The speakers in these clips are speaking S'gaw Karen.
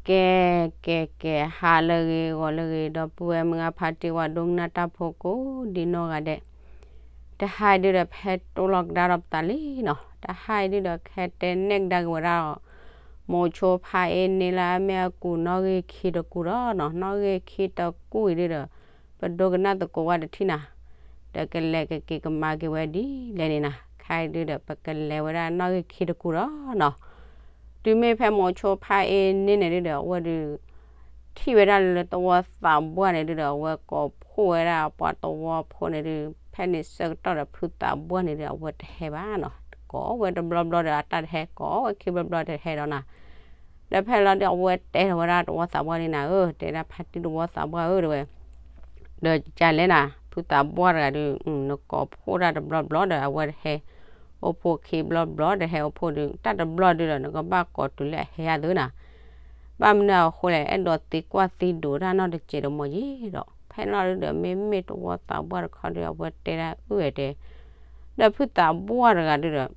ကဲ ကဲ ကဲ ဟါလၢအဂ့ၤ ဂီၤလၢအဂ့ၤ ဒီပုၢ်ဝဲၢ်မုၢ်ဂၤ ဖါတံၢ်ဝဲ ဒိကနၣ်တၢ်ဖိကိးဒ်နီၢ်ဂၤဒဲး, တဟါအံၤဒုဒီး ဖဲတိၢ်လီၤကဒါဒီးပသးလံနီၤ, တဟါအံၤဒုဒီး ခဲတဲနဲၣ်ကဒါက့ၤဝဲဒၣ်ဒီး မိၤဆိဖါအ့န့ၣ်လၢအမ့ၢ်အကူးနီၣ်ဂံၢ်ခံတကူးဒီးနီၤ, နီၣ်ဂံၢ်ခံတကူးအံၤဒုဒီး ပဒိကနၣ်သကိးဝဲတထံၣ်နၤ, ဒီးကလဲၤကက့ၤကမၤက့ၤဝဲဒ်လဲၣ်န့ၣ်နၤ, ခဲအံၤဒုဒီး ပကလဲၤဝဲဒၣ်နီၣ်ဂံၢ်ခံတကူးဒီးနီၤ, တုၤမ့ၢ်ဖဲမိၤဆိဖါအ့န့ၣ်န့ၣ်ဒုဒီး အဝဲဒု ထံၣ်ဝဲဒၣ်လၢသဝီသးပှၢ်န့ၣ်ဒုဒီး အဝဲကိးဖှိၣ်ဝဲဒၣ်ပှၤသဝီဖိန့ၣ်ဒု, ဖဲန့ၣ်ဆၢကတီၢ်ဒီး ဖုသးပှၢ်န့ၣ်ဒု အဝဲတဟဲဘၣ်နီၤ, ကိးဝဲတဘျီဘျီဒီး အတၢ်တဟဲ, ကိးဝဲခံဘျီဘျီတဟဲဒီးနၤ, ဒီးဖဲလီၤဒု အဝဲတဲထီၣ်ဝဲဒၣ်သဝီသးပှၢ်န့ၣ်နၤဧၢ, တဲဒၣ်ဖါတံၢ်သဝီသးပှၢ်ဧၢ တဲဝဲ ဒီးကလဲၣ်နၤ, ဖုသးပှၢ်တဂၤဒု နကိးဖှိၣ်တၢ်တဘျီဘျီဒီး အဝဲတဟဲအိၣ်ဖှိၣ်, ခံဘျီဘျီတဟဲအိၣ်ဖှိၣ်ဒု, တၢ်တဘျီဒုဒီး နကဘၣ်ကိးတုၤလၢအဟဲယၤသုနၤ, ဘၣ်မနုၤအဃိလဲၣ်, အဲၣ်ဒိးသံကွၢ်သံဒိးတၢ်နီတစဲးတမံၤယံၤဒီး, ဖဲလီၤဒုဒီး မ့မ့ၢ်သဝီသးပှၢ်တခီဒု အဝဲတဲဒၣ်အုၣ်ဝဲတဲ ဒီးဖုသးပှၢ်တဂၤဒုဒီး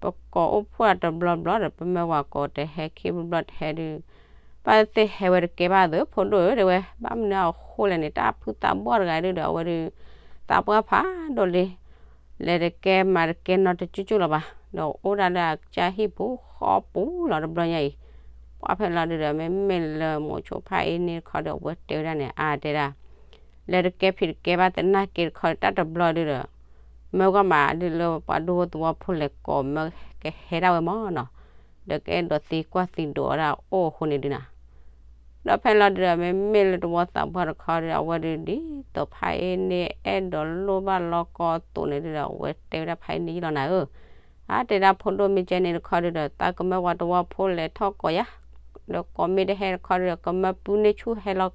ပကိးအိၣ်ဖှိၣ်တဘျီဘျီဒီး ပမ့ၢ်ဝဲကိးတဟဲ ခံဘျီဘျီတဟဲဒု, ဘၣ်သ့ၣ်ဟဲဝဲတကဲဘၣ်သု ဖိဒိၣ်ဧၢ တဲဝဲ, ဘၣ်မနုၤအဃိလဲၣ်န့ၣ် တၢ်ဖုသးပှၢ်တဂၤဒုဒီး အဝဲဒု သးပှၢ်ဖးဒိၣ်လံ, လဲၤတကဲမၤတကဲနီတကၠူၣ်ကၠူၣ်လၢၤဘၣ်, ဒီးအိၣ်ဒၣ်လၢအကစၢ်ဟံၣ်ပူၤဃီပူၤလီၤတဘျီညါအံၤ, ပှၤဖဲလီၤဒုဒီး မ့မ့ၢ်လၢမိၤဆိဖါအ့န့ၣ်တခီဒီး အဝဲတဲဝဲဒၣ်န့ၣ် အါတဲဒၣ် လဲၤတကဲဖံးတကဲဘၣ်သနာ်က့တခီဒီး တၢ်တဘျီဒုဒီး မ့ၢ်ကွၢ်မးဒုလၢပှၤဒိၣ်ဖိသဝီဖိလဲၤကိးမၢကဟဲဒၣ်ဝဲမၢ်နီၤ, ဒီးကအဲၣ်ဒိးသံကွၢ်သံဒိးဒၣ်အိၣ်အဃိန့ၣ်ဒုနၤ, ဒီးဖဲလီၤဒုဒီး မ့မ့ၢ်လၢသဝီသးပှၢ်တခီဒီး အဝဲဒုဒ်သိးဖါအ့န့ၣ်အဲၣ်ဒိးလိၣ်ဘၣ်လီၤကီသိးန့ၣ်ဒုဒီး အဝဲတဲဝဲဒၣ်ဖါအ့န့ၣ်ယံလီၤနၤဧၢ, အါတဲဒၣ်ဖိဒိၣ်မ့ၢ်ကဲန့ၣ်တခီဒုဒီး သးကမၢပှၤသဝီဖိလဲၤထီၣ်ကိးယၤ, ဒီးကိးမ့ၢ်တဟဲတခီဒုဒီး ကမၢပုန့ၢ်ဆူၣ်ဟဲလီၤ,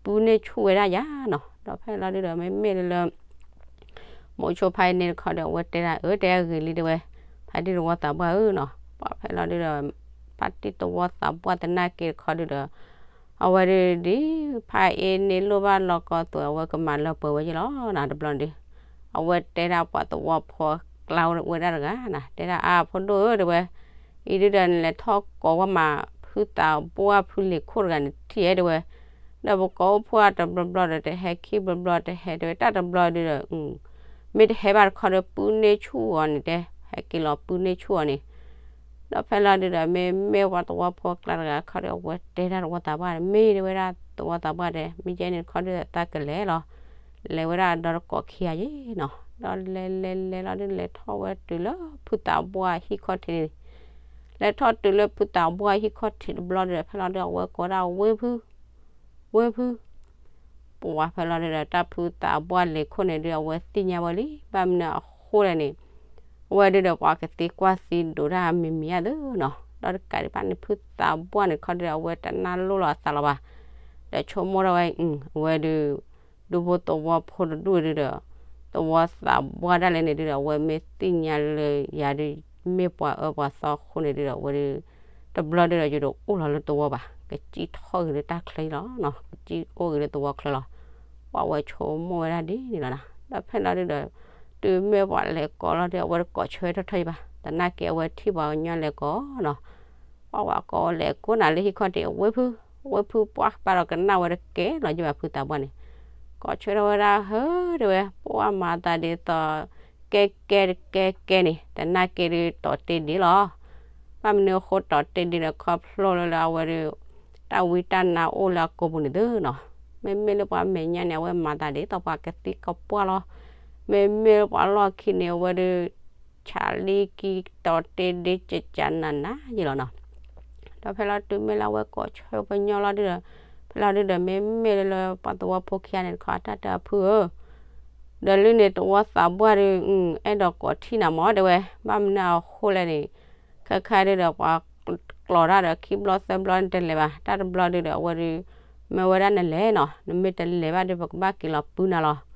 ပုန့ၢ်ဆူၣ်ဝဲဒၣ်ယၤနီၤ, ဒီးဖဲလီၤဒုဒီး မ့မ့ၢ်လၢ မိၤဆိဖါအ့န့ၣ်တခီဒီး အဝဲတဲဒၣ်အၢ တဲအဂ့ၤလံတဲဝဲ, ဖါတံၢ်သဝီသးပှၢ်ဧၢနီၤ, ပှၤဖဲလီၤဒုဒီး ဖါတံၢ်သဝီသးပှၢ်သနာ်က့တခီဒုဒီး အဝဲဒုဒ် ဖါအ့န့ၣ်လိၣ်ဘၣ်လီၤကီသိး အဝဲကမၤလၢပှဲၤဝဲယံလီၤနၤ တဘျီဒု, အဝဲတဲဒၣ်ပှၤသဝီဖိကျါဝဲဒၣ်တဂၤနၤ တဲဒၣ်အါ ဖိဒိၣ်ဧၢ တဲဝဲ, အံၤဒုဒီးနလဲၤထီၣ်ကိးဝဲမး ဖုသးပှၢ်ဖုလ့ၤခိၣ်တဂၤန့ၣ်ထံၣ်ဧဲတဲဝဲ, ဒီးပကိးအိၣ်ဖှိၣ်တဘျီဘျီဒီး တဟဲခံဘျီဘျီတဟဲတဲဝဲ တၢ်တဘျီဒုဒီး မ့ၢ်တဟဲဘၣ်တခီဒီး ပုန့ၢ်ဆူၣ်အီၤန့ၣ်တဲ, ဟဲက့ၤလီၤပုန့ၢ်ဆူၣ်အီၤန့ၣ်, ဒီးဖဲလီၤဒုဒီး မ့မ့ၢ်ပှၤသဝီဖိကျါတဂၤတခီဒီး အဝဲတဲဒၣ်သဝီသးပှၢ်န့ၣ် မ့ၢ်တဲဝဲဒၣ်သဝီသးပှၢ်တဲ မ့ၢ်ကဲန့ၣ်တခီဒုဒီး သးကလဲၤလီၤ, လဲၤဝဲဒၣ်ဒီးတကိးခံဂၤယံနီၤ, ဒီးလဲၤလဲၤလဲၤလီၤဒု လဲၤထီၣ်ဝဲတုၤလၢဖုသးပှၢ်ဟံၣ်ခီၣ်ထံးန့ၣ်, လဲၤထီၣ်တုၤလၢဖုသးပှၢ်ဟံၣ်ခီၣ်ထံးတဘျီဒီး ဖဲလီၤဒု အဝဲကိးဒၣ်ဝ့ၢ်ဖု ဝ့ၢ်ဖု, ပှၤဖဲလီၤဒုဒီး တၢ်ဖုသးပှၢ်လ့ၤခိၣ်န့ၣ်ဒု အဝဲသ့ၣ်ညါဝဲလံ ဘၣ်မနုၤအဃိလဲၣ်န့ၣ်, အဝဲဒုဒီးပှၤကသံကွၢ်သံဒိးတၢ်မံၤမံၤဧါသုနီၤ, ဒီးတကးဒံးဘၣ်န့ၣ် ဖုသးပှၢ်န့ၣ်တခီဒုဒီး အဝဲတနၢ်လိၣ်လီၤအသးလီၤဘၣ်, ဒီးဆိကမိၣ်ဒၣ်ဝဲ အဝဲဒု ဒူဖိသဝီဖိတဒူၣ်ဒုဒီး သဝီသးပှၢ်ဒၣ်လဲာ်န့ၣ်ဒုဒီး အဝဲမ့ၢ်သ့ၣ်ညါလၢယၤဒု မ့ၢ်ပှၤအၢပှၤသီအဃိန့ၣ်ဒုဒီး အဝဲဒု တဘျီဒုဒီး ယတအိၣ်လီၤလၢသဝီဘၣ်, ကစံၣ်ထီၣ်ဂ့ၤလၢတၢ်ချၢအံၤလီၤနီၤ, ကစံၣ်အိၣ်ဂ့ၤလၢသဝီချၢလီၤ, ပှၤဝဲဆိကမိၣ်ဝဲဒၣ်ဒ်န့ၣ်လီၤနၤ, ဒီးဖဲလီၤဒုဒီး တုၤမ့ၢ်ပှၤလဲၤကိးလီၤဒု အဝဲတကိးဆၢထီၣ်ထီၣ်ယဘၣ်, သနာ်က့အဝဲထံၣ်ပှၤကညီလဲၤကိးနီၤ ပှၤဝဲကိးလဲၤကိးနၤလၢဟံၣ်ခီၣ်ထံး ဝ့ၢ်ဖု, ဝ့ၢ်ဖု ပှၤဘၣ်ဒီးကနၣ်ဝဲတကဲလီၤယဘၣ် ဖုသးပှၢ်န့ၣ်, ကိးဆၢထီၣ်ဝဲဒၣ်ဟၢ တဲဝဲ, ပှၤမၤသးဒ်သိး ကဲကဲတကဲကဲန့ၣ် သနာ်က့ဒုတီးတ့ၢ်ဒံးလီၤ, ဘၣ်မနုၤအဃိတီးတ့ၢ်ဒံးဒီး ခီဖျိလၢလၢအဝဲဒု တၢ်ဝံတၢ်နါအိၣ်လၢအကိာ်ပူၤန့ၣ်သုနီၤ, မ့မ့ၢ်လၢပှၤမဲာ်ညါန့ၣ် အဝဲမၤသးဒ်သိးပှၤကသံကပှၢ်လီၤ, မ့မ့ၢ်လၢပှၤလီၢ်ခံန့ၣ် အဝဲဒု ဆးလံကံတီးတ့ၢ်ဒ့ကကနးနးယံလီၤနီၤ, ဒီးဖဲလီၤတုၤမ့ၢ်လၢအဝဲကိးဆၢကညီလီၤဒုဒီး ဖဲလီၤဒုဒီး မ့မ့ၢ်လၢလၢပှၤသဝီဖိခံဂၤန့ၣ်တခီ အတၢ်တဲအဖုဧၢ, ဒီးလၢန့ၣ်သဝီသးပှၢ်ဒု အဲၣ်ဒိးကိးထံၣ်နၤမၢ်တဲဝဲ, ဘၣ်မနုၤအဃိလဲၣ်န့ၣ် ခဲခါဒုဒီးပှၤကျိးတၢ်ဒီးခံဘျီသၢဘျီန့ၣ်တလဲၤဘၣ်, တၢ်တဘျီဒုဒီးအဝဲဒု မ့ၢ်ဝဲဒၣ်နလဲၤနီၤ, နမ့ၢ်တလဲၤဘၣ်ဒု ပကဘၣ်က့ၤလီၤပုနၤလီၤ,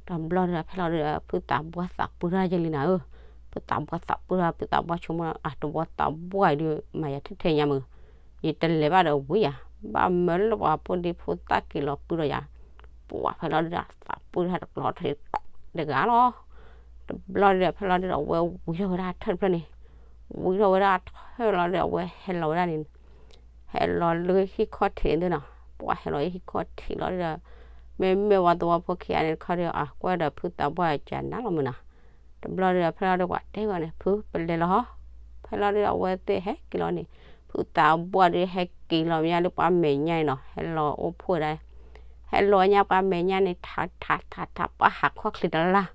တဘျီဒုဒီးဖဲလီၤဒုဒီး ဖုသးပှၢ်သးပှၢ်တၢ်ယဲလံနၤဧၢ, ဖုသးပှၢ်သးပှၢ်တၢ် ဖုသးပှၢ်ဆိကမိၣ် အသဝီသးပှၢ်အံၤဒု မၤယၤထဲထဲညါမုၢ်, ယတလဲၤဘၣ်ဒီးဝံၤယၤ, ဘၣ်မၢလၢပှၤဖိဒံဖိသၣ်က့ၤလီၤပုဒီးယၤ, ပှၤဖဲလီၤဒုဒီးသးပှၢ်တၢ်တကျိးထီၣ်တဂၤလီၤ, တဘျီဒုဒီးဖဲလီၤဒုဒီး အဝဲဝံထီၣ်ဝဲဒၣ်ထၢၣ်တဖျၢၣ်န့ၣ်, ဝံထီၣ်ဝဲဒၣ်ထၢၣ်လီၤဒီး အဝဲဟဲလီၤဝဲဒၣ်န့ၣ်, ဟဲလီၤလၢဟံၣ်ခီၣ်ထံးန့ၣ်နီၤ, ပှၤဟဲလီၤလၢဟံၣ်ခီၣ်ထံးလီၤဒီး, မ့မ့ၢ်ဝဲသဝီဖိခံဂၤန့ၣ်တခီဒီး အကွၢ်ဒီးဖုသးပှၢ်ကနၣ်လီၤမုာ်နီၤ, တဘျီဒီးဖဲလီၤဒီးပှၤတဲဝဲန့ၣ် ဖုပလဲၤလီၤဟီ, ဖဲလီၤဒီးအဝဲသ့ၣ်ဟဲက့ၤလီၤန့ၣ်, ဖုသးပှၢ်ဒီးဟဲက့ၤလီၤမ့ၢ်ညါလၢပှၤမဲာ်ညါန့ၣ်နီၤ, ဟဲလီၤအိၣ်ဖှိၣ်ဒၣ် ဟဲလီၤညါပှၤမဲာ်ညါန့ၣ် ထးထးထးထး ပှၤဟးခီၣ်ချ့တလၢ်,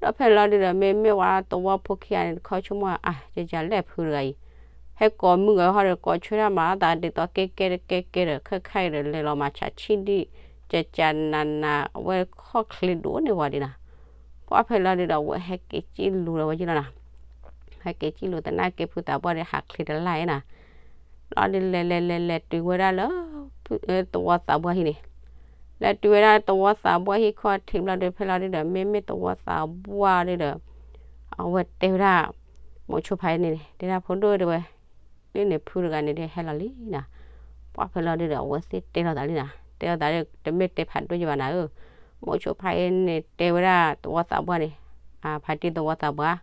ဒီးဖဲလီၤဒုဒီး မ့မ့ၢ်ဝဲသဝီဖိခံဂၤန့ၣ် တခီဆိကမိၣ် အါ ကကလဲၣ်ဖုတဂၤအံၤ, ဟဲကိးမုၢ်ဂၤဟီဒီး ကိးဆွဲဒၣ်မၤအသးဒ်သိးကဲကဲတကဲကဲဒီး ခဲခါအံၤဒီး လဲၤလီၤမၤဆးဆံၣ်ဒံၣ် ကကနးနး အဝဲခီၣ်ချ့ဒိၣ်န့ၢ်ဝဲဒံးနီၤ, ပှၤဖဲလီၤဒုဒီး အဝဲဟဲက့ၤစံၣ်လူၤလီၤဝဲက့ၤလီၤနီၤ, ဟဲက့ၤစံၣ်လူၤသနာ်က့ ဖုသးပှၢ်ဒီးဟးချ့တလၢ်နီၤ, လီၤဒုးလဲၤလဲၤလဲၤလဲၤတုၤဝဲဒၣ်လၢ သဝီသးပှၢ်ဟံၣ်န့ၣ်, လဲၤတုၤဝဲဒၣ်သဝီသးပှၢ်ဟံၣ်ခီၣ်ထံးဘျီဒီး ဖဲလီၤဒုဒီး မ့မ့ၢ်သဝီသးပှၢ်ဒုဒီး အဝဲတဲဝဲဒၣ် မိၤဆိဖါအ့န့ၣ် တဲဒၣ်ဖိဒိၣ်တဲဝဲ, ဒ်န့ၣ်ဖုတဂၤန့ၣ်ဒီးဟဲလီၤလံနီၤ, ပှၤဖဲလီၤဒုဒီး အဝဲသ့ၣ်တဲလိာ်သးလံနီၤ, တဲလိာ်သးဒီး တမ့ၢ်တဲဖးဒိၣ်ယဘၣ်နၤဧၢ, မိၤဆိဖါအ့န့ၣ်တဲဝဲဒၣ်သဝီသးပှၢ်န့ၣ်, ဖါတံၢ်သဝီသးပှၢ်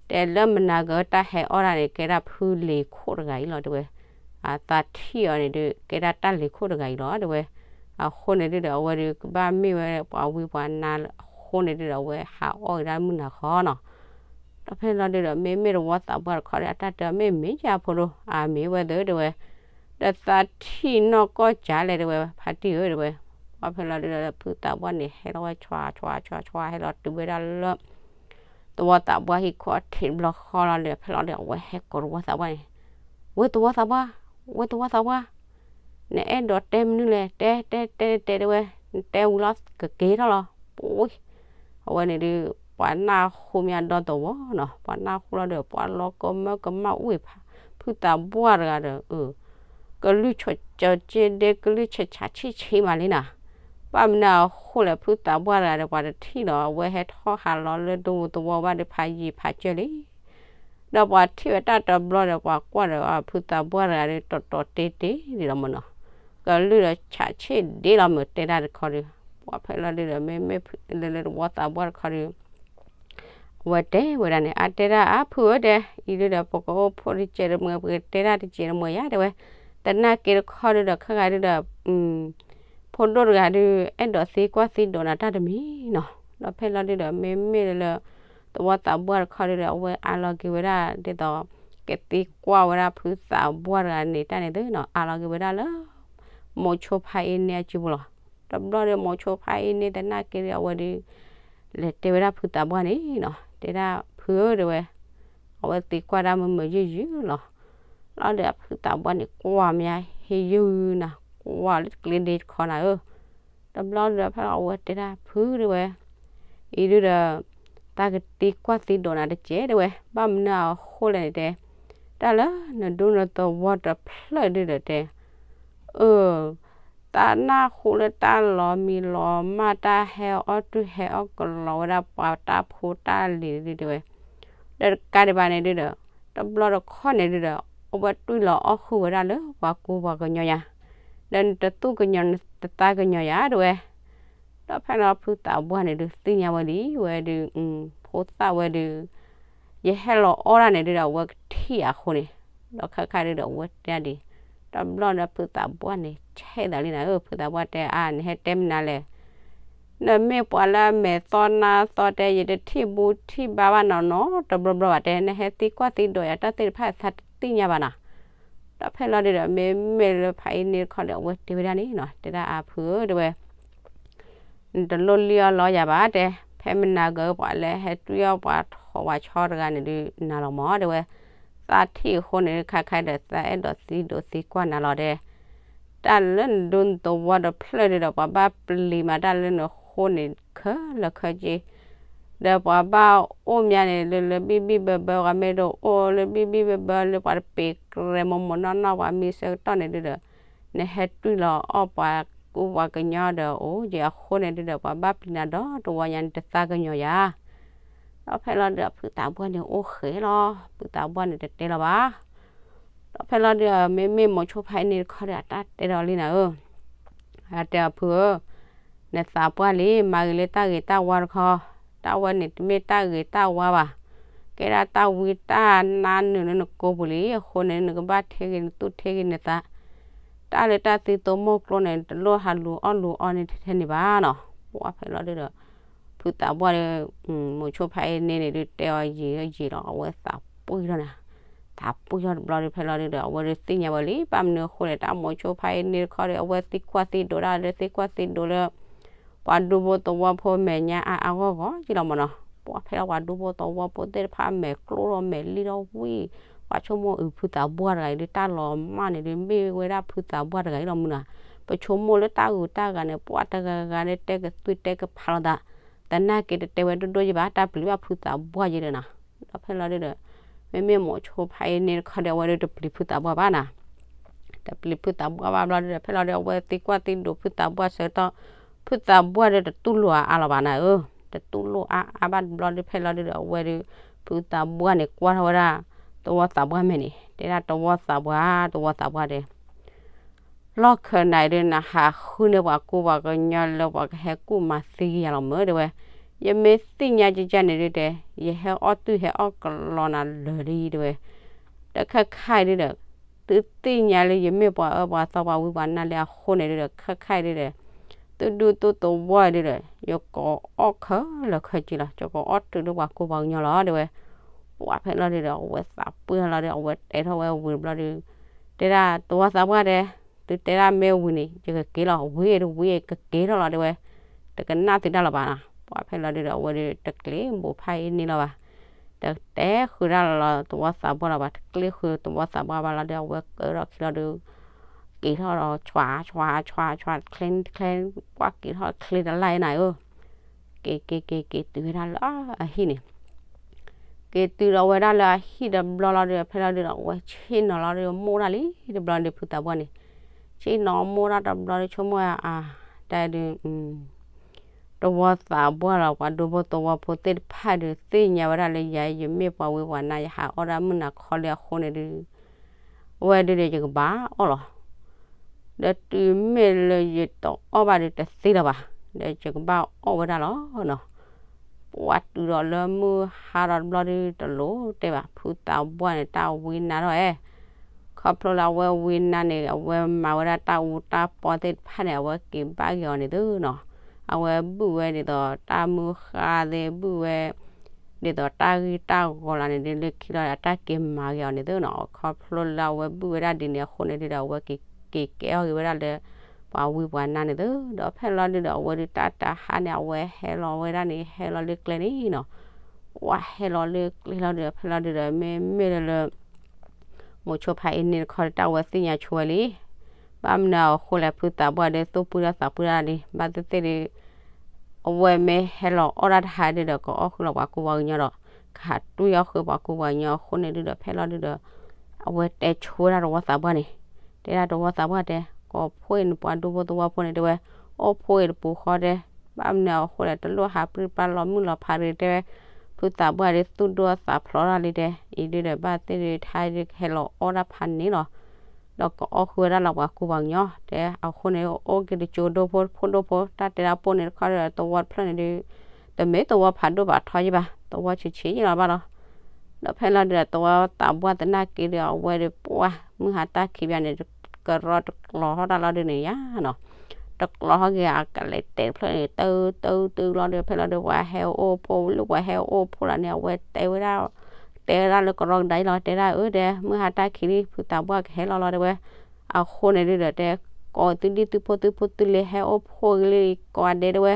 တဲလၢမနၤကတၢ်ဟဲအီၣ်ဒၣ်န့ၣ် ကဲဒၣ်ဖုလ့ၤခိၣ်တဂၤအံၤလီၤတဲဝဲ, သးထံၣ်အီၤန့ၣ်ဒုး ကဲဒၣ်တၢ်လ့ၤခိၣ်တဂၤအံၤလီၤတဲဝဲ, အဃိန့ၣ်ဒုဒီး အဝဲဒုးကဘၣ်မ့ၢ်ဝဲပှၤဝံပှၤနါအဃိန့ၣ်ဒုဒီး အဝဲဟးအီၣ်က့ၤဒၣ်မုၢ်နၤဃီနီၤ, ဒီးဖဲလီၤဒုဒီး မ့မ့ၢ်သဝီသးပှၢ်တခီဒီး အတၢ်တဲအီၤမ့ၢ်မ့ၢ်ယါဖိဒိၣ် အမ့ၢ်ဝဲသ့ၣ်တဲဝဲ, ဒီးသးထံၣ်နီၢ်ကီၢ်ကၢ်လဲၣ်တဲဝဲ ဖါတံၢ်ဧၢတဲဝဲ, ပှၤဖဲလီၤဒုဒီး ဖုသးပှၢ်န့ၣ် ဟဲလီၤဝဲဆွးဆွးဆွးဆွး ဟဲလီၤတုၤဝဲဒၣ်လၢ သဝီသးပှၢ်ဟံၣ်ခီၣ်ထံးတဘျီဃီလီၤဒီး ဖဲလီၤဒုး အဝဲဟဲကိးသဝီသးပှၢ်န့ၣ်, ဝဲသဝီသးပှၢ်, ဝဲသဝီသးပှၢ်, နအဲၣ်ဒိးတဲမနုၤလဲၣ်, တဲတဲတဲတဲတဲဝဲ, နတဲဝံၤလီၤကက့ၤထီၣ်လီၤ, ပှၤ အဝဲန့ၣ်ဒုး ပှၤနၢ်ဟူမ့ၢ်အဒီသဝီနီၤ, ပှၤနၢ်ဟူလီၤဒီး ပှၤလီၤကမၢကမၣ်အိၣ်ဖး ဖုသးပှၢ်တဂၤဒီး ကလုၢ်ကၢက့ဒဲ ကလုၢ်ဆးဆးဆံးဆံးမးလံနီၤ, ဘၣ်မနုၤအဃိလဲၣ် ဖုသးပှၢ်တဂၤဒီး ပှၤတထံၣ်ဒီး အဝဲဟဲထီၣ်ဟးလီၤလၢဒိသဝီဘၣ်ဒီးဖးယံာ်ဖးစၢၢ်လံ ဒီးပှၤထံၣ်ဝဲတၢ်တဘျီဒီး ပှၤကွၢ်ဒီးဖုသးပှၢ်တဂၤဒီး တီတီတ့တ့ဒ်လီၤမၢ်နီၤ, ကလုၢ်ဒီးဆးဆံးဒ့လီၤမၢ် တဲတၢ်တခီဒီး ပှၤဖဲလီၤဒုဒီး မ့မ့ၢ်လၢလၢသဝီသးပှၢ်တခီဒီး အဝဲတဲဝဲဒၣ်န့ၣ် အတဲဒၣ်အါဖုဧၢတဲ, အံၤဒုဒီး ပကအိၣ်ဖှိၣ်တစဲးတမှဲၤ ပကတဲတၢ်တစဲးတမှဲၤယါတဲဝဲ, သနာ်က့တခီဒုဒီး ခဲဂၤဒုဒီး ဖိဒိၣ်တဂၤဒု အဲၣ်ဒိးသံကွၢ်သံဒိးနၤတၢ်တမံၤနီၤ, ဒီးဖဲလီၤဒုဒီး မ့မ့ၢ်လၢ သဝီသးပှၢ်တခီဒုဒီး အဝဲအးလီၤက့ၤဝဲဒၣ်ဒ်သိး ကသံကွၢ်ဝဲဒၣ်ဖုသးပှၢ်တဂၤန့ၣ်တၢ်န့ၣ်သ့နီၤ, အးလီၤက့ၤဝဲဒၣ်လၢ မိၤဆိဖါအ့န့ၢ်အစုပူၤလီၤ. တဘျီဒီး မိၤဆိဖါအ့န့ၢ်သနာ်က့ဒီး အဝဲဒု လဲၤတဲဝဲဒၣ်ဖုသးပှၢ်န့ၣ်နီၤ, တဲဒၣ်ဖုဧၢတဲဝဲ, အဝဲသံကွၢ်တၢ်မုာ်မုာ်ယုၢ်ယုၢ်လီၤ. လီၤဒီးဖုသးပှၢ်န့ၣ် ကွၢ်မ့ၢ်ဟ့ၣ်ယုၢ်နၤ, ကွၢ်လၢကျ့ဒ့တခီနၤဧၢ, တဘျီဒီးဖဲလီၤအဝဲတဲဒၣ်ဖုတဲဝဲ, အံၤဒုဒီး သးကသံကွၢ်သံဒိးနၤတစဲးတဲဝဲ, ဘၣ်မနုၤအဃိလဲၣ်န့ၣ်တဲ, တၢ်လၢနဒူနသဝီတဖျၢၣ်ဒုဒီးတဲ အၢ သးနၢ်ဟူလၢတၢ်လီၤမံလီၤမၢ် တၢ်ဟဲအီၣ်တုၤဟဲအီၣ်ကလီၤဝဲဒၣ် ပှၤတၢ်ဖိတၢ်လံၤဒုတဲဝဲ, ဒီးတကးဒံးဘၣ်န့ၣ်ဒုဒီး တဘျီတခီန့ၣ်ဒုဒီး အဝဲတွံၢ်လီၤအီၣ်ဃုာ်ဝဲဒၣ်လၢပှၤကူပှၤကညီယါ, ဒီးနတသူၣ်ကညီၤနတသးကညီၤယါတဲဝဲ, ဒီးဖဲလီၤဖုသးပှၢ်န့ၣ်ဒုးသ့ၣ်ညါဝဲလံဝဲဒုး ဖိသၣ်ဝဲဒုး ယဟဲလီၤအီၣ်ဒၣ်န့ၣ်ဒုဒီး အဝဲကထံၣ်အဃိန့ၣ်, ဒီးခဲခါဒုဒီးအဝဲတဲဒၣ်ဒ်, တဘျီဒီးဖုသးပှၢ်န့ၣ် ဆဲးသးလံနၤဧၢ, ဖုသးပှၢ်တဲအါ နဟဲတဲမနုၤလဲၣ်, နမ့ၢ်ပှၤလၢအမဲာ်သီနါသီတဲ ယတထံၣ်ဘူထံၣ်ဘါဘၣ်နၤနီတဘျီဘျီဘၣ်တဲ, နဟဲသံကွၢ်သံဒိးယၤတၢ်သ့ၣ်တဖၣ်သးတသ့ၣ်ညါဘၣ်နၤ, ဒီးဖဲလီၤဒုဒီး မ့မ့ၢ်လၢဖးအံၤန့ၣ်တခီဒီး အဝဲတဲဝဲဒၣ်န့ၣ်နီၤ, တဲဒၣ်အါဖုဧၢတဲဝဲ နတလိၣ်လံၣ်အီၣ်လီယၤဘၣ်တဲ, ဖဲမနၤကပှၤလၢဟဲတွံၢ်အီၣ်ပှၤထီၣ်ပှၤဆီတဂၤန့ၣ်ဒုးနၤလီၤမၢ်တဲဝဲ, သးထံၣ်အဃိန့ၣ်ဒုး ခါခါဒီးသးအဲၣ်ဒိးသံဒိးသံကွၢ်နၤလီၤတဲ, တၢ်လၢနဒူနသဝီတဖျၢၣ်ဒုဒီး ပှၤဘၣ်ပျံၤမးတၢ်လၢနဃိန့ၣ်ခဲလၢာ်ခဲဆ့ ဒီးပှၤဘၣ်အိၣ်မးန့ၣ် လၢလၢဘံၣ်ဘံၣ်ဘၢဘၢ ပှၤမ့ၢ်တအိၣ်လၢဘံၣ်ဘံၣ်ဘၢဘၢ လၢပှၤတပ့ၤကြဲမိၢ်မိၢ်နီၢ်နီၢ် ပှၤမံၤဆၢကတီၢ်န့ၣ်ဒုဒီး နဟဲတွံၢ်လီၤအီၣ်ပှၤကူပှၤကညီဒီး အိၣ်ယံၤအဃိန့ၣ်ဒုဒီး ပှၤဘၣ်ပျံၤနၤဒီးတဝီညါ နတသးကညီၤယၤ ဒီးဖဲလီၤဒုး ဖုသးပှၢ်န့ၣ်အိၣ်ဃဲလီၤ, ဖုသးပှၢ်န့ၣ်တတဲလီၤဘၣ်. ဒီးဖဲလီၤဒုး မ့မ့ၢ်မိၤဆိဖါအံၤန့ၣ်တခီဒီး အတၢ်တဲဒီးလံနၤဧၢ, အတဲအီၤဖုဧၢ, နသးပှၢ်လံ မၤဂ့ၤလၢတၢ်ဂ့ၤတၢ်ဝါတခီ, တၢ်ဝဲန့ၣ်တမ့ၢ်တၢ်ဂ့ၤတၢ်ဝါဘၣ်, ကဲဒၣ်တၢ်ဝံတၢ်နါနုာ်လၢနကိပူၤလံ, အဃိန့ၣ် နကဘၣ်ထဲဂ့ၤနသူၣ်ထဲဂ့ၤနသး, တၢ်လၢတၢ်သံသိမိၢ်ကျိန့ၣ် တလိၣ်ဟးလူၤအီၣ်လူၤအီန့ၣ်ထဲန့ၣ်ဘၣ်နီၤ. ပှၢ်ဖဲလီၤဒုဒီး ဖုသးပှၢ်ဒီး မိၤဆိဖါအ့န့ၣ်ဒုး တဲအီၤယံာ်ယံာ်လီၤ အဝဲသးပှၢ်ထီၣ်န့ၣ်, သးပှၢ်ထီၣ်တဘျီဒုး ဖဲလီၤဒုဒီး အဝဲဒုးသ့ၣ်ညါဝဲလံ ဘၣ်မနုၤအဃိလဲၣ် တၢ်မိၤဆိဖါအ့န့ၣ်တခီဒီး အဝဲသံကွၢ်သံဒိးဒၣ်လၢသံကွၢ်သံဒိးလၢ ပှၤဒူဖိသဝီဖိမဲာ်ညါအါအါဂီၢ်ဂီၢ်က့လီၤမၢ်နီၤ. ပှၢ်ဖဲလီၤပှၤဒူဖိသဝီဖိသ့ၣ်တဖၣ်မဲာ်ကျိထီၣ်မဲာ်လံထီၣ်ဝံၣ်, ပှၤဆိကမိၣ်အုးဖုသးပှၢ်တဂၤအံၤဒုး တၢ်လီၤမၢ်န့ၣ်ဒုး မ့ၢ်ဝဲဒၣ်ဖုသးပှၢ်တဂၤအံၤလီၤမၢ်နီၤ. ပဆိကမိၣ်လၢတၢ်ဂုၤတၢ်ဂၤန့ၣ် ပှၢ်တဂၤဂၤန့ၣ် တဲကသွံၣ်တဲကဖးလိာ်သး, သနာ်က့တတဲဝဲဒိၣ်ဒိၣ်ယဘၣ် တၢ်ပျံၤဘၣ်ဖုသးပှၢ်ယဲဒီးနီၤ. ဒီးဖဲလီၤဒုဒီး မ့မ့ၢ်မိၤဆိဖါအ့န့ၣ်တခီဒီး အဝဲဒုးတပျံၤဖုသးပှၢ်ဘၣ်နီၤ. တပျံၤဖုသးပှၢ်ဘၣ်ဘျီဒုဒီး ဖဲလီၤဒုဒီး အဝဲသံကွၢ်သံဒိးဖုသးပှၢ်ဆၢကတီၢ် ဖုသးပှၢ်ဒုးတတူၢ်လိာ်အါအါလီၤဘၣ်နၤဧၢ, တတူၢ်လိာ်အါအါဘၣ်တဘျီဒုး ဖဲလီၤဒုဒီး အဝဲဒုး ဖုသးပှၢ်န့ၣ် ကွၢ်ထီၣ်ဝဲဒၣ် သဝီသးပှၢ်မဲာ်န့ၣ် တဲဒၣ်သဝီသးပှၢ် သဝီသးပှၢ်တဲ လီၢ်ခၢၣ်နၤအံၤဒုး နဟးဃုန့ၢ်ပှၤကူပှၤကညီလၢပှၤကဟဲကူၣ်မၤသံကယၤလီၤမၢ်တဲဝဲ, ယမ့ၢ်သ့ၣ်ညါကကန့ၣ်ဒုတဲ ယဟဲအီၣ်တုၢ်ဟဲအီၣ်ကလီနၤလၢာ်လံတဲဝဲ, ဒီးခဲခါအံၤဒုဒီး သုသ့ၣ်ညါလၢယမ့ၢ်ပှၤအၢပှၤသီပှၤဝံပှၤနါလၢအဃိန့ၣ်ဒုဒီး ခဲခါအံၤဒုဒီး သုဒူသုသဝီအံၤဒုဒီး ယကအီၣ်ခဲလၢာ်ခဲဆ့လီၤ ယကအီၣ်တုၤလၢပှၤကူပှၤကညီလီၤတဲဝဲ, ပှၢ်ဖဲလီၤဒုဒီး အဝဲသးပှၢ်လီၤဒီး အဝဲတဲထီၣ်ဝဲဝံၤတဘျီဒု တဲဒၣ်သဝီသးပှၢ်တဲ သုတဲဒၣ်မ့ၢ်ဝံၤန့ၣ် ယကက့ၤလီၤ ဝံၤတဝံၤကက့ၤထီၣ်လီၤတဲဝဲ, တကနၣ်သုတၢ်လီၤဘၣ်နီၤ. ပှၢ်ဖဲလီၤဒုဒီး အဝဲဒုးတကျ့ၤဘိးဖါအ့န့ၣ်လီၤဘၣ်, တတဲဃုာ်ဒၣ်လီၤသဝီသးပှၢ်လီၤဘၣ်, တကျ့ၤဃုာ်သဝီသးပှၢ်ဘၣ်လီၤဒီး အဝဲကၢထီၣ်ခံလီၤဒု က့ၤထီၣ်ဒီး ဆွးဆွးဆွးဆွး ချ့ချ့ ပှၢ်က့ၤထီၣ်ချ့တလၢ်အံၤနၤဧၢ, က့ၤက့ၤက့ၤက့ၤတုၤဝဲဒၣ်လၢအဟံၣ်န့ၣ် က့ၤတုၤဒီးဝဲဒၣ်လၢအဟံၣ်တဘျီလီၤဒီး ဖဲလီၤဒုဒီး အဝဲဆ့ၣ်နီၤလီၤဒီး မိၢ်ဒၣ်လံတဘျီဒုး ဖုသးပှၢ်န့ၣ် ဆ့ၣ်နီၤမိၢ်ဒၣ်တဘျီဒုး ဆိကမိၣ်အါ တၢ်ဒုး သဝီသးပှၢ်လီၤ ပှၤဒူဖိသဝီဖိသ့ၣ်တဖၣ်ဒုး သ့ၣ်ညါဝဲဒၣ်လၢယၤ ယမ့ၢ်ပှၤဝံပှၤနါ ယဟးအီၣ်ဒၣ်မုၢ်နၤခီလံအဃိန့ၣ်ဒုး အဝဲဒုးဒီး ယကဘၣ်အီၣ်လီၤ ဒီးတုၤမ့ၢ်လၢယတအီၣ်ဘၣ်ဒီးတသ့လၢၤဘၣ်, ဒီးယကဘၣ်အီၣ်ဝဲဒၣ်လီၤနီၤ. ပှၢ်တုၤဒီးလၢမုၢ်ဟါဒီးတဘျီဒုး တလိၣ်တဲဘၣ် ဖုသးပှၢ်န့ၣ် တၢ်ဝံနါထီၣ်အဲ, ခီဖျိလၢအဝဲဝံနါန့ၣ် အဝဲမၤဝဲဒၣ်တၢ်အူတၢ်ပီသ့ၣ်တဖၣ်န့ၣ် အဝဲက့ၤဘၣ်က့ၤအီၤန့ၣ်သုနီၤ. အဝဲဘုၣ်ဝဲဒ်သိးတၢ်မုၢ်ဃါသ့ၣ် ဘုၣ်ဝဲ ဒ်သိးတၢ်ဂံၢ်တၢ်ဂီၤလၢန့ၣ်ဒုး လၢခံလီၤအတၢ်က့ၤမၤက့ၤအီၤန့ၣ်သုနီၤ. ခီဖျိလၢအဝဲဘုၣ်ဝဲဒၣ်ဒ်န့ၣ်အဃိန့ၣ်ဒုးဒီး အဝဲက့ၤကဲအီၣ်ဂ့ၤဝဲဒၣ်လၢ ပှၤဝံပှၤနါန့ၣ်သု, ဒီးဖဲလီၤဒုးဒီး အဝဲဒုးတၢ်တဟါန့ၣ် အဝဲဟဲလီၤဝဲဒၣ်န့ၣ် ဟဲလီၤလၢကျဲန့ၣ်နီၤ. ပှၢ်ဟဲလီၤလၢကျဲလီၤဒုးဒီး ဖဲလီၤဒုးဒီး မ့မ့ၢ်လၢလၢ မိၤဆိဖါအ့န့ၣ်တခီဒီး တၢ်ဝဲသ့ၣ်ညါဆိဝဲလံ. ဘၣ်မနုၤအဃိလဲၣ် ဖုသးပှၢ်ဒီး သူၣ်ပှံၢ်ထီၣ်သးပှံၢ်ထီၣ်လံ ဘၣ်သ့ၣ်သ့ၣ်ဒီး အဝဲမ့ၢ်ဟဲလီၤအီၣ်ဒၣ်တဟါဒုးဒီး ကအီၣ်ဃုာ်လီၤပှၤကူပှၤကညီဒီး ကဟးတွံၢ်အီၣ်ဃုာ်ပှၤကူပှၤကညီအဃိန့ၣ်ဒုးဒီး ဖဲလီၤဒုးဒီး အဝဲတဲဆိဝဲဒၣ်သဝီသးပှၢ်န့ၣ် တဲဒၣ်သဝီသးပှၢ်တဲ ကိးဖှိၣ်အံၤန့ၣ် ပှၤဒူဖိသဝီဖိန့ၣ်တဲဝဲ အိၣ်ဖှိၣ်အံၤတပူၤဃီတဲ ဘၣ်မနုၤအဃိလဲၣ် တလိၣ်ဟးပြံၢ်ပြါလီၤမုၢ်လီၤဖးတဂ့ၤတဲဝဲ ဖုသးပှၢ်ဒီး သူၣ်ဒိၣ်သးဖျိးထီၣ်လံတဲ အံၤဒုးဒီး ဘၣ်သ့ၣ်ဒုး ထါဒုးကဟဲလီၤအီၣ်ဒၣ်ဖးန့ၣ်လီၤ. ဒီးကအီၣ်ဃုာ်ဝဲဒၣ်လီၤပှၤကူပှၤကညီ တဲအဃိန့ၣ် အိၣ်က့ၤတကၠိဒိဖိတဖိဒိဖိ တၢ်တဲဒၣ်ပိၢ်န့ၣ်တခီဒီး သဝီတဖျၢၣ်န့ၣ်ဒုး တမ့ၢ်သဝီဖးဒိၣ်ဖးထီယဲၢ်ဘၣ် သဝီဆံးဆံးယဲၢ်လီၤဘၣ်လီၤ. ဒီးဖဲလီၤဒုးဒီး သဝီသးပှၢ်သနာ်က့ဒီး အဝဲဒီးပှၢ် မုၢ်ဟါတၢ်ခံးဘၣ်န့ၣ် ကရီတကျီၤထီၣ်တၢ်လီၤဒုးန့ၣ်ယါနီၤ တကျီၤထီၣ်က့ၤအကလဲၤတဲာ်တဖျၢၣ်န့ၣ် တၢ်တၢ်တၢ်လီၤဒီး ဖဲလီၤဒုး ပှၤဟဲအိၣ်ဖှိၣ်လၢပှၤဟဲအိၣ်ဖှိၣ်လီၤန့ၣ် အဝဲတဲဝဲဒၣ် တဲဝဲဒၣ်လၢကရီကဒါအံၤလီၤ တဲဒၣ်အၢ တဲ မုၢ်ဟါတၢ်ခံးလံ ဖုသးပှၢ်ကဟဲလီၤလီၤတဲဝဲ အဃိန့ၣ်ဒုးဒီး တဲ ကိးသုဒံၣ်သုဖိသုဖိသုလံၤဟဲအိၣ်ဖှိၣ်ဂ့ၤလံ ကိးဂၤဒဲးတဲဝဲ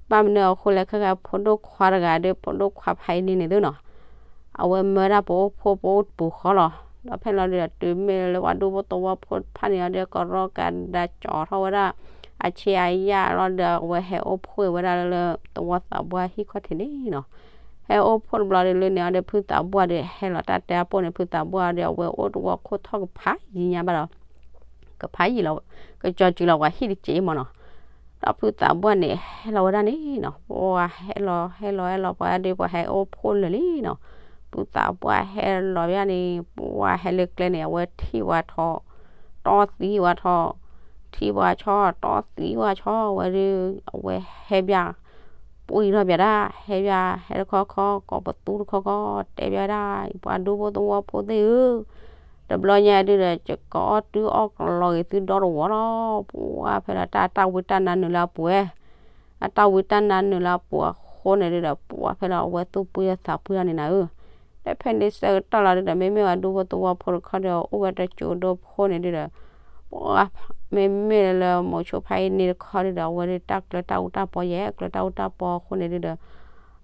ဘၣ်မနုၤအဃိလဲၣ် ခဲကဲဖိဒိၣ်ခွါတဂၤဒီး ဖိဒိၣ်ခွါဖးအံၤန့ၣ်န့ၣ်သုနီၤ အဝဲမၢဒၣ်ပအိၣ်ဖှိၣ်ပအိၣ်တပူၤဃီလီၤ. ဒီးဖဲလီၤဒုးဒီး တုၤမ့ၢ်လၢပှၤဒူဖိသဝီဖိတဖၣ်န့ၣ်ဒီး ကရီကဒါကၠီထီၣ်ဝဲဒၣ် အဆ့အယၣ်လီၤဒီး အဝဲဟဲအိၣ်ဖှိၣ်ဝဲဒၣ်လၢ သဝီသးပှၢ်ဟံၣ်ခီၣ်ထံးန့ၣ်နီၤ ဟဲအိၣ်ဖှိၣ်တဘျီဒီး လၢန့ၣ်အီၤဒီး ဖုသးပှၢ်ဒီး ဟဲလီၤတၢ်တဲအပိၢ်န့ၣ် ဖုသးပှၢ်ဒီး အဝဲအိၣ်တဝီခိၣ်ထီၣ်ကဖးယံၤညါဘၣ်ဒီး ကဖးယံၤလီၤ ကကၠီၤစုၤလီၤပှၤဟံၣ်တစ့မ့ၢ်နီၤ ဒီးဖုသးပှၢ်န့ၣ် ဟဲလီၤဝဲဒၣ်န့ၣ်နီၤ ပှၤဟဲလီၤ ဟဲလီၤ ဟဲလီၤ ပှၤဒီး ပှၤဟဲအိၣ်ဖှိၣ်လၢာ်လံနီၤ ဖုသးပှၢ်ဟဲလီၤဝဲဒၣ်န့ၣ် ပှၤဟဲလၢကျဲန့ၣ် အဝဲထံၣ်ဝဲထီၣ် တီသံဝဲထီၣ် ထံၣ်ဝဲဆီ တီသံဝဲဆီ ဝဲဒီး အဝဲဟဲဘၣ် ပှံၢ်ထီၣ်ဘၣ်ဒၣ် ဟဲဘၣ် ဟဲတခီခီ ကိးပသူတခီခီ တဲဘၣ်ဒၣ် ပှၤဒူဖိသဝီဖိသ့ၣ်ဧၢ, တ တဘျီညါဒုဒီး ယကအီၣ်တုၤအီၣ်ကလီဂ့ၤသုဒီတဝီလီၤ. ပှၤဖဲလီၤတၢ် တၢ်ဝံတၢ်နါနုာ်လၢအပူၤဝဲ, အတၢ်ဝံတၢ်နါနုာ်လၢအပူၤအဃိန့ၣ်ဒုဒီး ပှၤဖဲလီၤအဝဲသူၣ်ပှံၤသးပှံၤလီၤန့ၣ်နၤဧၢ. ဒီးဖဲန့ၣ်ဆၢကတီၢ်လီၤဒုဒီး မ့မ့ၢ်ပှၤဒူဖိသဝီဖိတခီဒီး အိၣ်ဝဲတစိၤဒိဖိန့ၣ်ဒုဒီး ပှၤ မ့မ့ၢ်လၢမိၤဆိဖါအ့န့ၣ်တခီဒုဒီး အဝဲဒုးတၢ်ကျၢၤတၢ်အူတၢ်ပီယဲၢ် ကျၢၤတၢ်အူတၢ်ပီအဃိန့ၣ်ဒုဒီး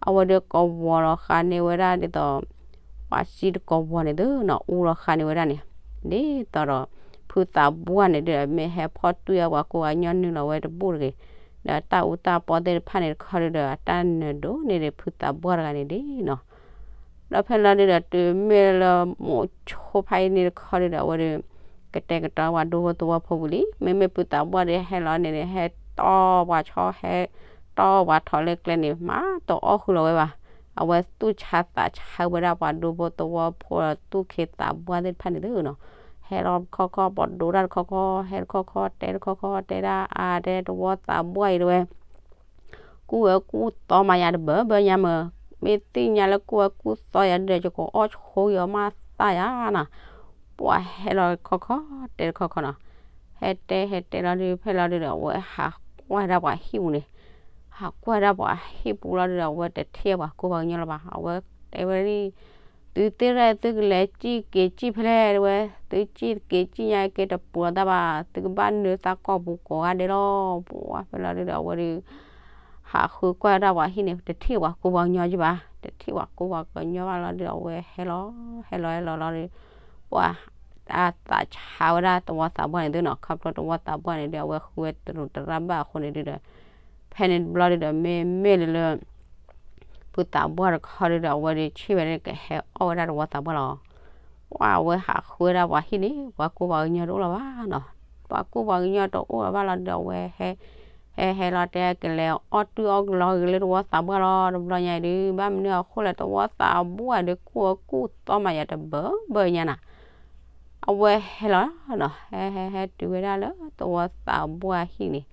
အဝဲဒုးကဝီၤလီၤဃာ်န့ၢ်ဝဲဒၣ်ဒ်သိး ပှၤစံတကဝီၤန့ၣ်သုနီၤ အူလီၤဃာ်န့ၢ်ဝဲဒၣ်န့ၣ် ဒ်သိးဒီး ဖုသးပှၢ်န့ၣ်ဒုဒီး မ့ၢ်ဟဲဖီၣ်တွံၢ်အပှၤကိးဂၤညီနုၢ်လီၤဝဲတဘူၣ်တဂ့ၤ, ဒီးတၢ်အူတၢ်ပီသ့ၣ်တဖၣ်န့ၣ်တခီဒုဒီး အတၢ်နၢၤဒိၣ်န့ၢ်ဒံးဖုသးပှၢ်တဂၤန့ၣ်ဒ်နီၤ. ဒီးဖဲလီၤဒုဒီး တုၤမ့ၢ်လၢမိၤဆိဖါအ့န့ၣ်တခီဒုဒီး အဝဲဒုး ကတဲာ်ကတီၤပှၤဒူဖိသဝီဖိဝံၤလံ, မ့မ့ၢ်ဖုသးပှၢ်ဒီးဟဲလီၤန့ၣ်န့ၣ် ဟဲတီပှၤဆီ ဟဲတီပှၤထီၣ်လၢကျဲန့ၣ် မၤတအီၣ်ဃုာ်လီၤဝဲဘၣ်. အဝဲသူၣ်ဆါသးဆါဝဲဒၣ်ပှၤဒူဖိသဝီဖိ သူၣ်ခ့သးပှၢ်သ့ၣ်တဖၣ်န့ၣ်သုနီၤ, ဟဲလီၤတခီခီ ပှၤဒိတၢ်တခီခီ ဟဲတခီခီ တဲတခီခီ တဲဒၣ်အါ တဲသဝီသးပှၢ်အံၤတဝဲ ကူၣ်ဝဲကူၣ်သီမၤယၤတဘၢဘၢညါမး, မ့ၢ်သ့ၣ်ညါလၢကူၣ်ဝဲကူၣ်သီယၤဒုဒီး ယကအီၣ်ဆိယီၤမးသၣ်ယၤနီၤ. ပှၤဟဲလီၤတခီခီ တဲတခီခီနီၤ, ဟဲတဲဟဲတဲလီၤဒု ဖဲလီၤဒုဒီး အဝဲဟးကွၢ်ဒၣ်ပှၤဟံၣ်ပူၤန့ၣ်, ဟးကွၢ်ဒၣ်ပှၤဟံၣ်ပူၤလီၤဒုဒီး အဝဲတထံၣ်ပှၤကိးပှၤကညီလၢၤဘၣ်. အဝဲတဲဝဲဒၣ် သုသ့ၣ်ရဲၣ်သုကလဲၤစံၣ်က့ၤစံၣ်ဖဲလဲၣ်တဝဲ, သုစံၣ်က့ၤစံၣ်ညါက့ၤတပူၤလီၤတၢ်ဘၣ်, သုကဘၣ်နုာ်သးကိာ်ပူၤကိးဂၤဒဲးလီၤ. ပှၤဖဲလီၤဒုဒီး အဝဲဒုး ဟးဃုကွၢ်ဒၣ်ပှၤဟံၣ်န့ၣ် တထံၣ်ပှၤကိးပှၤကညီက့ဘၣ်, တထံၣ်ပှၤကိးပှၤကညီဘၣ်လီၤဒုဒီး အဝဲဟဲလီၤ ဟဲလီၤဟဲလီၤလီၤဒုး ပှၤ အသးဆါဝဲဒၣ်သဝီသးပှၢ်န့ၣ်သုနီၤ, ခီဖျိသဝီသးပှၢ်န့ၣ်ဒုး အဝဲဃုဝဲတရူးတရၣ်ဘၣ်အဃိန့ၣ်ဒုဒီး ဖဲန့ၣ်တဘျီဒုဒီး မ့မ့ၢ်လၢလၢ ဖုသးပှၢ်တခီဒုဒီး အဝဲဒုးဆ့ၣ်ဝဲဒၣ်ကဟဲအီၣ်ဝဲဒၣ်သဝီသးပှၢ်လီၤ. ပှၤအဝဲဟးဃုဝဲဒၣ်ပှၤဟံၣ်န့ၣ် ပှၤကိးပှၤကညီတအိၣ်လၢၤဘၣ်နီၤ, ပှၤကိးပှၤကညီတအိၣ်လၢၤဘၣ်လီၤဒုဒီး အဝဲဟဲ ဟဲဟဲလီၤတဲကလဲၤအီၣ်တုၤအီၣ်ကလီဂ့ၤလၢသဝီသးပှၢ်လီၤ. တဘျီညါအံၤဒုး ဘၣ်မနုၤအဃိလဲၣ် သဝီသးပှၢ်ဒုးကူၣ်ဝဲကူၣ်သီမၤယၤတဘၢဘၢညါနီၤ အဝဲဟဲလီၤနီၤ, ဟဲဟဲဟဲတုၤဝဲဒၣ်လၢ သဝီသးပှၢ်ဟံၣ်န့ၣ်,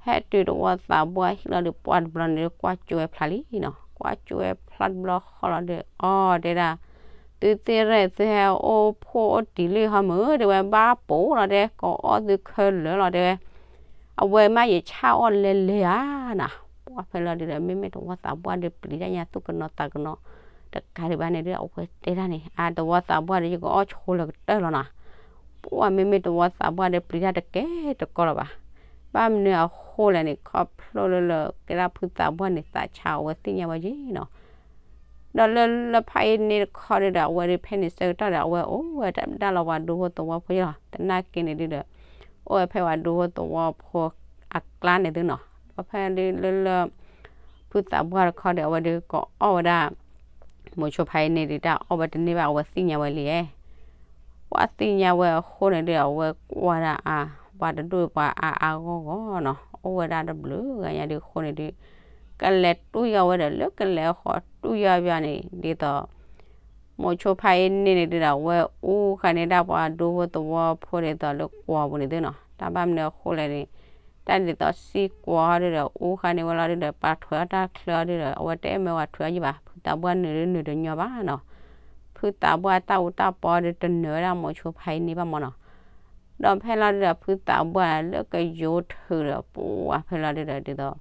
ဟဲတုၤသဝီသးပှၢ်ဟံၣ်လီၤဒုး ပှၢ်တဘျီန့ၣ်ဒုး ကွၢ်ကၠိဝဲဖျါလံနီၤ, ကွၢ်ကၠိဝဲဖျါတဘျီဃီလီၤဒုး အီၤတဲဒၣ်, သုသ့ၣ်ရဲၣ်သုဟဲအိၣ်ဖှိၣ်အိၣ်တံၢ်လံဟီမုၢ် တဲဝဲ ဘၣ်ပိာ်လီၤတဲ ကအီၣ်သုခဲလၢာ်လီၤတဲဝဲ အဝဲမ့ၢ်ယဆၣ်အီၣ်လဲလဲဧါနီၤ, ပှၢ်ဖဲလီၤဒုဒီး မ့မ့ၢ်သဝီသးပှၢ်ဒုးပျံၤတၢ်ညါသူၣ်ကနိးသးကနိး တကးဒံးဘၣ်န့ၣ်ဒုး အဝဲတဲဒၣ်န့ၣ် အါ သဝီသးပှၢ်ဒုး ယကအီၣ်ဆိလၢကတၢၢ်လီၤနီၤ, ပှၢ်မ့မ့ၢ်သဝီသးပှၢ်ဒုးပျံၤတၢ်တကဲတကီလီၤဘၣ်, ဘၣ်မနုၤအဃိလဲၣ်န့ၣ် ခီဖျိလၢလၢကဲဒၣ်ဖုသးပှၢ်န့ၣ် သးဆါအဝဲသ့ၣ်ညါဝဲက့နီၤ ဒီးလၢလၢဖးအ့န့ၣ်တခီဒုဒီး အဝဲဒုးဖဲန့ၣ်ဆၢကတီၢ်ဒီး အဝဲအိၣ်ဝဲတၢ်လီၤပှၤဒူဖိသဝီဖိယလီၤ, သနာ်က့န့ၣ်ဒုဒီး အိၣ်ဝဲဖဲပှၤဒူဖိသဝီဖိအကျါန့ၣ်သုနီၤ, ဒီးဖဲဒုလၢလၢ ဖုသးပှၢ်တခီဒီး အဝဲဒုးကအီၣ်ဝဲဒၣ် မိၤဆိဖးအ့န့ၣ်ဒုး တၢ်အီၣ်ဝဲတန့ၢ်ဘၣ် အဝဲသ့ၣ်ညါဝဲလံဧါ, ပှၤသ့ၣ်ညါဝဲအဃိန့ၣ်ဒုး အဝဲကွၢ်ဒၣ်အါ ပှၤတဒူၣ်ပှၤအါအါဂီၢ်ဂီၢ်နီၤ, အိၣ်ဝဲဒၣ်တဘျုးဂၤညါဒုးအဃိန့ၣ်ဒုး ကလဲၤတူၢ်ယီၤဝဲဒီး လၢကလဲၤဃီၤတူၢ်ယီၤဘၣ်န့ၣ် ဒ်သိး မိၤဆိဖးအ့န့ၣ်န့ၣ်ဒုးဒီး အဝဲအူဃာ်န့ၢ်ဒၣ်ပှၤဒူဖိသဝီဖိဒ်သိးလၢကွီၤပူၤန့ၣ်သုနီၤ, တၢ်ဘၣ်မနုၤအဃိလဲၣ်န့ၣ် တၢ်ဒ်သိးစံကွီၤဟီဒုဒီး အူဃာ်န့ၢ်ဝဲလီၤဒုဒီး ပှၤထွဲးအီၣ်တၢ်ချၢအီၤဒုဒီး အဝဲတအဲၣ်မၢပှၤထွဲးအီၣ်ယံၤဘၣ်, ဖုသးပှၢ်နုာ်ဒုးနုာ်တညီဘၣ်နီၤ, ဖုသးပှၢ်တၢ်အူတၢ်ပီဒုးတနၢၤဝဲဒၣ်မိၤဆိဖးအ့န့ၣ်ဘၣ်မၢ်နီၤ ဒီးဖဲလီၤဒုဒီးဖုသးပှၢ်လၢကယိၤထုးဒီး ပှၤဖဲလီၤဒုဒီး ဒ်သိး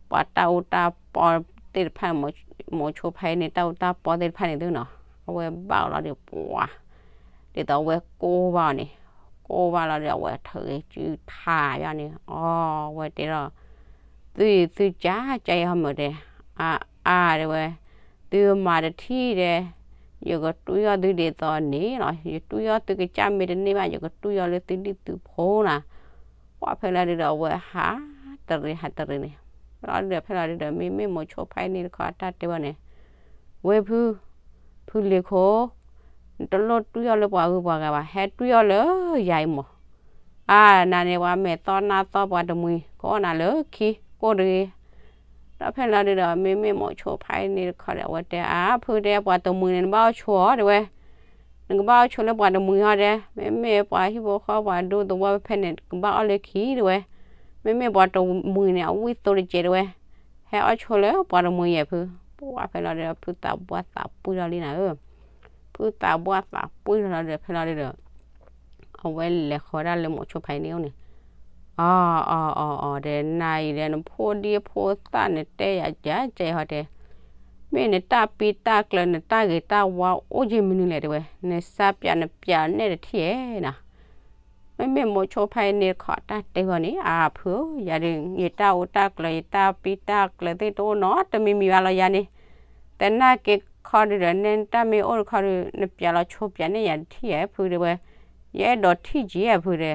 ပှၤတၢ်အူတၢ်ပီသ့ၣ်တဖၣ်န့ၣ် မိၤဆိဖးအ့န့ၣ် တၢ်အူတၢ်ပီသ့ၣ်တဖၣ်န့ၣ်သုနီၤ, အဝဲဘၣ်အီၤလီၤဒုးပှၤ ဒ်သိးအဝဲကိးဘၣ်အီၤန့ၣ်, ကိးဘၣ်လီၤဒုး အဝဲထုးက့ၤစုထါယါန့ၣ် အီ အဝဲတဲဒီး သုအံၤသုကၢ်ကၢ်အံၤဟီမုၢ်တဲ, အါ အါ တဲဝဲ, သုမၤတထံၣ်တဲ, ယကတူၢ်ယီၢ်သုဒ်သိးန့ၣ်လီၤ, ယတူၢ်ယီၢ်သုကစၢ်မ့ၢ်တန့ၢ်ဘၣ် ယကတူၢ်ယီၢ်လၢသုဒံၣ်သုဖိနီၤ, ပှၢ်ဖဲလီၤဒုဒီး အဝဲဟးတရံးဟးတရံးန့ၣ်, ဖဲလီၤဒုဒီး ဖဲလီၤဒုဒီး မ့မ့ၢ်မိၤဆိဖးအ့န့ၣ်တခီအတၢ်တဲဝဲန့ၣ်, ဝ့ၢ်ဖု, ဖုလ့ၤခိၣ်, နတလိၣ်တူၢ်ယီၢ်လၢပှၤဂုၤပှၤဂၤဘၣ်, ဟဲတူၢ်ယီၢ်လၢယၤအံၤမး, အါ နၤန့ၣ်ပှၤမဲာ်သီနါသီပှၤတမှံၤ ကအီၣ်နၤလၢခံကိၢ်တဂ့ၤ, ဒီးဖဲလီၤဒုဒီး မ့မ့ၢ်မိၤဆိဖးအ့န့ၣ်တခီဒီး အဝဲတဲ အါ ဖုတဲ ပှၤတမှံၤန့ၣ် နဘၣ်အီၣ်ဆိအီၤတဲဝဲ နကဘၣ်အီၣ်ဆိလၢပှၤတမှံၤဟီတဲ, မ့မ့ၢ်ပှၤဟံၣ်ဖိဃီဖိပှၤဒူသဝီဖဲန့ၣ် ကဘၣ်အီၣ်လၢခံတဲဝဲ, မ့မ့ၢ်ပှၤတမှံၤန့ၣ် အဝံၣ်သိတကဲးတဲဝဲ, ဟဲအီၣ်ဆိလၢပှၤတမှံၤယဲၢ်ဖု, ပှၢ်ဖဲလီၤဒုဒီး ဖုသးပှၢ်သးပှံၢ်ထီၣ်လံနၤဧၢ, ဖုသးပှၢ်သးပှံၢ်ထီၣ်လီၤဒီး ဖဲလီၤဒုဒီး အဝဲလဲၤဃီၤဝဲဒၣ်လၢမိၤဆိဖါအ့န့ၣ်အိၣ်န့ၣ်, အီၤအီၤအီၤအီၤ တဲ နၤအံၤဒီး နဖိဒံဖိသၣ်နတဲယၤကဲကဲဟီတဲ, မ့ၢ်နတၢ်ပံတၢ်ကျၢၤ နတၢ်ဂ့ၤတၢ်ဝါအိၣ်ယ့ၢ်မနုၤလဲၣ် တဲဝဲ, နစၢ်ပျးနပျးနဲၣ်တထံၣ်ဧဲနီၤ. မ့မ့ၢ်မိၤဆိဖါအ့န့ၣ်တခီ တၢ်တဲဝဲန့ၣ် အါဖုဧၢ, ယၤဒီး ယတၢ်အိၣ်တၢ်ကျၢၤ ယတၢ်ပံတၢ်ကျၢၤသ့ၣ်တအိၣ်နီတမံၤမံၤဘၣ်လီၤယၤန့ၣ်, သနာ်က့ခီဒုဒီး နဲနတၢ်မ့ၢ်အိၣ်တခီဒု နပျးလီၤဆိပျးန့ၢ်ယၤတထံၣ်ဧဲဖုတဲဝဲ, ယအဲၣ်ဒိးထံၣ်က့ၤဧဲဖုတဲ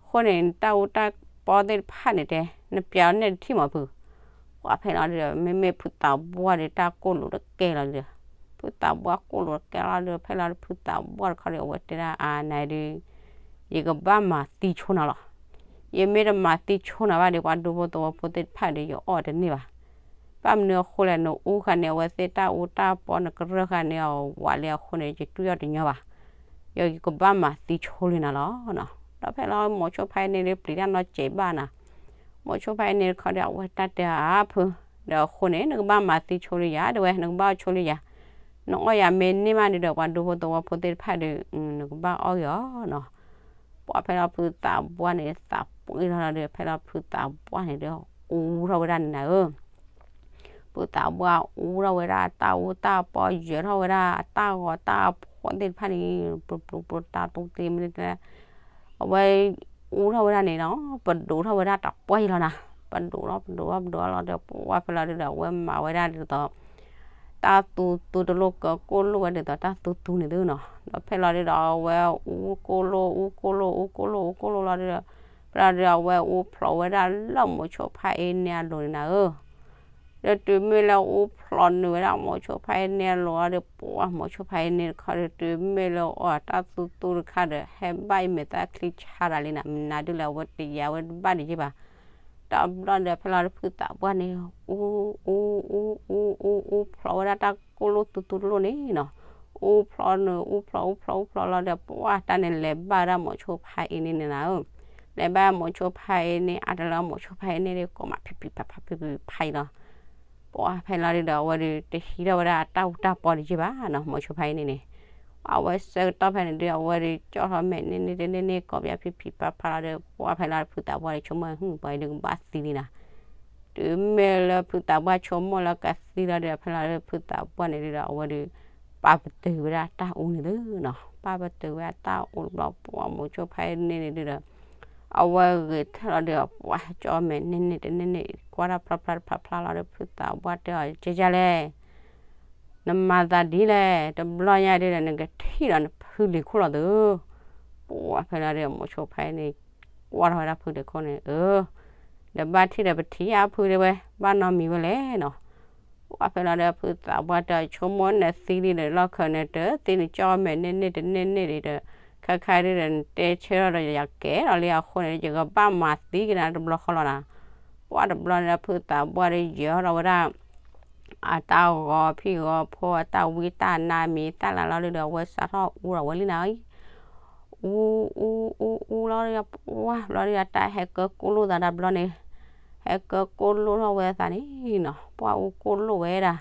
အဃိန့ၣ် နတၢ်အူတၢ်ပီသ့ၣ်တဖၣ်န့ၣ်တဲ နပျးအီၤနဲၣ်တထံၣ်မးဖု, ပှၢ်ဖဲလီၤဒုဒီး မ့မ့ၢ်ဖုသးပှၢ်ဒီးတၢ်ကိၢ်လိာ်တကဲလီၤဒုဒီး, ဖုသးပှၢ်ကိၢ်လိာ်တကဲလီၤဒုဒီး ဖဲလီၤဒုဖုသးပှၢ်တခီဒီး အဝဲတဲဒၣ်အါန့ၣ်ဒု ယကဘၣ်မၤသံဆိနၤလီၤ. ယမ့ၢ်တမၤသံဆိနၤဘၣ်ဒီး ပှၤဒူဖိသဝီဖိသ့ၣ်တဖၣ်ဒီး ယအီၣ်တန့ၢ်ဘၣ်. ဘၣ်မနုၤအဃိလဲၣ် နအူဃာ်န့ၣ် အဝဲသ့ၣ်တၢ်အူတၢ်ပီ နကရၢဃာ်န့ၣ်အီၤဝးလံအဃိန့ၣ် ယတူၢ်အီၤတညီဘၣ်. ယကဘၣ်မၤသံဆိလံနၤလီၤ. ဒီးဖဲလီၤမိၤဆိဖါအ့န့ၣ်ဒု ပျံၤတၢ်နီတစဲးဘၣ်နၤ, မိၤဆိဖါအ့န့ၣ်တခီဒီး အဝဲတၢ်တဲအါဖု, ဒီးအဃိန့ၣ် နကဘၣ်မၤသံဆိလံယၤ တဲဝဲ, နကဘၣ်အီၣ်ဆိလံယၤ, နအီၣ်ယၤမ့ၢ်န့ၢ်မးန့ၣ်ဒီး ပှၤဒူဖိသဝီဖိသ့ၣ်တဖၣ်ဒီး နကဘၣ်အီၣ်ဂ့ၤအီၤနီၤ. ပှၢ်ဖဲလီၤဖုသးပှၢ်န့ၣ် သးပှ့ၤထီၣ်လီၤဒီး ဖဲလီၤဖုသးပှၢ်န့ၣ်ဒီး အူထီၣ်ဝဲဒၣ်န့ၣ်နၤဧၢ ဖုသးပှၢ်အူထီၣ်ဝဲဒၣ်တၢ်အူတၢ်ပီ ယၢၤထီၣ်ဝဲဒၣ်တၢ်ဂီၤတၢ်ဖီၣ်သ့ၣ်တဖၣ်န့ၣ် ပျိပျိပျိတၢ်တူၢ်တ့ၢ်မ့ၢ်န့ၣ် အဝဲအူထီၣ်ဝဲဒၣ်န့ၣ်နီၤ ပဒိးထီၣ်ဝဲဒၣ်တပှၢ်ယံၤလီၤနၤ, ပဒိးထီၣ်ပဒိးထီၣ်ပဒိးထီၣ်လီၤဒီး ပှၢ်ဖဲလီၤဒုဒီး အဝဲမၤဝဲဒၣ်ဒ်သိး တၢ်သူသူတလိၣ်ကကိၢ်လိာ်ဝဲဒ်သိးတၢ်သူသူန့ၣ်သုနီၤ, ဒီးဖဲလီၤဒုဒီး အဝဲအူကိၢ်လိာ် အူကိၢ်လိာ် အူကိၢ်လိာ် အူကိၢ်လိာ်လီၤဒီး ဖဲလီၤဒုဒီး အဝဲအူဖျိးဝဲဒၣ်လၢမိၤဆိဖါအ့န့ၣ်အလိၤန့ၣ်နၤဧၢ ဒီးတုၤမ့ၢ်လၢအူဖျိးနုာ်ဝဲဒၣ်မိၤဆိဖါအ့န့ၣ်အလိၤလီၤဒီး ပှၢ်မိၤဆိဖါအ့န့ၣ်တခီဒီး တုၤမ့ၢ်လၢအီၣ်တၢ်သူသူတခါဒီး ဟဲဘၣ်အံၤမဲာ်သၣ်ချံဆါတၢ်လံနၤ, မနုၤဒုလဲၣ် အဝဲတယၤဝဲတဘၣ်ဒံးက့ဘၣ်. တဘျီဒီးဖဲလီၤဒုဖုသးပှၢ်န့ၣ် အူ အူ အူ အူ အူ အူဖျိးဝဲဒၣ်တၢ်ကိၢ်လိာ်သူသူတလိၣ်န့ၣ်နီၤ, အူဖျိးနုာ် အူဖျိး အူဖျိး အူဖျိးလီၤဒီး ပှၢ်တၢ်န့ၣ်လဲၤဘၣ်ဝဲဒၣ်မိၤဆိဖါအ့န့ၣ်န့ၣ်နၤဧၢ လဲၤဘၣ်မိၤဆိဖါအ့န့ၣ် အါတလၢမိၤဆိဖါအ့န့ၣ်ဒုး ကိးမးဖံးဖံးဖးဖးဖံးဖံးဖးအံၤလီၤ. ပှၢ်ဖဲလီၤဒုဒီး အဝဲဒုးတဟံးထီၣ်ဝဲဒၣ်တၢ်အူတၢ်ပီတယံာ်ဘၣ်နီၤ မိၤဆိဖါအ့န့ၣ်န့ၣ်, အဝဲဆၢကတီၢ်ဖဲန့ၣ်ဒုး အဝဲဒုး ကၠီၣ်ထီၣ်မဲာ်န့ၢ်န့ၢ်တန့ၢ်န့ၢ် ကိးပယါဖံးဖံးဖးဖးလီၤဒီး ပှၢ်ဖဲလီၤဒုး ဖုသးပှၢ်ဒုး ဆိကမိၣ် ဟ့ၣ် ပှၤအံၤဒုးကဘၣ်သံလံနၤ တုၤမ့ၢ်လၢဖုသးပှၢ်ဆိကမိၣ်လၢကသံလီၤဒီး ဖဲလီၤဒုးဖုသးပှၢ်န့ၣ်ဒုဒီး အဝဲဒုး ပာ်ပတုာ်ဝဲဒၣ်တၢ်အူန့ၣ်သုနီၤ, ပာ်ပတုာ်ဝဲဒၣ်တၢ်အူတဘျီ ပှၢ်မိၤဆိဖါအ့န့ၣ်န့ၣ်ဒုဒီး အဝဲဂဲၤထၢၣ်လီၤဒီး ပှၢ်ကၠီၣ်မဲာ်န့ၢ်န့ၢ်တန့ၢ်န့ၣ် ကွၢ်တၢ်ဖျါဖျါတဖျါဖျါလီၤဒီး ဖုသးပှၢ်တဲအီၤ ကဲကဲလဲၣ် နမၤသးဒ်လဲၣ် တဘျီညါဒုဒီး နကထံၣ်ဒီးနဖုလံၤခိၣ်လီၤသု ပှၢ်ဖဲလီၤဒုး မိၤဆိဖါအ့န့ၣ် ကွၢ်ထီၣ်ဝဲဒၣ်ဖုလံၤခိၣ်န့ၣ် အၢ ဒီးဘၣ်ထံၣ်ဒီးပထံၣ်ဧါဖုတဲဝဲ ဘၣ်နီတမံၤဝဲလဲၣ်နီၤ, ပှၢ်ဖဲလီၤဒုး ဖုသးပှၢ်တဲအီၤ ဆိကမိၣ်နသံလံဒီး လီၢ်ခၢးန့ၣ်တသံ နကၠီၣ်မဲာ်န့ၢ်န့ၢ်တန့ၢ်န့ၣ်ဒီး ခါခါဒုဒီး နတဲဆၢထီၣ်ဒီးယၤကဲထီၣ်လံအဃိန့ၣ် ယကဘၣ်မၤသံက့ၤနၤတဘျီဃီလီၤနၤ, ပှၢ်တဘျီန့ၣ်ဒီး ဖုသးပှၢ်ဒုး ယၢၤထီၣ်ဝဲဒၣ် အတၢ်ဂီၤဖံးဂီၤဖိ အတၢ်ဝံတၢ်နါမံၤတၢ်လၤလီၤဒုဒီး အဝဲစးထီၣ်အူထီၣ်ဝဲလံနၤ အူ အူ အူ အူလီၤဒုဒီး ပှၢ်ဘျီဒုဒီး တၢ်ဟဲကၢကိၢ်လိာ်သးတဘျီန့ၣ် ဟဲကၢကိၢ်လိာ်ထီၣ်ဝဲသးန့ၣ်နီၤ ပှၢ်အူကိၢ်လိာ်ဝဲဒၣ်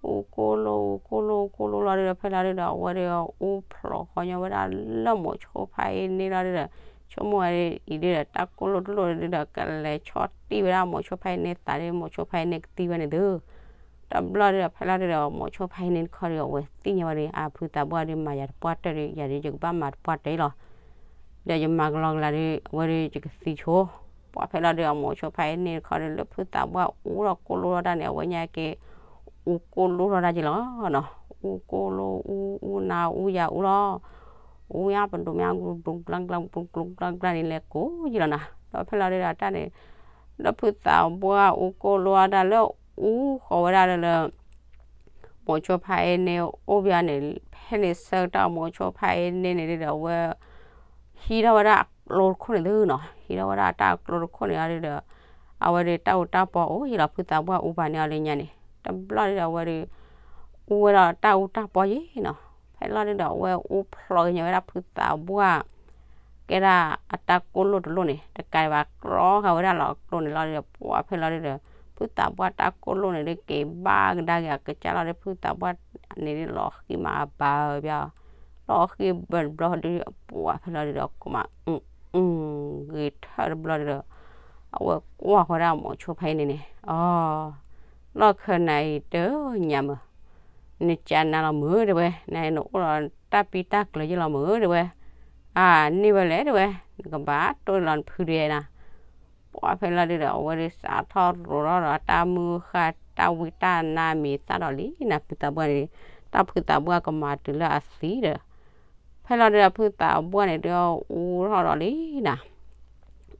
အူကိၢ်လိာ် အူကိၢ်လိာ် အူကိၢ်လိာ်လီၤဒုဒီး ဖဲလီၤဒုဒီး အဝဲဒုး အူဖျိးဃီညီဝဲဒၣ်လၢမိၤဆိဖါအ့န့ၣ်လီၤဒုဒီး ဆိကမိၣ်ဝဲအံၤဒုဒီး တၢ်ကိၢ်လိာ်တလိာ်ဒုဒီး ကလဲၤဆီၣ်တံၢ်ဝဲဒၣ်မိၤဆိဖါအ့န့ၣ်သးဒု မိၤဆိဖါအ့န့ၣ်ကသံဝဲန့ၣ်သု တဘျီဒုဒီး ဖဲလီၤဒုဒီး မိၤဆိဖါအ့န့ၣ်တခီဒုဒီး အဝဲသ့ၣ်ညါဝဲဒု အါဖုသးပှၢ်ဒု မၤယၤတပှၢ်တၢၢ်ဒု ယၤဒု ယကဘၣ်မၤတပှၢ်တၢၢ်အံၤလီၤ ဒီးယမၤကလီကလီဒု အဝဲဒု ယကသံဆိ ပှၢ်ဖဲလီၤဒု အမိၤဆိဖါအ့န့ၣ်တခီဒု လၢဖုသးပှၢ်အူထီၣ်ကိၢ်လိာ်ထီၣ်တၢ်န့ၣ် အဝဲညါက့ၤ အူကိၢ်လိာ်ထီၣ်တၢ်က့ၤလီၤနီၤ အူကိၢ်လိာ် အူ အူနၤ အူယၤအူလီၤ အူညါပဒိၣ်မး ကျူကျူကျါကျါ ကျူကျူကျါကျါန့ၣ် လဲၤကိးယံၤလီၤနၤ ဒီးဖဲလီၤဒုဒီးတၢ်န့ၣ် လၢဖုသးပှၢ်အူကိၢ်လိာ်အတၢ်လၢအူဃီၤဝဲဒၣ်လၢ မိၤဆိဖါအ့န့ၣ် အိၣ်ဘၣ်န့ၣ် ဖဲန့ၣ်ဆၢကတီၢ်မိၤဆိဖါအ့န့ၣ်န့ၣ်ဒုဒီး အဝဲ ဟံးထီၣ်ဝဲဒၣ်အကျိတခိၣ်န့ၣ်သုနီၤ ဟံးထီၣ်ဝဲဒၣ်တၢ်အကျိတခိၣ်န့ၣ်အီၤဒုဒီး အဝဲဒုးတၢ်အူတၢ်ပီအိၣ်ယံၤလီၤ ဖုသးပှၢ်အူပာ်န့ၢ်အီၤလၢညါန့ၣ် တဘျီဒုဒီး အဝဲဒုး အူဝဲဒၣ်တၢ်အူတၢ်ပီယံၤနီၤ ဖဲလီၤဒုဒီး အဝဲအူဖျိးကညီဝဲဒၣ်ဖုသးပှၢ် ကဲဒၣ်အတၢ်ကိၢ်လိာ်တလိာ်န့ၣ် တကးဒံးဘၣ် ကျီဃာ်ဝဲဒၣ်လီၤအကျိန့ၣ်လီၤဒီး ပှၢ်ဖဲလီၤဒုဒီး ဖုသးပှၢ်တၢ်ကိၢ်လိာ်န့ၣ်ဒုး က့ၤဘၣ်ကဒါက့ၤအကစၢ်လီၤဒီး ဖုသးပှၢ်န့ၣ်ဒုး လီၤဃံမးအဘၣ်ပျီ အဝဲတီၢ်ဃံၢ်ဘၢတဘျီဒုး ပှၤဖဲလီၤဒုးဒီး ကမၤ အုၣ် အုၣ် ဂ့ၤထၢၣ်တဘျီဒုးဒီး အဝဲကွၢ်ဃီဒၣ်မိၤဆိဖဲအံၤန့ၣ်န့ၣ် အီၤ လီၢ်ခၢၣ်နၤအံၤတညါမုၢ် နကနၤလီၤမုၢ်တဲဝဲ နအိၣ်ဒီးတၢ်ပံတၢ်ကျၢၤယ့ၢ်လီၤမုၢ်တဲဝဲ အါ န့ၢ်ဝဲလဲၣ်တဲဝဲ နကဘၣ်တိၢ်လီၤနဖုဒဲးနၤ ပှၤဖဲလီၤဒုးဒီး အဝဲဒုးစးထီၣ်ရိးထီၣ်ဒီးတၢ်မုၢ်ဃၢ်တၢ်ဝံတၢ်နါမံၤသၣ်ဒီးလံနၤ ဖုသးပှၢ်န့ၣ် တၢ်ဖုသးပှၢ်ကမၤတုၤလၢအသံဒီး ဖဲလီၤဒုးဒီးဖုသးပှၢ်န့ၣ်ဒုးအူထီၣ်ဒီးလံနၤ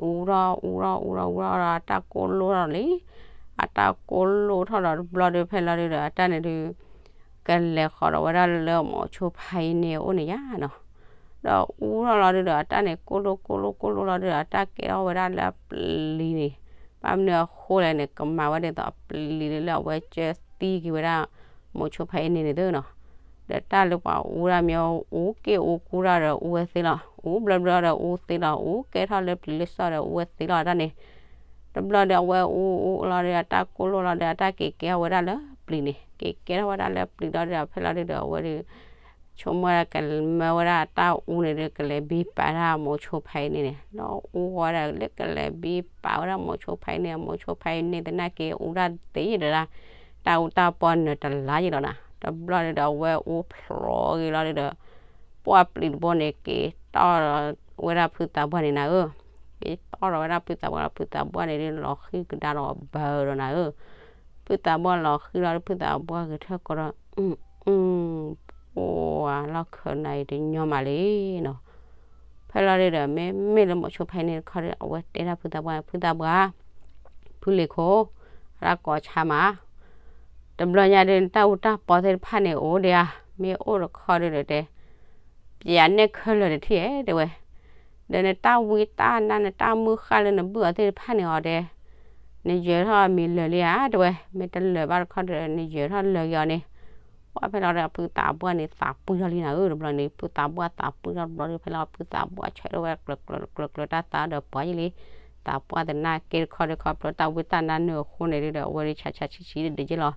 အူထီၣ်အူထီၣ်အူထီၣ်အူထီၣ်ဒီးတၢ်ကိၢ်လိၣ်ထီၣ်လံ အတၢ်ကိၢ်လိၣ်ထီၣ်ဒီးတဘျီဒုးဖဲလီၤဒုးဒီးအတၢ်န့ၣ်ဒုး ကလဲၤဃီၤဒီးဝဲဒၣ်လၢမိၤဆိဖဲအံၤန့ၣ်အအိၣ်န့ၣ်ယါနီၤ ဒီးအူထီၣ်လီၤဒုးဒီးအတၢ်န့ၣ်ကိၢ်လိၣ်ကိၢ်လိၣ်ကိၢ်လိၣ်လီၤဒုးဒီး အတၢ်ကဲထီၣ်ဝဲဒၣ်လၢအပျံၤန့ၣ် ဘၣ်မနုၤအဃိလဲၣ်န့ၣ် ကမၤဝဲဒ်သိးအပျံၤလၢအဝဲကၢသံက့ၤဝဲဒၣ် မိၤဆိဖဲအံၤန့ၣ်န့ၣ်သုနီၤ ဒီးတၢ်လၢပှၤအူဒၣ်မ့ၢ်အူက့ၢ်အူကူဒီးအူဝဲသ့လီၤ အူဘျီဘျီဒီးအူသ့လီၤ အူကဲထီၣ်လၢပျံၤလၢစီၣ်ဒီးအူဝဲသ့လီၤတၢ်န့ၣ် တဘျီဒီးအဝဲအူအူလီၤဒီးအတၢ်ကိၢ်လိၣ်လီၤဒီး အတၢ်က့ၤကဲထီၣ်ဝဲဒၣ်လၢပျံၤန့ၣ် က့ၤကဲထီၣ်ဝဲဒၣ်လၢပျံၤလီၤဒီး ဖဲလီၤဒုးဒီးအဝဲဒုး ဆိကမိၣ်ဝဲဒၣ်ကမၢဝဲဒၣ်တၢ်အူန့ၣ်ဒုး ကလဲၤဘံပာ်ဒၣ်မိၤဆိဖဲအံၤန့ၣ်န့ၣ် ဒီးအူဃီဒၣ်လၢကလဲၤဘံပာ်ဝဲဒၣ်မိၤဆိဖဲအံၤန့ၣ် မိၤဆိဖဲအံၤန့ၣ်သနာ်က့အူဒၣ်တ့ၢ်ဒီး တၢ်အူတၢ်ပီနၢၤတလါယံၤလီၤနၤ တဘျီဒုးဒီးအဝဲအူဖျိးဂ့ၤလီၤဒုးဒီး ပှၢ်ပျံၤတဘိန့ၣ် က့ၤတီၢ်ဝဲဒၣ်ဖုသးပှၢ်န့ၣ်နၤဧၢ, က့ၤတီၢ်ဒီးဝဲဒၣ်ဖုသးပှၢ်ဒီး ဖုသးပှၢ်န့ၣ်ဒုး လီၤဃံၤကဒါဒီးဘၢဒီးနၤဧၢ, ဖုသးပှၢ်လီၤဃံၤလီၤဒီး ဖုသးပှၢ်ဂဲၤထၢၣ်ကီးဒီး အုၣ် အုၣ် ပှၤလီၢ်ခၢၣ်နၤအံၤတညီမးလံနီၤ, ဖဲလီၤဒုးဒီး မ့မ့ၢ်လၢမိၤဆိဖဲန့ၣ်တခီဒီး အဝဲတဲဒၣ်ဖုသးပှၢ် ဖုသးပှၢ် ဖုလ့ၤခိၣ်, အတၢ်ကိးဆါမး တဘျီညါဒုး နတၢ်အူတၢ်ပီသ့ၣ်တဖၣ်န့ၣ် အိၣ်ဒံးဧါ, မ့ၢ်အိၣ်တခီဒုးဒီးတဲ, ပျးနဲၣ်ခဲလၢာ်တထံၣ်ဧဲ တဲဝဲ, ဒီးနတၢ်ဝံတၢ်နါ နတၢ်မုၢ်ဃၢ်လၢနဘုၣ်အီၤသ့ၣ်တဖၣ်န့ၣ်အီၤတဲ, နယၢၤထီၣ်မံၤလၢာ်လံဧါ တဲဝဲ, မ့ၢ်တလၢာ်ဘၣ်တခီဒီး နယၢၤထီၣ်လၢာ်က့ၤအီၤန့ၣ်, ပှၢ်ဖဲလီၤဒီး ဖုသးပှၢ်န့ၣ် သးပှံၢ်ထီၣ်လံနၤဧၢ တဘျီန့ၣ် ဖုသးပှၢ်သးပှံၢ်ထီၣ်တဘျီဒီး ဖဲလီၤဖုသးပှၢ်ဆၢထၢၣ်ဝဲ ကျၢၤကျၢၤကျၢၤကျၢၤတၢ်သးဒီးပှၤယံၤလံ, သးပှၢ်သနာ်က့တခီဒီး ခီဖျိတၢ်ဝံတၢ်နါနုာ်အဃိန့ၣ်ဒုးဒီး အဝဲဒုးဆးဆးဆံဆံတဒုးက့လီၤ,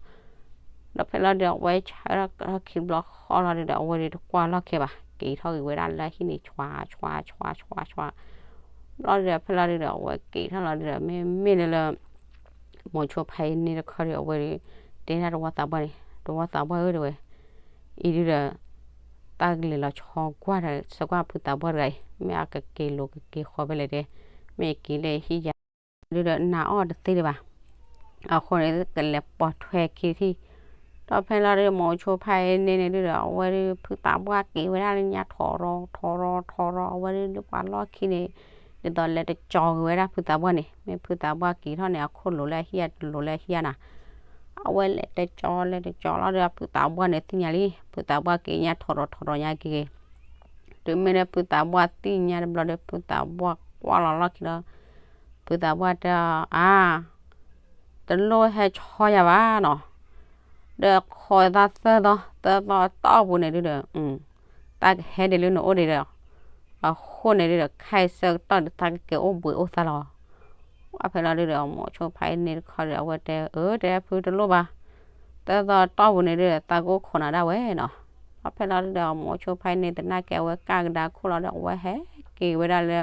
ဒီးဖဲလီၤဒုး အဝဲဆၢထၢၣ်ထီၣ်ခံဘျီဃီလီၤဒုးဒီး အဝဲဒုးတကွၢ်လီၢ်ခံဘၣ် က့ၤထီၣ်က့ၤဝဲဒၣ်လၢဟံၣ်န့ၣ် ဆွးဆွးဆွးဆွးဆွး, ဘျီဒုးဒီး ဖဲလီၤဒုးဒီး အဝဲက့ၤထီၣ်လီၤဒုးဒီး မ့မ့ၢ်လၢလၢ မိၤဆိဖဲအံၤန့ၣ်တခီဒီး အဝဲဒုး တဲဒၣ်တဝီသးပှၢ်န့ၣ် တဝီသးပှၢ်ဧၢ တဲဝဲ, အံၤဒုးဒီး တၢ်ကလဲၤလီၤဆီကွၢ်ဒီး ဆၢကွၢ်ဖုသးပှၢ်တဂၤအံၤ မ့ၢ်အကက့ၤလိာ်ကက့ၤဃီဖဲလဲၣ်တဲ, မ့ၢ်အက့ၤလၢဟံၣ်ယါ ဒုးဒီးနၤအီၣ်တသ့ဒံးဘၣ်, အဃိန့ၣ် ကလဲၤပိာ်ထွဲခံထံၣ်, ဒီးဖဲလီၤဒုး မိၤဆိဖဲအံၤန့ၣ်န့ၣ်ဒုးဒီး အဝဲဒုး ဖုသးပှၢ်က့ၤဝဲဒၣ်လၢညါထီၣ်ရီၤထီၣ်ရီၤထီၣ်ရီၤ အဝဲဒုးလၢပှၤလီၢ်ခံန့ၣ် ဒ်သိးလဲၤတကၠီၤက့ၤဝဲဒၣ်ဖုသးပှၢ်န့ၣ် မ့ၢ်ဖုသးပှၢ်က့ၤထီၣ်န့ၣ် အခိၣ်လိၤလၢအဟံၣ် အတလိၤလၢအဟံၣ်နၤ, အဝဲလဲၤတကၠီၤလဲၤတကၠီၤလီၤဒီး ဖုသးပှၢ်န့ၣ်သ့ၣ်ညါလံ, ဖုသးပှၢ်က့ၤညါထီၣ်ရီၤထီၣ်ရီၤညါက့ၤက့ၤ, တုၤမ့ၢ်လၢဖုသးပှၢ်သ့ၣ်ညါတဘျီဒီး ဖုသးပှၢ်ကွၢ်လီၤလီၢ်ခံဒီး ဖုသးပှၢ်တဲအီၤ အါ တလိၣ်ဟဲဆီယၤဘၣ်နီၤ, ဒီးခိးသးသၢသီ သၢသီတီၢ်ပူၤန့ၣ်ဒုးဒီး တၢ်ကဟဲဒ်လၢနအိၣ်ဒံးဒီး အဃိန့ၣ်ဒုးဒီး ခဲအံၤဆၢကတီၢ်ဒုး တၢ်ကက့ၤအိၣ်ဘှံးအိၣ်သါလီၤ, ပှၢ်ဖဲလီၤဒုးဒီး မိၤဆိဖဲအံၤန့ၣ်တခီဒီး အဝဲတဲ အၢ တဲဖုတလိၣ်ဘၣ်, သၢသီတီၢ်ပူၤန့ၣ်ဒုးဒီး သးကအိၣ်ခိးနၤဒၣ်ဝဲနီၤ, ပှၢ်ဖဲလီၤဒုးဒီး မိၤဆိဖဲအံၤန့ၣ်သနာ်က့ အဝဲကၢ်ကဒါခိၣ်လီၤဒီး အဝဲဟဲက့ၤဝဲဒၣ်လၢ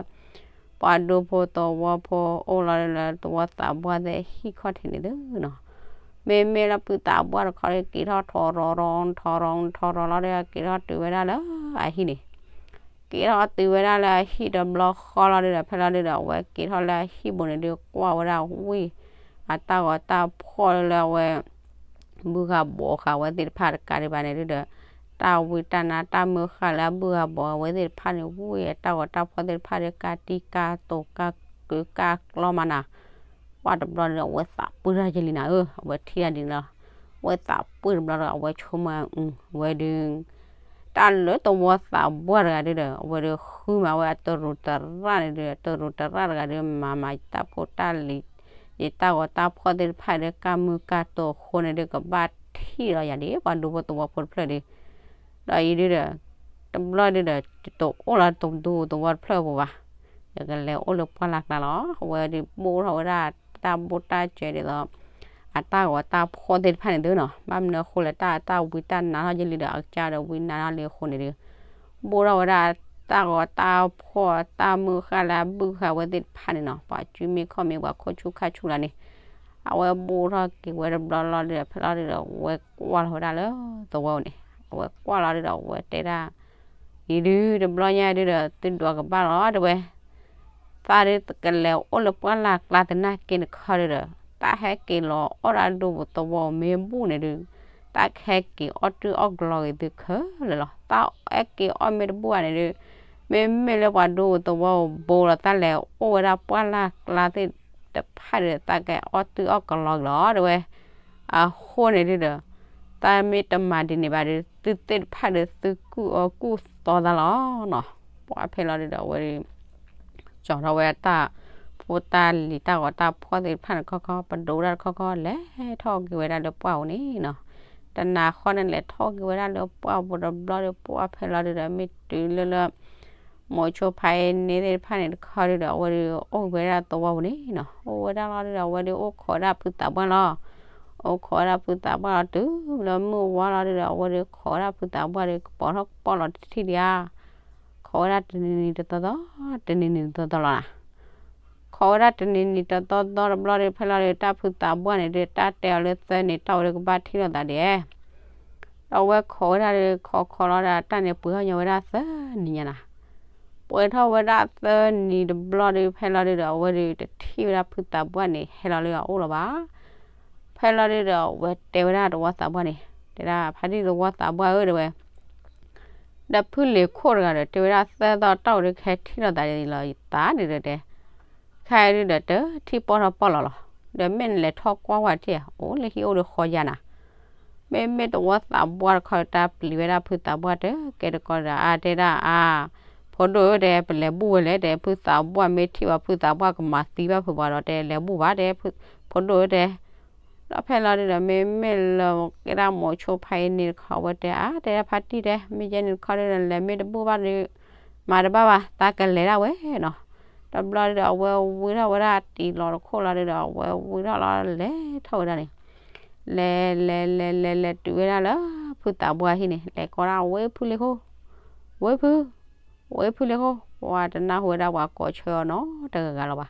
ပှၤဒူဖိသဝီဖိအိၣ်လီၤလၢသဝီသးပှၢ်သ့ၣ်ဟံၣ်ခီၣ်ထံးန့ၣ်သုနီၤ, မ့မ့ၢ်လၢဖုသးပှၢ်တခီဒီး က့ၤထီၣ်ထီၣ်ရီၤရီၤထီၣ်ရီၤထီၣ်ရီၤလီၤဒီး က့ၤထီၣ်တုၤဝဲဒၣ်လၢအဟံၣ်န့ၣ်, က့ၤထီၣ်တုၤဝဲဒၣ်လၢအဟံၣ်တဘျီဃီလီၤဒုးဒီး ဖဲလီၤဒုးဒီး အဝဲက့ၤထီၣ်လၢအဟံၣ်ပူၤန့ၣ်ဒုး ကွၢ်ဝဲဒၣ်ဝံၣ် အတၢ်ဂီၤတၢ်ဖှီၣ်လၢအဝဲ ဘုၣ်ဃာ်ဘိးဃာ်ဝဲသ့ၣ်တဖၣ်တကးဒံးဘၣ်န့ၣ်ဒုးဒီး တၢ်ဝံတၢ်နါတၢ်မုၢ်ဃၢ်လၢအဘုၣ်ဃာ်ဘိးဝဲသ့ၣ်တဖၣ်န့ၣ် ဝံၣ်အတၢ်ဂီၤတၢ်ဖှီၣ်သ့ၣ်တဖၣ်ဒီး ကၢ်တံၢ်ကၢ်တိာ်ကၢ်ကုာ်ကၢ်ကျီမးနၤ, ပှၢ်တဘျီဒီး အဝဲသးပှံၢ်ထီၣ်ယဲလံနၤဧၢ, အဝဲထံၣ်ဒၣ်ဒ်န့ၣ်လီၤ, အဝဲသးပှံၢ်တဘျီဒီး အဝဲဆိကမိၣ် အဝဲဒုး တၢ်လၢသဝီသးပှၢ်တဂၤဒုးဒီး အဝဲဒုးဃုမၤဝဲအတရူးတရၣ်န့ၣ်ဒုး တရူးတရၣ်တဂၤဒုး မၤမၤယတၢ်ဖိတၢ်လံၤ ယတၢ်ဂီၤတၢ်ဖှီၣ်သ့ၣ်တဖၣ်ဒီး ကၢ်မုၢ်ကၢ်တိာ်အဃိန့ၣ်ဒုး ကဘၣ်ထံၣ်လီၤယၤဒ်ပှၤဒူဖိသဝီဖိတဖျၢၣ်ဒုး, ဒီးအံၤဒုးဒီး တဘျီဒုးဒီး ယတအိၣ်လၢတဒူသဝီတဖျၢၣ်အပူၤဘၣ်, ယကလဲၤအိၣ်လၢပှၢ်လၢ်ကျါလီၤ, အဝဲဒုးဘိၣ်ထီၣ်ဝဲဒၣ်တၢ်ဘိၣ်တၢ်စၢၤဒ်သိး အတၢ်ဂီၤတၢ်ဖှီၣ်သ့ၣ်တဖၣ်န့ၣ်သုနီၤ, ဘၣ်မနုၤအဃိလဲၣ် တၢ်တၢ်ဝံတၢ်နါထီၣ်ယဲလံဒီး အကစၢ်ဒီးဝံနါထီၣ်လံအဃိန့ၣ်ဒုး, ဘိၣ်ထီၣ်ဝဲဒၣ်တၢ်ဂီၤတၢ်ဖှီၣ်တၢ်မုၢ်ဃၢ်လၢအဘုၣ်ဃာ်ဝဲသ့ၣ်တဖၣ်န့ၣ်နီၤ, ပှၤစုမ့ၢ်ခီၣ်မ့ၢ်ပှၤခိၣ်ဆူၣ်ခါဆူၣ်လၢန့ၣ်, အဝဲဘိၣ်ထီၣ်က့ၤဝဲတဘျီလီၤဒုဒီး ဖဲလီၤဒုဒီး အဝဲကွၢ်လီၤဝဲဒၣ်လၢသဝီန့ၣ်, အဝဲကွၢ်လီၤဒုဒီး အဝဲတဲဒၣ် အံၤဒု တဘျီညါဒုဒီး သုဒွးကဘၣ်လီၤ တဲဝဲ သးဒုကလဲၤအိၣ်လၢပှၢ်လၢ်ကျါသနာ်က့တခီဒုဒီး တၢ်ဟဲက့ၤလီၤအီၣ်ဒၣ်ဒိပူၤသဝီမ့ၢ်ဘူၣ်န့ၣ်ဒု, တၢ်ကဟဲက့ၤအီၣ်တုၢ်အီၣ်ကလီၤဂ့ၤသုခဲလၢာ်လီၤ. တၢ်ဟဲက့ၤအီၣ်မ့ၢ်တဘူၣ်ဘၣ်န့ၣ်ဒု, မ့မ့ၢ်လၢပှၤဒိပူၤသဝီဘိလီၤ တၢ်လဲၤအိၣ်ဝဲဒၣ်ပှၢ်လၢ်ကျါသ့ၣ်တဖၣ်ဒီး တၢ်ကဟဲအီၣ်တုၢ်အီၣ်ကလီၤဂ့ၤလီၤ တဲဝဲ အဃိန့ၣ်ဒုဒီး တၢ်မ့ၢ်တမၤဒ်န့ၣ်ဘၣ်ဒီး သုသ့ၣ်တဖၣ်ဒီးသုကူၣ်အၢကူၣ်သီသးလီၤနီၤ. ပှၢ်ဖဲလီၤဒုဒီး အဝဲဒု ကၠီၤထီၣ်ဝဲဒၣ်တၢ်ဖိတၢ်လံၤတၢ်ဂီၤတၢ်ဖှီၣ်သ့ၣ်တဖၣ်န့ၣ်ခီခီ ပဒိဝဲဒၣ်တခီခီ လဲၤထီၣ်က့ၤဝဲဒၣ်လၢပှၢ်ပူၤန့ၣ်နီၤ. တနၤဃီန့ၣ် လဲၤထီၣ်က့ၤဝဲဒၣ်လၢပှၢ်ပူၤတဘျီဒီး ပှၢ်ဖဲလီၤဒုဒီး မ့ၢ်တုၤလၢလၢ မိၤဆိဖးအ့န့သ့ၣ်တဖၣ်န့ၣ်တခီဒုဒီး အဝဲဒု အိၣ်ဝဲဒၣ်သဝီပူၤန့ၣ်နီၤ. အိၣ်ဝဲဒၣ်လီၤဒုဒီး အဝဲဒု အိၣ်ခိးဝဲဒၣ်ဖုသးပှၢ်လီၤ. အိၣ်ခိးဝဲဒၣ်ဖုသးပှၢ်လီၤ တုၤလၢမုၢ်ဝါလီၤဒုဒီး အဝဲဒု ခိးဝဲဒၣ်ဖုသးပှၢ်ဒီး ကပိာ်ထီၣ်ကပီၢ်လီၤတထံၣ်ဒံးဧါ. ခိးဝဲဒၣ်တနံၤနံၤတသီသီ, တနံၤနံၤတသီသီလီၤနီၤ. ခိးဝဲဒၣ်တနံၤနံၤတသီသီတဘျီဒီး ဖဲလီၤဒု တၢ်ဖုသးပှၢ်န့ၣ်ဒု တၢ်တဲအီၤလၢသၢနံၤတီၢ်ဝဲဒု ကဘၣ်ထံၣ်လိာ်သးဒံး ဒီးအဝဲခိးဝဲဒၣ်ဒီး ခိးခိးလီၤဒီး တၢ်န့ၣ်ပှဲၤထီၣ်ညီဝဲဒၣ်သၢနံၤညါနီၤ. ပှဲၤထီၣ်ဝဲဒၣ်သၢနံၤတဘျီဒီး ဖဲလီၤဒုဒီး အဝဲဒု တထံၣ်ဝဲဒၣ်ဖုသးပှၢ်န့ၣ် ဟဲလီၤလၢအအိၣ်လၢၤဘၣ်. ဖဲလီၤဒုဒီး အဝဲတဲဝဲဒၣ်သဝီသးပှၢ်န့ၣ်, တဲဒၣ် ဖါတံၢ်သဝီသးပှၢ်ဧၢ တဲဝဲ ဒီးဖုလံၤခိၣ်တဂၤဒီး တဲဝဲဒၣ် သၢသီတီၢ်ဝဲဒု ကဟဲထံၣ်လိာ်သးဒ်လီၤသးန့ၣ်ဒီးတဲ, ခဲအံၤဒုဒီး တထံၣ်ပီၢ်ထီၣ်ပီၢ်လီၤလီၤ. ဒီးမ့ၢ်နလဲၤထီၣ်ကွၢ်ဝဲတထံၣ် အိၣ်လၢဟံၣ်အိၣ်ဒီးဃီယါနီၤ. မ့မ့ၢ်သဝီသးပှၢ်တခီဒီး တၢ်ပျံၤဝဲဒၣ်ဖုသးပှၢ်တကဲတကီဒီး အါတဲဒၣ်အါ, ဖိဒိၣ်ဧၢ တဲ ပလဲၤဘူၣ်ဝဲလဲၣ် တဲ ဖုသးပှၢ်မ့ၢ်ထံၣ်ဘၣ်ဖုသးပှၢ်ကမၤသံဘၣ်ဖုပှၤဒီး တဲလဲၤဘူၣ်ဘၣ် တဲ ဖိဒိၣ်ဧၢ တဲ ဒီးဖဲလီၤဒုဒီး မ့မ့ၢ်လၢကဲဒၣ်မိၤဆိဖးအ့န့ၣ်တခီ အဝဲတဲအါ တဲဒၣ်ဖါတံၢ်တဲ မ့ၢ်ယဲန့ၣ်တခီဒုဒီး လဲၤမ့ၢ်တဘူၣ်ဘၣ်ဒီး မၤတဘၣ်ဘၣ် တၢ်ကလဲၤဒၣ်ဝဲနီၤ. တဘျီဒုဒီး အဝဲဝံထီၣ်ဝဲဒၣ်တံၤလီၤတခိၣ်လီၤဒုဒီး အဝဲဝံထီၣ်လီၤလဲၤထီၣ်ဝဲဒၣ်န့ၣ်, လဲၤလဲၤလဲၤလဲၤလဲၤတုၤဝဲဒၣ်လၢ ဖုသးပှၢ်ဟံၣ်န့ၣ် လဲၤကိးဒၣ် ဝ့ၢ်ဖုလ့ၢ်ခိၣ်, ဝ့ၢ်ဖု ဝ့ၢ်ဖုလ့ၢ်ခိၣ် ပှၤတနၢ်ဟူဝဲဒၣ်ပှၤကိးဆၢအီၤနီတဂၤဂၤလီၤဘၣ်.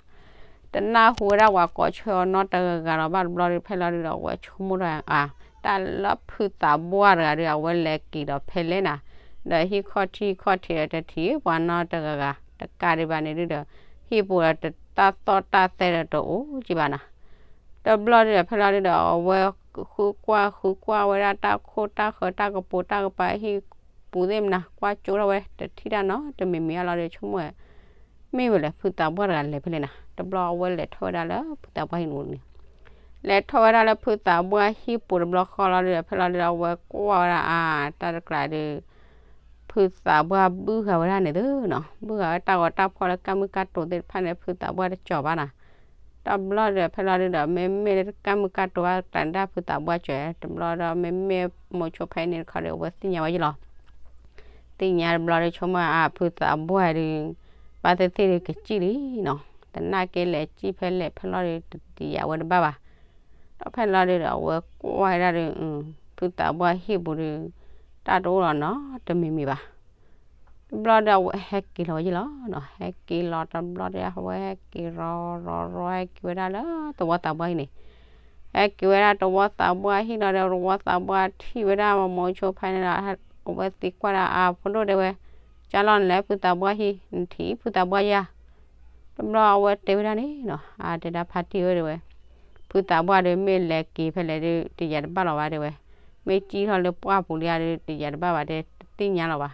တနၢ်ဟူဝဲဒၣ်ပှၤကိးဆၢအီၤနီတဂၤဂၤလီၤဘၣ်တဘျီဒီး ဖဲလီၤဒုဒီး အဝဲဆိကမိၣ်ထီၣ်အါ, တၢ်လၢဖုသးပှၢ်တဂၤဒီး အဝဲလဲၤက့ၤဒီးဖဲလဲၣ်နၤ, ဒီးဟံၣ်ခီၣ်ထံးခီၣ်ထံးဒီးတထံၣ်ပှၤနီတဂၤဂၤ တကးဒံးဘၣ်န့ၣ်ဒုဒီး ဟံၣ်ပူၤဒီးတၢ်သီၣ်တၢ်သဲဒီးတအိၣ်ကံဘၣ်နၤ. တဘျီဒုဒီး ဖဲလီၤဒုဒီး အဝဲဃုကွၢ်ဃုကွၢ်ဝဲဒၣ်တၢ်ခိၣ်တၢ်ဃၢၤတၢ်ကပိၤတၢ်ကပၤဟံၣ်ပူၤသ့ၣ်မနၤ ကွၢ်ကၠိထီၣ်ဝဲ တထံၣ်တၢ်နီတမံၤမံၤအါလီၤဒီး ဆိကမိၣ်ဝဲ မ့ၢ်ဝဲလဲၣ် ဖုသးပှၢ်တဂၤလဲၤဖဲလဲၣ်နၤ. တဘျီအဝဲလဲၤထီၣ်ဝဲဒၣ်လၢဖုသးပှၢ်ဟံၣ်န့ၣ်, လဲၤထီၣ်ဝဲဒၣ်လၢဖုသးပှၢ်ဟံၣ်ပူၤတဘျီဃီလီၤဒုဒီး ဖဲလီၤဒုဒီး အဝဲကွၢ်ဝဲဒၣ်အါ တၢ်တကျးဒု ဖုသးပှၢ်ဘုၣ်ဃာ်ဝဲဒၣ်န့ၣ်သုနီၤ, ဘုၣ်ဃာ်ဝဲတၢ်ဂီၤတၢ်ဖှီၣ်လၢကၢ်မုၢ်ကၢ်တိၤသ့ၣ်တဖၣ်န့ၣ် ဖုသးပှၢ်တကၠီၤဘၣ်နီၤ. တဘျီဒီး ဖဲလီၤဒုဒီး မ့မ့ၢ်လၢကၢ်မုၢ်ကၢ်တိၤဘၣ်တကျးန့ၣ် ဖုသးပှၢ်ကၠီၤ, တဘျီဒီး မ့မ့ၢ်မိၤဆိဖဲန့ၣ်တခီဒီး အဝဲသ့ၣ်ညါဝဲယလီၤ. သ့ၣ်ညါတဘျီဒီး ဆိကမိၣ်အါ ဖုသးပှၢ်ဒု ဘၣ်သ့ၣ်သ့ၣ်ဒုကစံၣ်လံနီၤ, သနာ်က့လဲၤစံၣ်ဖဲလဲၣ်ဖဲလီၤဒု တယၤဝဲတဘၣ်ဘၣ်. ဒီးဖဲလီၤဒုဒီး အဝဲကွၢ်ဝဲဒၣ်ဒု ဖုသးပှၢ်ဟံၣ်ပူၤဒု တၢ်တအိၣ်လီၤနီတမံၤမံၤဘၣ်. တဘျီဒီး အဝဲဟဲက့ၤလီၤဝဲယလီၤနီၤ, ဟဲက့ၤလီၤတဘျီဒီး အဝဲဟဲက့ၤရီရီရီ ဟဲက့ၤဝဲဒၣ်လၢသဝီသးပှၢ်ဟံၣ်န့ၣ်, ဟဲက့ၤဝဲဒၣ်သဝီသးပှၢ်ဟံၣ်လီၤဒီး သဝီသးပှၢ်ထံၣ်ဝဲဒၣ်မိၤဆိဖဲန့ၣ်ဒီး အဝဲသံကွၢ်ဒၣ်အါ ဖိဒိၣ်တဲဝဲ, ကၢ်လီၤနလဲၤဖုသးပှၢ်ဟံၣ် နထံၣ်ဖုသးပှၢ်ယါ. တဘျီအဝဲတဲဝဲဒၣ်န့ၣ်နီၤ, အါတဲဒၣ်ဖါတံၢ်ဧၢတဲဝဲ, ဖုသးပှၢ်ဒီးမ့ၢ်လဲၤက့ၤဖဲလဲၣ်ဒု တယၤတဘၣ်လီၤဘၣ်တဲဝဲ, မ့ၢ်စံၣ်ထီၣ်လၢပှၢ်ပူၤလံဧါဒု တယၤတဘၣ်ဘၣ်တဲ တသ့ၣ်ညါလီၤဘၣ်.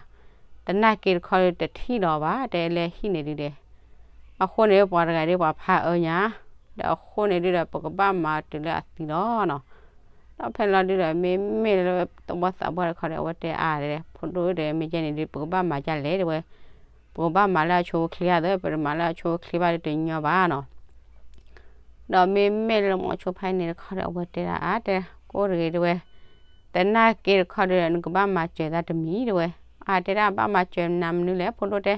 သနာ်က့တခီဒု တထံၣ်လီၤဘၣ်တဲလၢဟံၣ်န့ၣ်ဒုဒဲး. အဃိန့ၣ် ပှၤတဂၤဒု ပှၤဖးအၢညါ, ဒီးအဃိန့ၣ်ဒုဒီး ပကဘၣ်မၤတုၤလၢအသံလီၤနီၤ. ဒီးဖဲလီၤဒုဒီး မ့မ့ၢ်လၢသဝီသးပှၢ်တခီဒီး အဝဲတဲအါတဲ ဖိဒိၣ်ဧၢတဲ မ့ၢ်ကဲန့ၣ်ဒု ပကဘၣ်မၤဒ်လဲၣ်တဲဝဲ, ပကဘၣ်မၤလၢအဆိအချ့ဧါသၢ ပတမၤလၢအဆိအချ့ဘၣ်ဒု တညီဘၣ်နီၤ. ဒီးမ့မ့ၢ်လၢမိၤဆိဖဲန့ၣ်တခီဒီး အဝဲတဲဒၣ်အါတဲ ကိးတဂ့ၤတဲဝဲ, သနာ်က့တခီဒီး နကဘၣ်မၤစၢၤသးတမံၤတဲဝဲ. အါတဲဒၣ်ဘၣ်မၤစၢၤနၤမနုၤလဲၣ် ဖိဒိၣ်တဲ,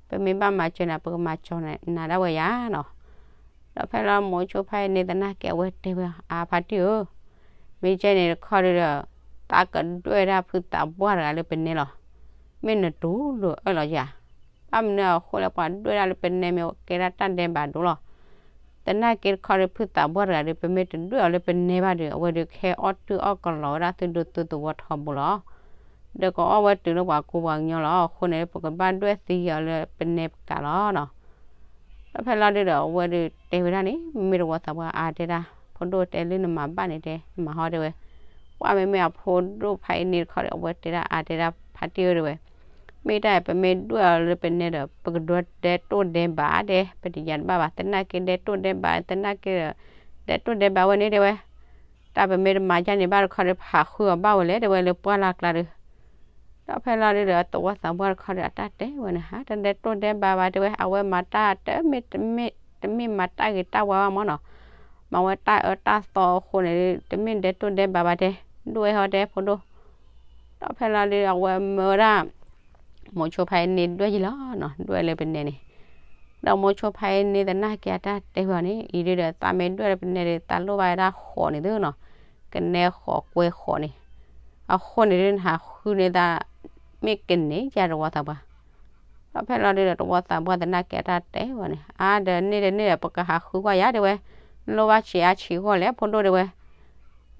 ပမ့ၢ်ဘၣ်မၤစၢၤနၤ ပကမၤစၢၤနၤဒၣ်ဝဲယါနီၤ. ဒီးဖဲလီၤမိၤဆိဖဲန့ၣ်သနာ်က့ အဝဲတဲဝဲ အါဖါတံၢ်ဧၢ, မ့ၢ်ကဲန့ၣ်တခီဒီး သးကဒွဲၣ်ဒၣ်ဖုသးပှၢ်တဂၤလၢပနဲလီၤ. မ့ၢ်နတူၢ်လိာ်အၢၣ်လီၤယၤ, ဘၣ်မနုၤအဃိလဲၣ် ပှၤဒွဲၣ်ဒၣ်လၢပနဲမ့ၢ်ကဲဒၣ်တၢ်ဒဲးဘးဒိၣ်လီၤ. သနာ်က့တခီဒီး ဖုသးပှၢ်တဂၤဒီး ပမ့ၢ်တဒွဲၣ်အီၤလၢပနဲဘၣ်ဒီး အဝဲဒီးခဲအီၣ်တုာ်အီၣ်ကလီၤဝဲဒၣ်သုဒိသုသဝီထီဘိလီၤ. ဒီးကအီၣ်ဝဲတုၤလၢပှၤကူပှၤကညီလီၤ. အဃိန့ၣ် ပကဘၣ်ဒွဲၣ်သံအီၤလၢပနဲပကးလီၤနီၤ. ဒီးဖဲလီၤဒုဒီး အဝဲဒုးတဲဝဲဒၣ်န့ၣ် မ့မ့ၢ်တဝီသးပှၢ်အါတဲဒၣ် ဖိဒိၣ်တဲလၢနမၤဘၣ်န့ၣ်တဲ မၤဟီတဲဝဲ, ပှၢ်မ့မ့ၢ်အဖိဒိၣ်ဖးအံၤန့ၣ်တခီဒီး အဝဲတဲဒၣ်အါတဲဒၣ် ဖါတံၢ်ဧၢတဲဝဲ, မ့ၢ်တၢ်ပမ့ၢ်ဒွဲၣ်အီၤလၢပနဲဒီး ပကဒွဲၣ်ဒဲတိၢ်ဒဲးဘးတဲ ပတယၤတဘၣ်ဘၣ် သနာ်က့ဒဲတိၢ်ဒဲးဘး သနာ်က့ဒီး ဒဲတိၢ်ဒဲးဘးဝဲန့ၣ်တဲဝဲ တၢ်ပမ့ၢ်တမၤယါန့ၣ်ဘၣ်တခီဒီး ပဟးဃုအီၤဘၣ်ဝဲလဲၣ်တဲဝဲလၢပှၢ်လၢ်ကျါဒီး ဒီးဖဲလီၤဒုဒီး တဝီသးပှၢ်တခီဒီး အတၢ်တဲဝဲန့ၣ် ဟါ တဒဲတိၢ်ဒဲးဘးဘၣ်တဲဝဲ အဝဲမၤတၢ်တမ့ၢ် တမ့ၢ်မၤတၢ်ဂ့ၤတၢ်ဝါဘၣ်မၢ်နီၤ, မၤဝဲတၢ်အၢတၢ်သီအဃိန့ၣ် တမ့ၢ်ဒဲတိၢ်ဒဲးဘးဘၣ်တဲ ဒွဲၣ်ဟီတဲဖိဒိၣ်, ဒီးဖဲလီၤဒုဒီး အဝဲမၢဝဲဒၣ် မိၤဆိဖါအံၤန့ၣ်ဒွဲၣ်ယံၤလီၤနီၤ ဒွဲၣ်လၢပနဲန့ၣ်, ဒီးမိၤဆိဖါအံၤန့ၣ်သနာ်က့အတၢ်တဲဝဲအီၤန့ၣ် အံၤဒုဒီး သးမ့ၢ်ဒွဲၣ်လၢပနဲဒီး သးလိၣ်ဘၣ်ဝဲဒၣ်ဃိးန့ၣ်သုနီၤ, ကနဲဃိးကွဲဃိးန့ၣ်, အဃိန့ၣ်ဒု နဟးဃုန့ၢ်သး မ့ၢ်ကန့ၢ်ယၤတဝီသးပှၢ် ဒီးဖဲလီၤဒုဒီး တဝီသးပှၢ်သနာ်က့အတၢ်တဲဝဲန့ၣ် အါဒီးန့ၣ်ဒီးန့ၣ်ဒီး ပကဟးဃုကွၢ်ယၤတဲဝဲ, လိၣ်ဘၣ်ဆံးအါဆံးဂီၢ်လဲၣ် ဖိဒိၣ်တဲဝဲ,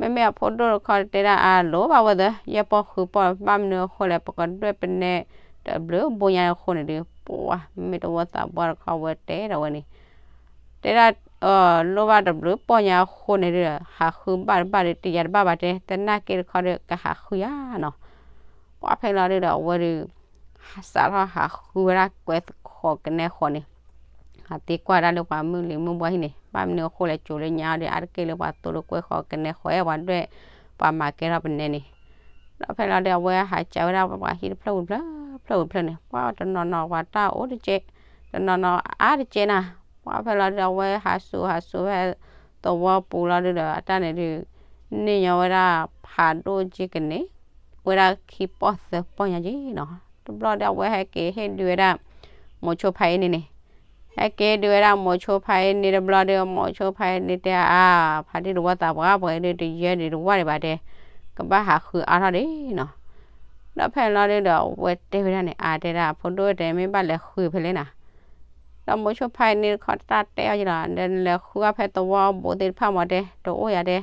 မ့မ့ၢ်အဖိဒိၣ်တခီတဲဒၣ်အလိၣ်ဘၣ်ဝဲသၢ ယဲၢ်ပီၢ်ဃုပီၢ် ဘၣ်မနုၤအဃိလဲၣ် ပကဒွဲၣ်ပနဲတဘျုးဘိညါအဃိန့ၣ်ဒု ပှၤမ့ၢ်တဝီသးပှၢ်တခီဝဲတဲဒီးဝဲန့ၣ် တဲဒၣ် လိၣ်ဘၣ်တဘျုးပီၢ်ညါအဃိန့ၣ်ဒု ဟးဃုဘၣ်တဘၣ်ဒီး တယၤတဘၣ်ဘၣ်တဲ သနာ်က့တခီဒီး ကဟးဃုယၤနီၤ, ပှၤဖဲလီၤဒုဒီး အဝဲဒု စးထီၣ်ဟးဃုဝဲဒၣ်ကွဲဃိးကနဲဃိးန့ၣ်, ဟးသံကွၢ်ဒၣ်လၢပှၤမုၢ်လံၤမုၢ်ဘှီဟံၣ်န့ၣ် ဘၣ်မနုၤအဃိလဲၣ် ကၠိလၢညါဒီး အါတက့ၢ်လၢပှၤသိလၢကွဲဃိးကနဲဃိး ပှၤဒွဲၣ် ပှၤမၤကဲထီၣ်ပနဲန့ၣ်, ဒီးဖဲလီၤဒု အဝဲဟးစးဝဲဒၣ်ပှၤဟံၣ်တဖျၢၣ်ဝံၤတဖျၢၣ် ဖျၢၣ်ဝံၤတဖျၢၣ်န့ၣ် ပှၤတနီၤနီၤပှၤတၢ်အိၣ်တကဲ, တနီၤနီၤအါတကဲနၤ, ပှၤဖဲလီၤဒု အဝဲဟးစူၤဟးစူၤဖဲ သဝီပူၤလီၤဒုဒီး အတၢ်န့ၣ်ဒု န့ၢ်ညီဝဲဒၣ်ဖးဒိၣ်က့ကန့ၣ် ဝဲဒၣ်ခံပီၢ်သၢပီၢ်ညါက့နီၤ, တဘျီဒီးအဝဲဟဲက့ၤဟ့ၣ်ဒုးဝဲဒၣ် မိၤဆိဖါအံၤန့ၣ်န့ၣ်, ဟဲက့ၤဟ့ၣ်ဒုးဝဲဒၣ်မိၤဆိဖါအံၤန့ၣ်တဘျီဒီး မိၤဆိဖါအံၤန့ၣ်တဲအါ ဖါတံၢ်တဝီသးပှၢ်ပှဲၤဒုတယၢဒံးတဝၢ်ဒံးဘၣ်တဲ, ကဘၣ်ဟးဃုအါထီၣ်ဒံးနီၤ, ဒီးဖဲလီၤဒုဒီး အဝဲတဲဝဲဒၣ်န့ၣ် အါတဲဒၣ် ဖိဒိၣ်တဲ မ့ၢ်ဘၣ်လဲၤဃုဖဲလဲၣ်နၤ, ဒီးမိၤဆိဖါအံၤန့ၣ်တခီတၢ်တဲအီၤယံၤလီၤ ဒီးလဲၤဃုအီၣ်ဖဲသဝီဘိးသ့ၣ်တဖၣ်မးတဲ တအိၣ်ယၤတဲ,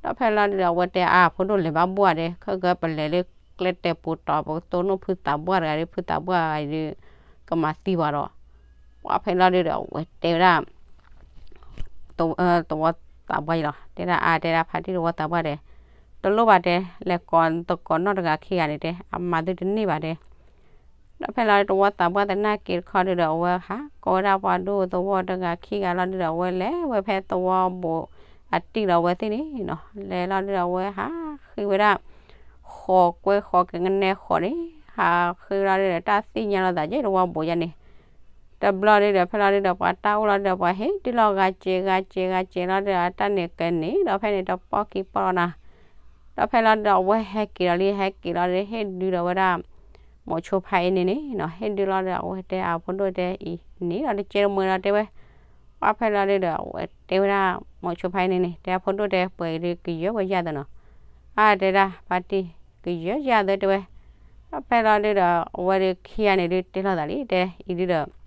ဒီးဖဲလီၤဒုဒီး အဝဲတဲအါ ဖိဒိၣ်လဲၤဘၣ်ဘှၢ်တဲ ခဲကပလဲၤလၢကျဲတဲာ်ပူၤတီၤ ပကတိၢ်နီၣ်ဖုသးပှၢ်တဂၤဒီး ဖုသးပှၢ်တဂၤဒီး ကမၤသံပှၤဒီး, ပှၤဖဲလီၤဒုဒီး အဝဲတဲဝဲဒၣ် သဝီသးပှၢ်အံၤလီၤ တဲဒၣ်အါ တဲဒၣ်ဖါတံၢ်သဝီသးပှၢ်တဲ, တလိၣ်ဘၣ်တဲ လဲၤကိးသကိးနီၣ်တဂၤခံဂၤန့ၣ်တဲ အမၤသုတန့ၢ်ဘၣ်တဲ, ဒီးဖဲလီၤဒု သဝီသးပှၢ်သနာ်က့တခီဒုဒီး အဝဲဟးကိးဝဲဒၣ်ပှၤဒိသဝီတဂၤခံဂၤလီၤဒုဒီး အဝဲလဲၤဝဲဖဲသဝီဘိးအတံၢ်လီၤ အဝဲသ့ၣ်န့ၣ်နီၤ လဲၤလီၤဒုဒီး အဝဲဟးဃ့ဝဲဒၣ် ဃိးကွဲဃိးကနဲဃိးန့ၣ် ဟးဃ့လီၤဒုဒီး တၢ်သ့ၣ်ညါလိာ်သးက့ သဝီဘိးယါန့ၣ် တဘျီဒုဒီး ဖဲလီၤဒုဒီး ပှၤတၢ်အိၣ်လီၤဒုဒီး ပှၤဟ့ၣ်ဒုးလီၤဂၤစဲးဂၤစဲးဂၤစဲးလီၤဒုဒီး အတၢ်န့ၣ်ကဲန့ၣ် ဒီးဖဲန့ၣ်တပီၢ်ခံပီၢ်လီၤနၤ ဒီးဖဲလီၤဒုဒီး အဝဲဟဲက့ၤလီၤလံ ဟဲက့ၤလီၤဒု ဟ့ၣ်ဒုးဒီးဝဲဒၣ် မိၤဆိဖါအံၤန့ၣ်န့ၣ်နီၤ ဟ့ၣ်ဒုးလီၤဒီး အဝဲတဲအဖိဒိၣ်တဲအံၤန့ၣ်ဒီး တကဲတမှဲၤလီၤတဲဝဲ ပှၤဖဲလီၤဒုဒီး အဝဲတဲဝဲဒၣ် မိၤဆိဖါအံၤန့ၣ်န့ၣ် တဲအဖိဒိၣ်တဲ ပှဲၤဒုကယၢၤဝဲယၤသနီၤ အါတဲဒၣ် ဖါတံၢ် ကယၢၤယၤသတဲဝဲ ဒီးဖဲလီၤဒုဒီး အဝဲဒုခံဂၤန့ၣ်ဒု တဲလိာ်သးလံ တဲအံၤဒုဒီး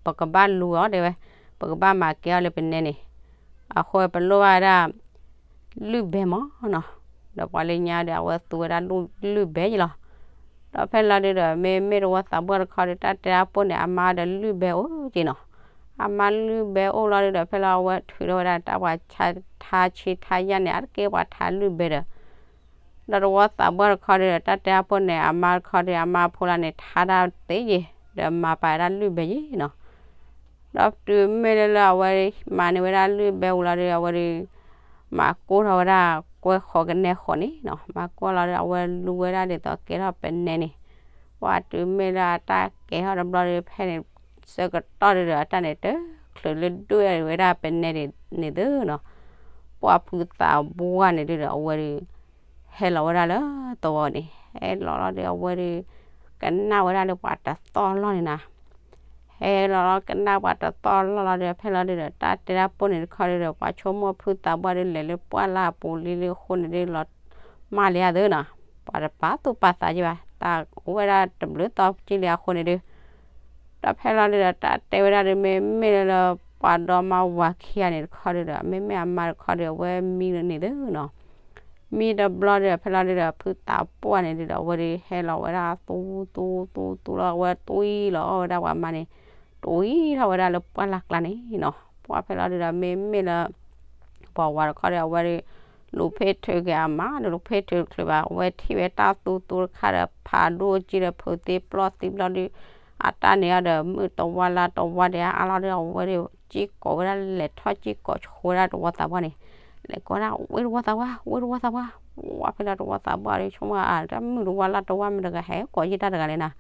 ပကဘၣ်လူၤအီၤတဲဝဲ ပကဘၣ်မၤကဲအီၤလၢပနဲန့ၣ် အဃိပလိၣ်ဘၣ်ဝဲဒၣ် လုၢ်ဘဲမၢ်နီၤ ဒီးပှၤလၢညါဒီး အဝဲသူဝဲဒၣ်လုၢ်ဘဲယံၤလီၤ ဒီးဖဲလီၤဒုဒီး မ့မ့ၢ်တဝီသးပှၢ်တခီဒု တၢ်တဲအါပိၢ်န့ၣ် အမါဒီးလုၢ်ဘဲအိၣ်က့နီၤ အမါလုၢ်ဘဲအိၣ်လီၤဒုဒီး ဖဲလီၤအဝဲထုးထီၣ်ဝဲဒၣ်တၢ်ပှၤထါဆ့ထါယါန့ၣ် အါတက့ၢ်ပှၤထါလုၢ်ဘဲဒီး ဒီးတဝီသးပှၢ်တခီဒုဒီး တၢ်တဲအါပိၢ်န့ၣ် အမါတခီဒု အမါဖိလၢန့ၣ် ထါတၢ်သ့ယံၤ ဒီးမၤပာ်ဝဲဒၣ်လုၢ်ဘဲယံၤနီၤ ဒီးတုၤမ့ၢ်လၢလၢအဝဲမၤန့ၢ်ဝဲဒၣ်လုၢ်ဘဲဝံၤလီၤဒု အဝဲဒု မၤကိၢ်ထီၣ်ဝဲဒၣ်ကွဲဃိးကနဲဃိးန့ၣ်နီၤ မၤကိၢ်လီၤဒု အဝဲလူဝဲဒၣ်ဒ်သိးကဲထီၣ်ပနဲန့ၣ် ပှၤတုၤမ့ၢ်လၢအတၢ်ကဲထီၣ်တဘျီဒု ဖဲန့ၣ် ဆၢကတီၢ်ဒုဒီး အတၢ်န့ၣ်တချုးလၢဒွဲၣ်ဝဲဒၣ်ပနဲန့ၣ်န့ၣ်သုနီၤ ပှၤဖုသးပှၢ်န့ၣ်ဒုဒီး အဝဲဒု ဟဲလီၤဝဲဒၣ်လၢသဝီန့ၣ် ဟဲလီၤလီၤဒု အဝဲဒု ကနၣ်ဝဲဒၣ်လၢပှၤတသီၣ်လီၢ်န့ၣ်နၤ ဟဲလီၤလီၤကနၣ်ပှၤတသီၣ်လီၢ်လီၤဒု ဖဲလီၤဒုဒီး တၢ်တဲဒၣ်ပိၢ်န့ၣ်တခီဒုဒီး ပှၤဆိကမိၣ်ဖုသးပှၢ်ဒု လဲၤလၢပှၢ်လၢ်ပူၤလံလၢအဃိန့ၣ်ဒု လီၤမၢ်လံဧါသုနီၤ ပှၤတပာ်သူၣ်ပာ်သးက့ဘၣ် အဝဲသးအိၣ်ဝဲဒၣ်တဘျုးသီကံလံအဃိန့ၣ်ဒီး ဒီးဖဲလီၤဒုဒီး တၢ်တဲဝဲဒၣ်ဒီး မ့မ့ၢ်လၢ ပှၤဒီမါဝၤခံဂၤန့ၣ်တခီဒုဒီး မ့မ့ၢ်အမါတခီဒီး အဝဲမံန့ၣ်သုနီၤ, မံတဘျီဒုဒီး ဖဲလီၤဒုဒီး ဖုသးပှၢ်န့ၣ်ဒုဒီး အဝဲဒုးဟဲလီၤဝဲဒၣ်သူသူသူသူလီၤ အဝဲတွံၢ်လီၤအီၣ်ဝဲဒၣ်ပှၤမါန့ၣ်, တွံၢ်ထီၣ်ဝဲဒၣ်လၢပှၢ်လၢ်ကျါန့ၣ်နီၤ, ပှၢ်ဖဲလီၤဒုဒီး မ့မ့ၢ်လၢ ပှၤဝၤတခီဒီး အဝဲဒုး လူၤဖ့ထုးက့ၤအမါဒီး လူၤဖ့ထုးချုးဘၣ် အဝဲထံၣ်ဝဲတၢ်သူသူတခါဒီး ဖးဒိၣ်ကံဒီး ဖုးသ့ပျီၢ်သံဘျီဒုး အတၢ်န့ၣ်အဒီး မုၢ်တဝါလါတဝါဒဲးအါလီၤဒီး အဝဲဒုး ကံကိးဝဲဒၣ် လဲၤထီၣ်ကံကိးဆိဝဲဒၣ်တဝီသးပှၢ်န့ၣ်, လဲၤကိးဒၣ် ဝ့ၢ်တဝီသးပှၢ် ဝ့ၢ်တဝီသးပှၢ်, ပှၢ်ဖဲလီၤတဝီသးပှၢ်ဒီး ဆိကမိၣ်အတၢ်မုၢ်တဝါလါတဝါမ့ၢ်တဂၤ ဟဲကိးယံာ်တၢ်တဂၤလဲၣ်နၤ,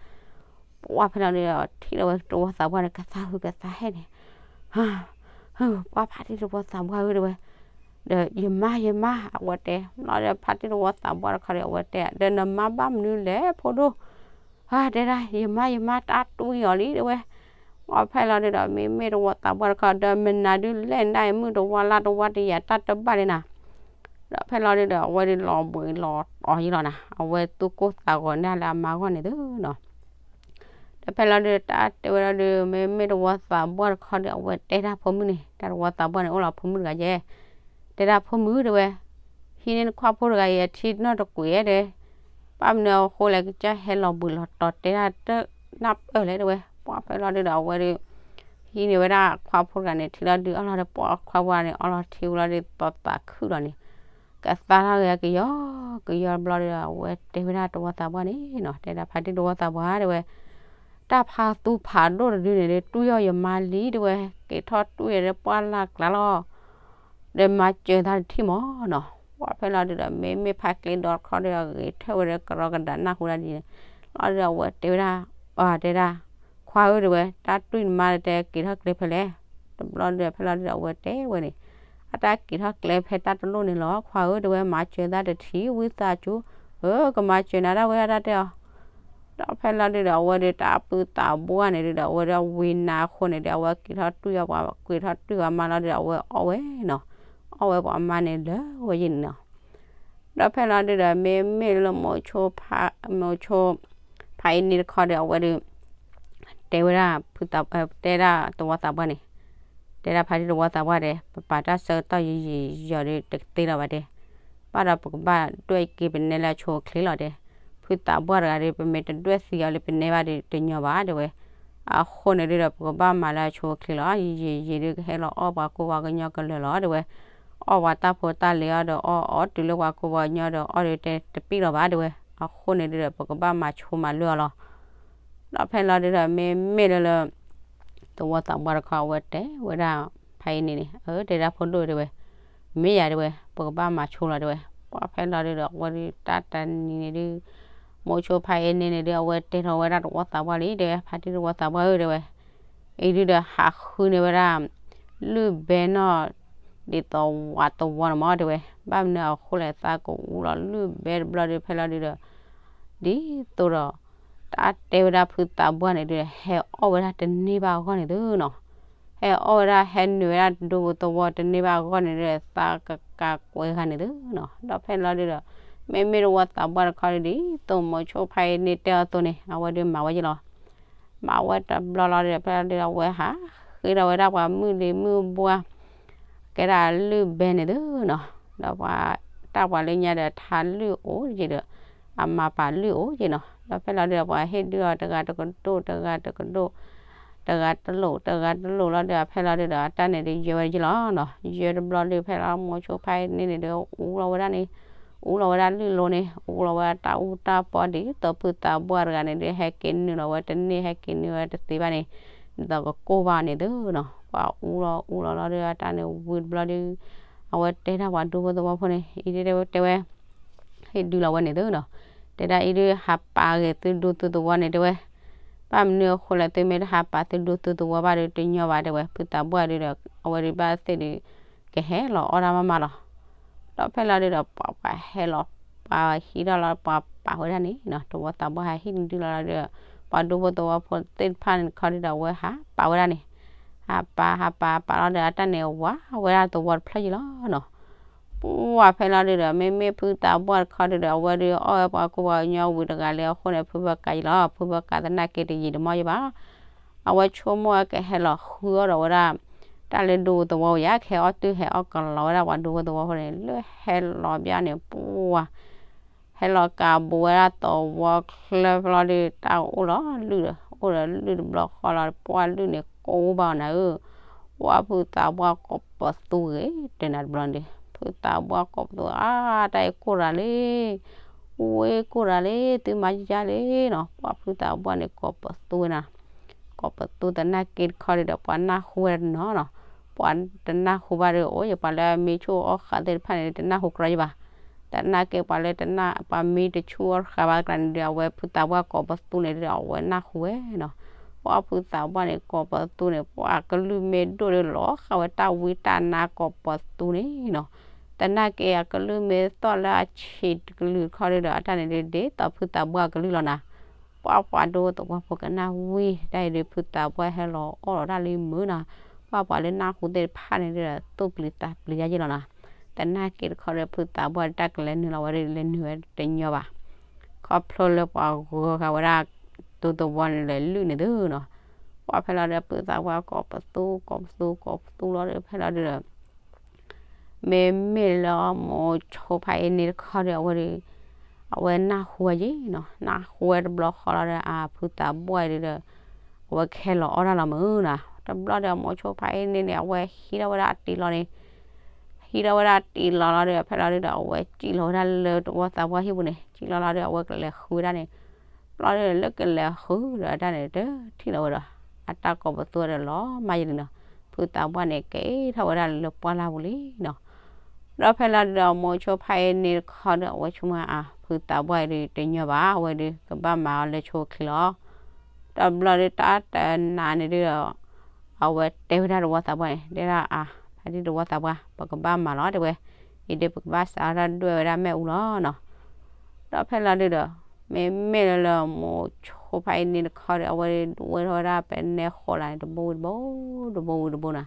ပှၢ်ဖဲလီၤဒုဒီး ထံၣ်လီၤဝဲတဝီသးပှၢ်န့ၣ် ကသါဟုကသါဟဲန့ၣ် ပှၢ်ဖါတံၢ်တဝီသးပှၢ်ဧၢတဲဝဲ, ဒီးယမါယမါ အဝဲတဲ လီၤဒီးဖါတံၢ်တဝီသးပှၢ်တခီဒီး အဝဲတဲ ဒီးနမါဘၣ်မနုၤလဲၣ်ဖိဒိၣ်, တဲဒၣ် ယမါယမါတၢ်တွံၢ်အီၤလံတဲဝဲ, ပှၢ်ဖဲလီၤဒုဒီး မ့မ့ၢ်တဝီသးပှၢ်တခီဒီး မနုၤဒုလဲၣ်နဒၣ်အံၤ မုၢ်တဝါလါတဝါတယၤတၢ်တဘၣ်လံနၤ, ဒီးဖဲလီၤဒုဒီး အဝဲဒုးလီၤဘှံးလီၤတီၤယံလီၤနၤ အဝဲသူၣ်ကိၢ်သးဂီၤန့ၢ်လၢအမါဂီၢ်န့ၣ်သုနီၤ ဒီးဖဲလီၤဒုဒီး တၢ်တဲဝဲဒၣ်ဒီး မ့မ့ၢ်တဝီသးပှၢ်တခီဒီး အဝဲတဲဒၣ်ဖိမုၣ်န့ၣ် တၢ်တဝီသးပှၢ်န့ၣ် အိၣ်လီၤဖိမုၣ်တဂၤယဲ, တဲဒၣ်ဖိမုၣ်တဲဝဲ, ဟံးန့ၢ်နခွါဖိတဂၤအံၤအထံနီၢ်တကွံာ်ဧါဒီး, ဘၣ်မနုၤအဃိလဲၣ် ကစၢ်ဟဲလီၤဘှံးလီၤတီၤတဲဒၣ်တနၢ်ပၢၢ်လဲၣ်တဲဝဲ, ပှၢ်ဖဲလီၤဒုဒီး အဝဲဒုး ဟံးန့ၢ်ဝဲဒၣ်ခွါဖိတဂၤန့ၣ် ထံလီၤဒုးအီၣ်လီၤဒီး ပှၢ်ခွါဖိတဂၤန့ၣ် အီၣ်လီၤထံဝံၤလီၤဒီး သီၣ်သးခုၣ်လီၤန့ၣ် ကသါထီၣ်ဂ့ၤကယီကယီတဘျီဒီး အဝဲတဲဝဲဒၣ်တဝီသးပှၢ်န့ၣ်နီၤ တဲဒၣ်ဖါတံၢ်တဝီသးပှၢ်တဲဝဲ, တၢ်ဖးသူဖးဒိၣ်တဒုန့ၣ်ဒီး တွံၢ်အီၣ်ယမါလံတဲဝဲ, က့ၤထီၣ်တွံၢ်ဒီးပှၢ်လၢ်ကျါလီၤ, ဒီးမၤစၢၤသးတထံၣ်မၢ်နီၤ ပှၢ်ဖဲလီၤဒုဒီး မ့မ့ၢ်ဖါကျ့ဒီတခီဒီး အဂ့ၤထၢၣ်ဝဲဒီးကရီကဒးနၢ်ဟူဒၣ်ဒ်န့ၣ်, လီၤဒုဒီးအဝဲတဲဝဲဒၣ်, အတဲဒၣ်, ခွါဧၢတဲဝဲ, တၢ်တွံၢ်နမါဒီးတဲက့ၤထီၣ်ကျဲဖဲလဲၣ်, တဘျီဒုဒီးဖဲလီၤဒုဒီးအဝဲတဲဝဲန့ၣ်, အတၢ်က့ၤထီၣ်ကျဲဖဲတၢ်တလိၣ်န့ၣ်လီၤ ခွါဧၢတဲဝဲ မၤစၢၤသးတထံၣ်ဝံသးစူၤ, ဧၢ ကမၤစၢၤနၤဒၣ်ဝဲဒၣ်တဲအီၤ ဒီးဖဲလီၤဒုဒီး အဝဲဒီးတၢ်ပုၢ်သးပှၢ်န့ၣ်ဒုဒီး အဝဲဒီးဝံနၤအဃိန့ၣ်ဒီး အဝဲက့ၤထီၣ်တွံၢ်အီၤပှၤ က့ၤထီၣ်တွံၢ်အီၤမါလီၤဒုဒီး အဝဲအီၣ်ဝဲနီၤ, အီၣ်ဝဲပှၤမါန့ၣ်လၢဝဲယဲၢ်န့ၣ်နီၤ, ဒီးဖဲလီၤဒုဒီး မ့မ့ၢ်လၢမိၤဆိဖါ, မိၤဆိဖါအ့န့ၣ်တခီဒီး အဝဲဒီး တဲဝဲဒၣ်ဖုသး, တဲဒၣ်တဝီသးပှၢ်န့ၣ်, တဲဒၣ်ဖါတံၢ်တဝီသးပှၢ်ဒီး ပပာ်တၢ်ဆၢကတီၢ်ယံာ်ယံာ်ယီၤဒီး တကသ့လၢၤဘၣ်တဲ, ဘၣ်ဒီးပကဘၣ်ဒွဲၣ်က့ၤပနဲလၢအဆိအချ့လီၤတဲ, ဖုသးပှၢ်တဂၤဒီး ပမ့ၢ်တဒွဲၣ်သံအီၤလၢပနဲဘၣ်ဒီး တညီဘၣ်တဲဝဲ, အဃိန့ၣ်ဒုဒီး ပကဘၣ်မၤလၢအဆိအချ့လီၤ, ယံာ်ယံာ်ယံာ်ဒုးကဟဲလီၤအီၣ်ပှၤကိၢ်ပှၤကညီကလၢာ်လီၤတဲဝဲ, အီၣ်ပှၤတၢ်ဖိတၢ်လံၤအီၤဒီး အီၣ်အီၣ်တုၤလၢပှၤကိၢ်ပှၤကညီဒီး အီၣ်ဒီးတဲတပံၣ်လီၤဘၣ်တဲဝဲ, အဃိန့ၣ်ဒုဒီး ပကဘၣ်မၤဆိမၤလၢအီၤလီၤ. ဒီးဖဲလီၤဒုဒီး မ့မ့ၢ်လၢလၢ သဝီသးပှၢ်တခီ အဝဲတဲဝဲဒၣ် ဖါအ့န့ၣ်န့ၣ်, အၢ တဲဒၣ်ဖိဒိၣ်တဲဝဲ, မ့ၢ်ယၤတဲဝဲ ပကဘၣ်မၤဆိလီၤတဲဝဲ, ပှၢ်ဖဲလီၤဒုဒီး အဝဲဒုးတၢ်တနံၤန့ၣ်ဒုး မိၤဆိဖါအ့န့ၣ်န့ၣ်ဒုး အဝဲတဲထီၣ်ဝဲဒၣ်သဝီသးပှၢ်လံတဲဝဲ, ဖါတံၢ်သဝီသးပှၢ်ဧၢတဲဝဲ, အံၤဒုဒီးဟးဃုန့ၢ်ဝဲဒၣ် လုၢ်ဘဲနီၣ် ဒ်သိးဝးသဝီန့ၣ်မးတဲဝဲ, ဘၣ်မနုၤအဃိလဲၣ် သးကအူလီၤလုၢ်ဘဲတဘျီဒုး ဖဲလီၤဒုဒီး ဒ်သိးဒီး တၢ်တဲဝဲဒၣ်ဖုသးပှၢ်န့ၣ်ဒုး ဟဲအီၣ်ဝဲဒၣ်တန့ၢ်ဘၣ်အဂီၢ်န့ၣ်သုနီၤ, ဟဲအီၣ်ဝဲဒၣ် ဟဲနုာ်ဝဲဒၣ်ဒူသဝီတန့ၢ်ဘၣ်အဂီၢ်န့ၣ်ဒုး သးကကးကွဲးဂၤန့ၣ်သုနီၤ, ဒီးဖဲလီၤဒုဒီး မ့မ့ၢ်သဝီသးပှၢ်တခီဒုး ဒ်သိးမိၤဆိဖါအ့န့ၣ်တဲအီၤအသိးန့ၣ် အဝဲဒုးမၤဝဲယဲၢ်လီၤ. မၤဝဲတဘျီလီၤဒီး ဖဲလီၤဒုဒီး အဝဲဟးဃ့ထီၣ်ဝဲဒၣ်ပှၤမုၢ်လံၤမုၢ်ဘှါ ကဲဒၣ်လုၢ်ဘဲန့ၣ်သုနီၤ, ဒီးပှၤ တၢ်ပှၤလၢညါဒီး ထါလုၢ်အိၣ်ယဲၢ်ဒီး အမၤပာ်လုၢ်အိၣ်ယဲၢ်နီၤ, ဒီးဖဲလီၤဒုဒီး ပှၤဟ့ၣ်ဒုအီၤတဂၤတကဒိၣ် တဂၤတကဒိၣ် တဂၤတလိာ် တဂၤတလိာ်လီၤဒီး ဖဲလီၤဒုဒီး အတၢ်န့ၣ်ဒုးယဲၢ်ဝဲယဲၢ်လီၤနီၤ, ယဲၢ်တဘျီဒုး ဖဲလီၤမိၤဆိဖါအ့န့ၣ်န့ၣ်ဒုး အူလီၤဝဲဒၣ်န့ၣ် အူလီၤဝဲဒၣ်လုၢ်လိၤန့ၣ် အူလီၤဝဲဒၣ်တၢ်အူတၢ်ပီဒ်သိးဖုသးပှၢ်တဂၤန့ၣ်ဒုး ဟဲက့ၤနုာ်လီၤဝဲတန့ၢ် ဟဲက့ၤနုာ်ဝဲတသ့ဘၣ်န့ၣ် ဒ်သိးကကိၢ်ဘၣ်န့ၣ်သုနီၤ, ပှၤအူလီၤအူလီၤလီၤဒီး အတၢ်န့ၣ်ဝံၤတဘျီဒုး အဝဲတဲဒၣ်ပှၤဒူဖိသဝီဖိန့ၣ် အံၤဒုတဲဝဲ ဟ့ၣ်ဒုလီၤဝဲန့ၣ်သုနီၤ, တဲဒၣ်အံၤဒုး ဟးပာ်ဂ့ၤသုဒူသုသဝီန့ၣ်တဲဝဲ, ဘၣ်မနုၤအဃိလဲၣ် သုမ့ၢ်တဟးပာ်သုဒူသုသဝီဘၣ်ဒီး တညီဘၣ်တဲဝဲ, ဖုသးပှၢ်ဒုဒီး အဝဲဒုးဘၣ်သ့ၣ်ဒုး ကဟဲလီၤအီၣ်တၢ်မးမးလီၤ. ဒီးဖဲလီၤဒုဒီး ပှၤပှၤဟဲလီၤ ပှၤဟံးထီၣ်လီၤ ပှၤပာ်ဝဲဒၣ်န့ၣ်နီၤ, သဝီသးပှၢ်ဟးဟ့ၣ်ဒုလီၤဒီး ပှၤဒူဖိသဝီဖိသ့ၣ်တဖၣ်န့ၣ်တခီဒုဒီး အဝဲဟးပာ်ဝဲဒၣ်န့ၣ်, ဟးပာ်ဟးပာ်ပာ်လီၤဒီး အတၢ်န့ၣ်ဝါဝဲဒၣ်သဝီတဖျၢၣ်ယံၤလီၤနီၤ. ပှၢ်ဖဲလီၤဒုဒီး မ့မ့ၢ်ဖုသးပှၢ်တခီဒုဒီး အဝဲဒုးအီၣ်ဝဲပှၤကူပှၤကညီဝံၤတဂၤလၢအဃိန့ၣ် ဖုဘၣ်ကးယံလီၤ. ဖုဘၣ်ကးသနာ်က့တယံာ်တမီၢ်ယံဘၣ်. အဝဲဆိကမိၣ်ဝဲကဟဲလီၤဃုအီၣ်ဒီးဝဲဒၣ် တၢ်လၢဒူသဝီဧါ, ကဟဲအီၣ်တုၤဟဲအီၣ်ကလီၤဝဲဒၣ်ပှၤဒူဖိသဝီဖိန့ၣ် လၢဟဲလီၤဘၣ်န့ၣ် ပှၢ် ဟဲလီၤကးဘူးဝဲဒၣ်သဝီချၢဖဲလီၤဒု တၢ်အိၣ်လီၤလုၢ်ဒီး အိၣ်ဒီးလုၢ်တဘျီဃီလီၤ ပှၢ်လုၢ်န့ၣ်ကိးဘၣ်အီၤနၤဧၢ. ပှၢ်ဖုသးပှၢ်ကိးပသူဂ့ၤတဲနၤတဘျီန့ၣ် ဖုသးပှၢ်ကိးပသူ အါ တၢ်အံၤကိၢ်ရၤလံ, ဝ့ကိၢ်ရၤလံ သုမၤယါလံနီၤ. ပှၢ်ဖုသးပှၢ်န့ၣ်ကိးပသူဝဲနၤ ကိးပသူသနာ်က့တခီဒုဒီး ပှၤနၢ်ဟူဝဲတနီၤနီၤ, ပှၤတနၢ်ဟူဘၣ်ဒီး အိၣ်ယပှၤလၢအမံဆူၣ်အီၣ်ဃးသ့ၣ်တဖၣ်န့ၣ် တနၢ်ဟူကြီယံဘၣ်. သနာ်က့ပှၤလၢတနၢ် ပှၤမံတဆူၣ်အီၣ်ဃးဘၣ်တကျါန့ၣ်ဒီး အဝဲဖုသးပှၢ်ကိးပသူန့ၣ်ဒီး အဝဲနၢ်ဟူဝဲနီၤ. ပှၢ်ဖုသးပှၢ်န့ၣ်ကိးပသူန့ၣ် ပှၤကလုၢ်မ့ၢ်ဒိၣ်ဒီးလီၤဃးဝဲတၢ်ဝံတၢ်နါကိးပသူန့ၣ်နီၤ. သနာ်က့အကလုၢ်မ့ၢ်သီၣ်လၢအဆံးတကလုာ်တခီဒုဒီး အတၢ်န့ၣ်ဒ်သိးဖုသးပှၢ်အကလုၢ်လီၤနၤ. ပှၢ်ပှၤဒိသဝီဖိကနၣ်ဝံၤ တၢ်အံၤဒုးဖုသးပှၢ်ဟဲလီၤအီၣ်လီၤတၢ်လံမုာ်နီၤ. ပှၢ်ပှၤလၢနၢ်ဟူသ့ၣ်တဖၣ်န့ၣ်ဒီး သူၣ်ပျံၤသးပျံၤယါယ့ၢ်လီၤနီၤ. သနာ်က့တခီဒီး ဖုသးပှၢ်တၢ်ကလဲၤနုာ်လီၤဝဲဒီး လဲၤနုာ်ဝဲတညီဘၣ်. ခီဖျိလၢပှၤဂီၤဃာ်ဝဲဒၣ် ဒူသဝီန့ၣ်လဲၤလုၢ်န့ၣ်သုနီၤ. ပှၢ်ဖဲလီၤဒီး ဖုသးပှၢ်ကိးပသူ ကိးပသူ ကိးပသူလီၤဒီး ဖဲလီၤဒုဒီး မ့မ့ၢ်လၢမိၤဆိဖးအ့န့ၣ်တခီဒီး အဝဲဒီး အဝဲနၢ်ဟူဝဲယ့ၢ်နီၤ. နၢ်ဟူဝဲတဘျီဃီလီၤဒီး အဖုသးပှၢ်အံၤဒုဒီး အဝဲကဟဲလီၤအီၣ်တၢ်လီၤမုာ်နီၤ. တဘျီဒီး မိၤဆိဖးအ့န့ၣ်န့ၣ် အဝဲဟံးထီၣ်ဝဲဒၣ်အတံၤလီၤန့ၣ် ဟံးထီၣ်ဝဲဒၣ်တံၤလီၤလီၤဒီး ဖဲလီၤဒုဒီး အဝဲစံၣ်လီၤဝဲဒၣ်လၢတဝီသးပှၢ်ဟံၣ်ပူၤန့ၣ် စံၣ်လီၤလီၤဒီး အဝဲကလဲၤဃုဝဲဒၣ်န့ၣ် ဘျီဒီးလၢကလဲၤဃုဒီးအတၢ်န့ၣ် တထံၣ်လီၤဝဲဒီး အတၢ်ကိးပသူဒီးလီၤမၢ်ယံၤလံနီၤ. ဖုသးပှၢ်န့ၣ် က့ၤထီၣ်ဝဲဒၣ်လၢပှၢ်လၢ်ပူၤလံနီၤ. ဒီးဖဲလီၤဒုဒီး မိၤဆိဖးအ့န့ၣ်တခီဒီး အဝဲဆိကမိၣ်အါ ဖုသးပှၢ်အံၤဒုးတညီဘၣ် အဝဲဒုးကဘၣ်မၤအီၤလၢဆိချ့လီၤ. တဘျီဒုးတၢ်တနၤန့ၣ်ဒုးဒီး အဝဲတဲဝဲဒၣ်တဝီသးပှၢ်န့ၣ် တဲဒၣ်အါ ဖါတံၢ်တဝီသးပှၢ် ပကဘၣ်မၤလီၤတဲဝဲ, အံၤဒုးပကဘၣ်စးထီၣ်ဒွဲၣ်ဝဲဒၣ်မ့ၣ်အူလီၤနီၤ. ဒီးဖဲလီၤဒုဒီး မ့မ့ၢ်လၢလၢမိၤဆိဖးအ့န့ၣ်တခီဒီး အဝဲဒုးဒွဲၣ်ထီၣ်ဝဲဒၣ်ပနဲဃီးလၢန့ၣ် တဘိဝံၤတဘိ တဘိဝံၤတဘိနီၤ.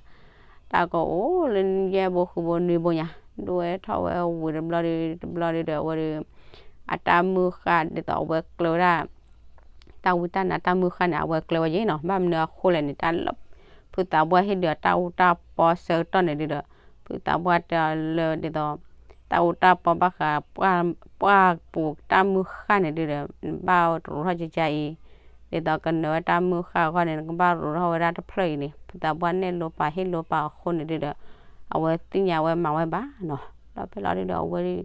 တၢ်ကအိၣ်လၢယဲၢ်ဘိဃုဘိနွံဘိညါ ဒွဲၣ်ထီၣ်ဝဲဝံၤတဘျီဒု တဘျီဒုဒီး အဝဲဒုး အတၢ်မုၢ်ဃၢ်ဒ်သိးအဝဲကျၢၤဝဲဒၣ် တၢ်ဝံတၢ်နါတၢ်မုၢ်ဃၢ်န့ၣ် အဝဲကျၢၤဝဲယ့ၢ်နီၤ. ဘၣ်မနုၤအဃိလဲၣ်န့ၣ် တၢ်လၢ ဖုသးပှၢ်ဟ့ၣ်ဒုးအတၢ်အူတၢ်ပီဆၢကတီၢ်န့ၣ်ဒုဒီး ဖုသးပှၢ်တဲအီၤလၢဒ်သိး တၢ်အူတၢ်ပီဘၣ်ဃး ပှၢ်ပူၤတၢ်မုၢ်ဃၢ်န့ၣ်ဒုဒီး နဘၣ်ရိးထီၣ်ကကါအံၤ ဒ်သိးကနၢၤဝဲတၢ်မုၢ်ဃၢ်အဂီၢ်န့ၣ် နကဘၣ်ရိးထီၣ်ဝဲဒၣ်တဖျၢၣ်အံၤန့ၣ် ဖုသးပှၢ်နဲၣ်လိပာ်ဟ့ၣ်လိပာ်အဃိန့ၣ်ဒုဒီး အဝဲသ့ၣ်ညါဝဲမၤဝဲဘၣ်နီၤ. ဒီးဖဲလီၤဒုဒီး အဝဲဒုး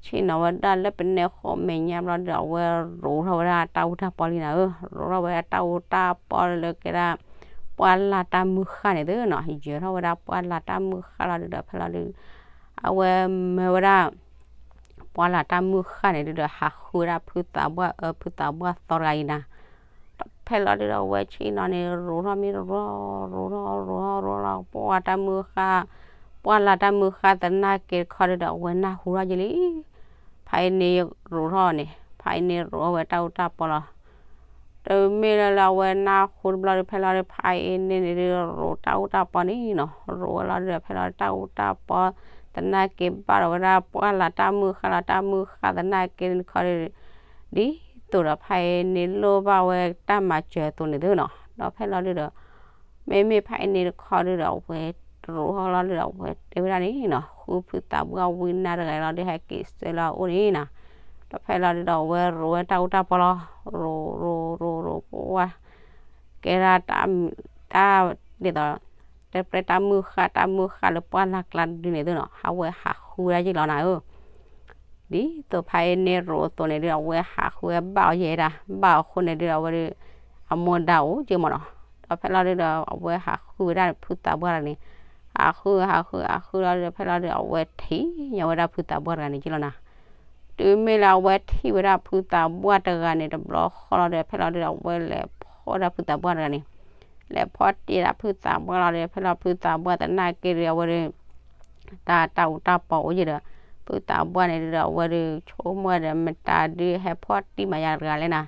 ဆ့ၣ်နီၤဝဲဒၣ်လၢပနဲဃီမဲာ်ညါဘျီဒီး အဝဲရိးထီၣ်ဝဲဒၣ်တၢ်အူတၢ်ပီလံနၤဧၢ, ရိးထီၣ်ဝဲဒၣ်တၢ်အူတၢ်ပီလၢကဲဒၣ် ပှၢ်လၢ်တၢ်မုၢ်ဃၢ်န့ၣ်သုနီၤ, ယၢၤထီၣ်ဝဲဒၣ်ပှၢ်လၢ်တၢ်မုၢ်ဃၢ်လီၤဒုဒီး ဖဲလီၤဒုး အဝဲမၢဝဲဒၣ် ပှၢ်လၢ်တၢ်မုၢ်ဃၢ်န့ၣ်ဒုဒီး ဟးဃုဝဲဒၣ်ဖုသးပှၢ်အၢ ဖုသးပှၢ်သီတဂၤအံၤနၤ ဖဲလီၤဒုဒီး အဝဲဆ့ၣ်နီၤန့ၣ် ရိးထီၣ်မ့ၢ်ရိး ရိးထီၣ် ရိးထီၣ် ရိးထီၣ် ပှၢ်တၢ်မုၢ်ဃၢ်, ပှၢ်လၢ်တၢ်မုၢ်ဃၢ်သနာ်က့တခီဒုဒီး အဝဲနၢ်ဟူထီၣ်ယ့ၢ်လံ. ဖါအ့န့ၣ်ရိးထီၣ်န့ၣ် ဖါအ့န့ၣ်ရိးဝဲတၢ်အူတၢ်ပီလီၤ. တမ့ၢ်လၢလၢအဝဲနၢ်ဟူတဘျီဒီး ဖဲလီၤဒုး ဖါအ့န့ၣ်န့ၣ်ဒုး ရိးတၢ်အူတၢ်ပီန့ၣ်နီၤ, ရိးဝဲလီၤဒုဒီး ဖဲလီၤဒုး တၢ်အူတၢ်ပီသနာ်က့ဘၣ်ဒီးဝဲဒၣ် ပှၢ်လၢ်တၢ်မုၢ်ဃၢ်လီၤ, တၢ်မုၢ်ဃၢ်သနာ်က့တခီဒုဒီး ဒ်သိးဒီးဖါအ့န့ၣ်လိၣ်ဘၣ်ဝဲတၢ်မၤစၢၤအသိးန့ၣ်သုနီၤ. ဒီးဖဲလီၤဒုဒီး မ့မ့ၢ်ဖါအ့န့ၣ်တခီဒုဒီး အဝဲရိးထီၣ်လီၤဒုဒီး အဝဲတဲဝဲဒၣ်န့ၣ်နီၤ, ဃုဖုသးပှၢ်ဝံနၤတဂၤလီၤဒု ဟဲက့ၤဆၢလၢအအိၣ်န့ၣ်နီၤ. ဒီးဖဲလီၤဒုဒီး အဝဲရိးဝဲတၢ်အူတၢ်ပီလီၤ, ရိး ရိး ရိး ရိး ပှၢ် ကဲဒၣ် တၢ် ဒ်သိး တၢ်ပြဲတၢ်မုၢ်ဃၢ် တၢ်မုၢ်ဃၢ်လၢပှၢ်လၢ်ကျါဒုန့ၣ်သုနီၤ, အဝဲဟးဃုဝဲဒၣ်ယ့ၢ်လီၤနၤဧၢ. ဒ်သိးဖါအ့န့ၣ်ရိးအသိးန့ၣ်ဒု အဝဲဟးဃုဝဲဘၣ်အီၤယဲၢ်ဒၣ်, ဘၣ်အဃိန့ၣ်ဒုဒီး အဝဲဒုး အမိၢ်ဒါအိၣ်က့မးနီၤ. ဒီးဖဲလီၤဒုဒီး အဝဲဟးဃုဝဲဒၣ်ဖုသးပှၢ်တဂၤန့ၣ်, ဟးဃု ဟးဃု ဟးဃုလီၤဒုဒီး ဖဲလီၤဒုဒီး အဝဲထံၣ်ညါဝဲဒၣ်ဖုသးပှၢ်တဂၤန့ၣ်ယ့ၢ်လီၤနၤ. တုၤမ့ၢ်လၢအဝဲထံၣ်ဝဲဒၣ်ဖုသးပှၢ်တဂၤန့ၣ် တဘျီဃီလီၤဒီး ဖဲလီၤဒုဒီး အဝဲလဲၤဖီၣ်ဒၣ်ဖုသးပှၢ်တဂၤန့ၣ်, လဲၤဖီၣ်တံၢ်ဒၣ်ဖုသးပှၢ်လီၤဒီး ဖဲလီၤဖုသးပှၢ်သနာ်က့ဒု အဝဲဒုး တၢ် တၢ်အူတၢ်ပီအိၣ်ယ့ၢ်ဒီး ဖုသးပှၢ်န့ၣ်ဒုဒီး အဝဲဒုးဆိကမိၣ်ဒီး မတၤဒုးဟဲဖီၣ်တံၢ်မၤယၤတဂၤလဲၣ်နၤ,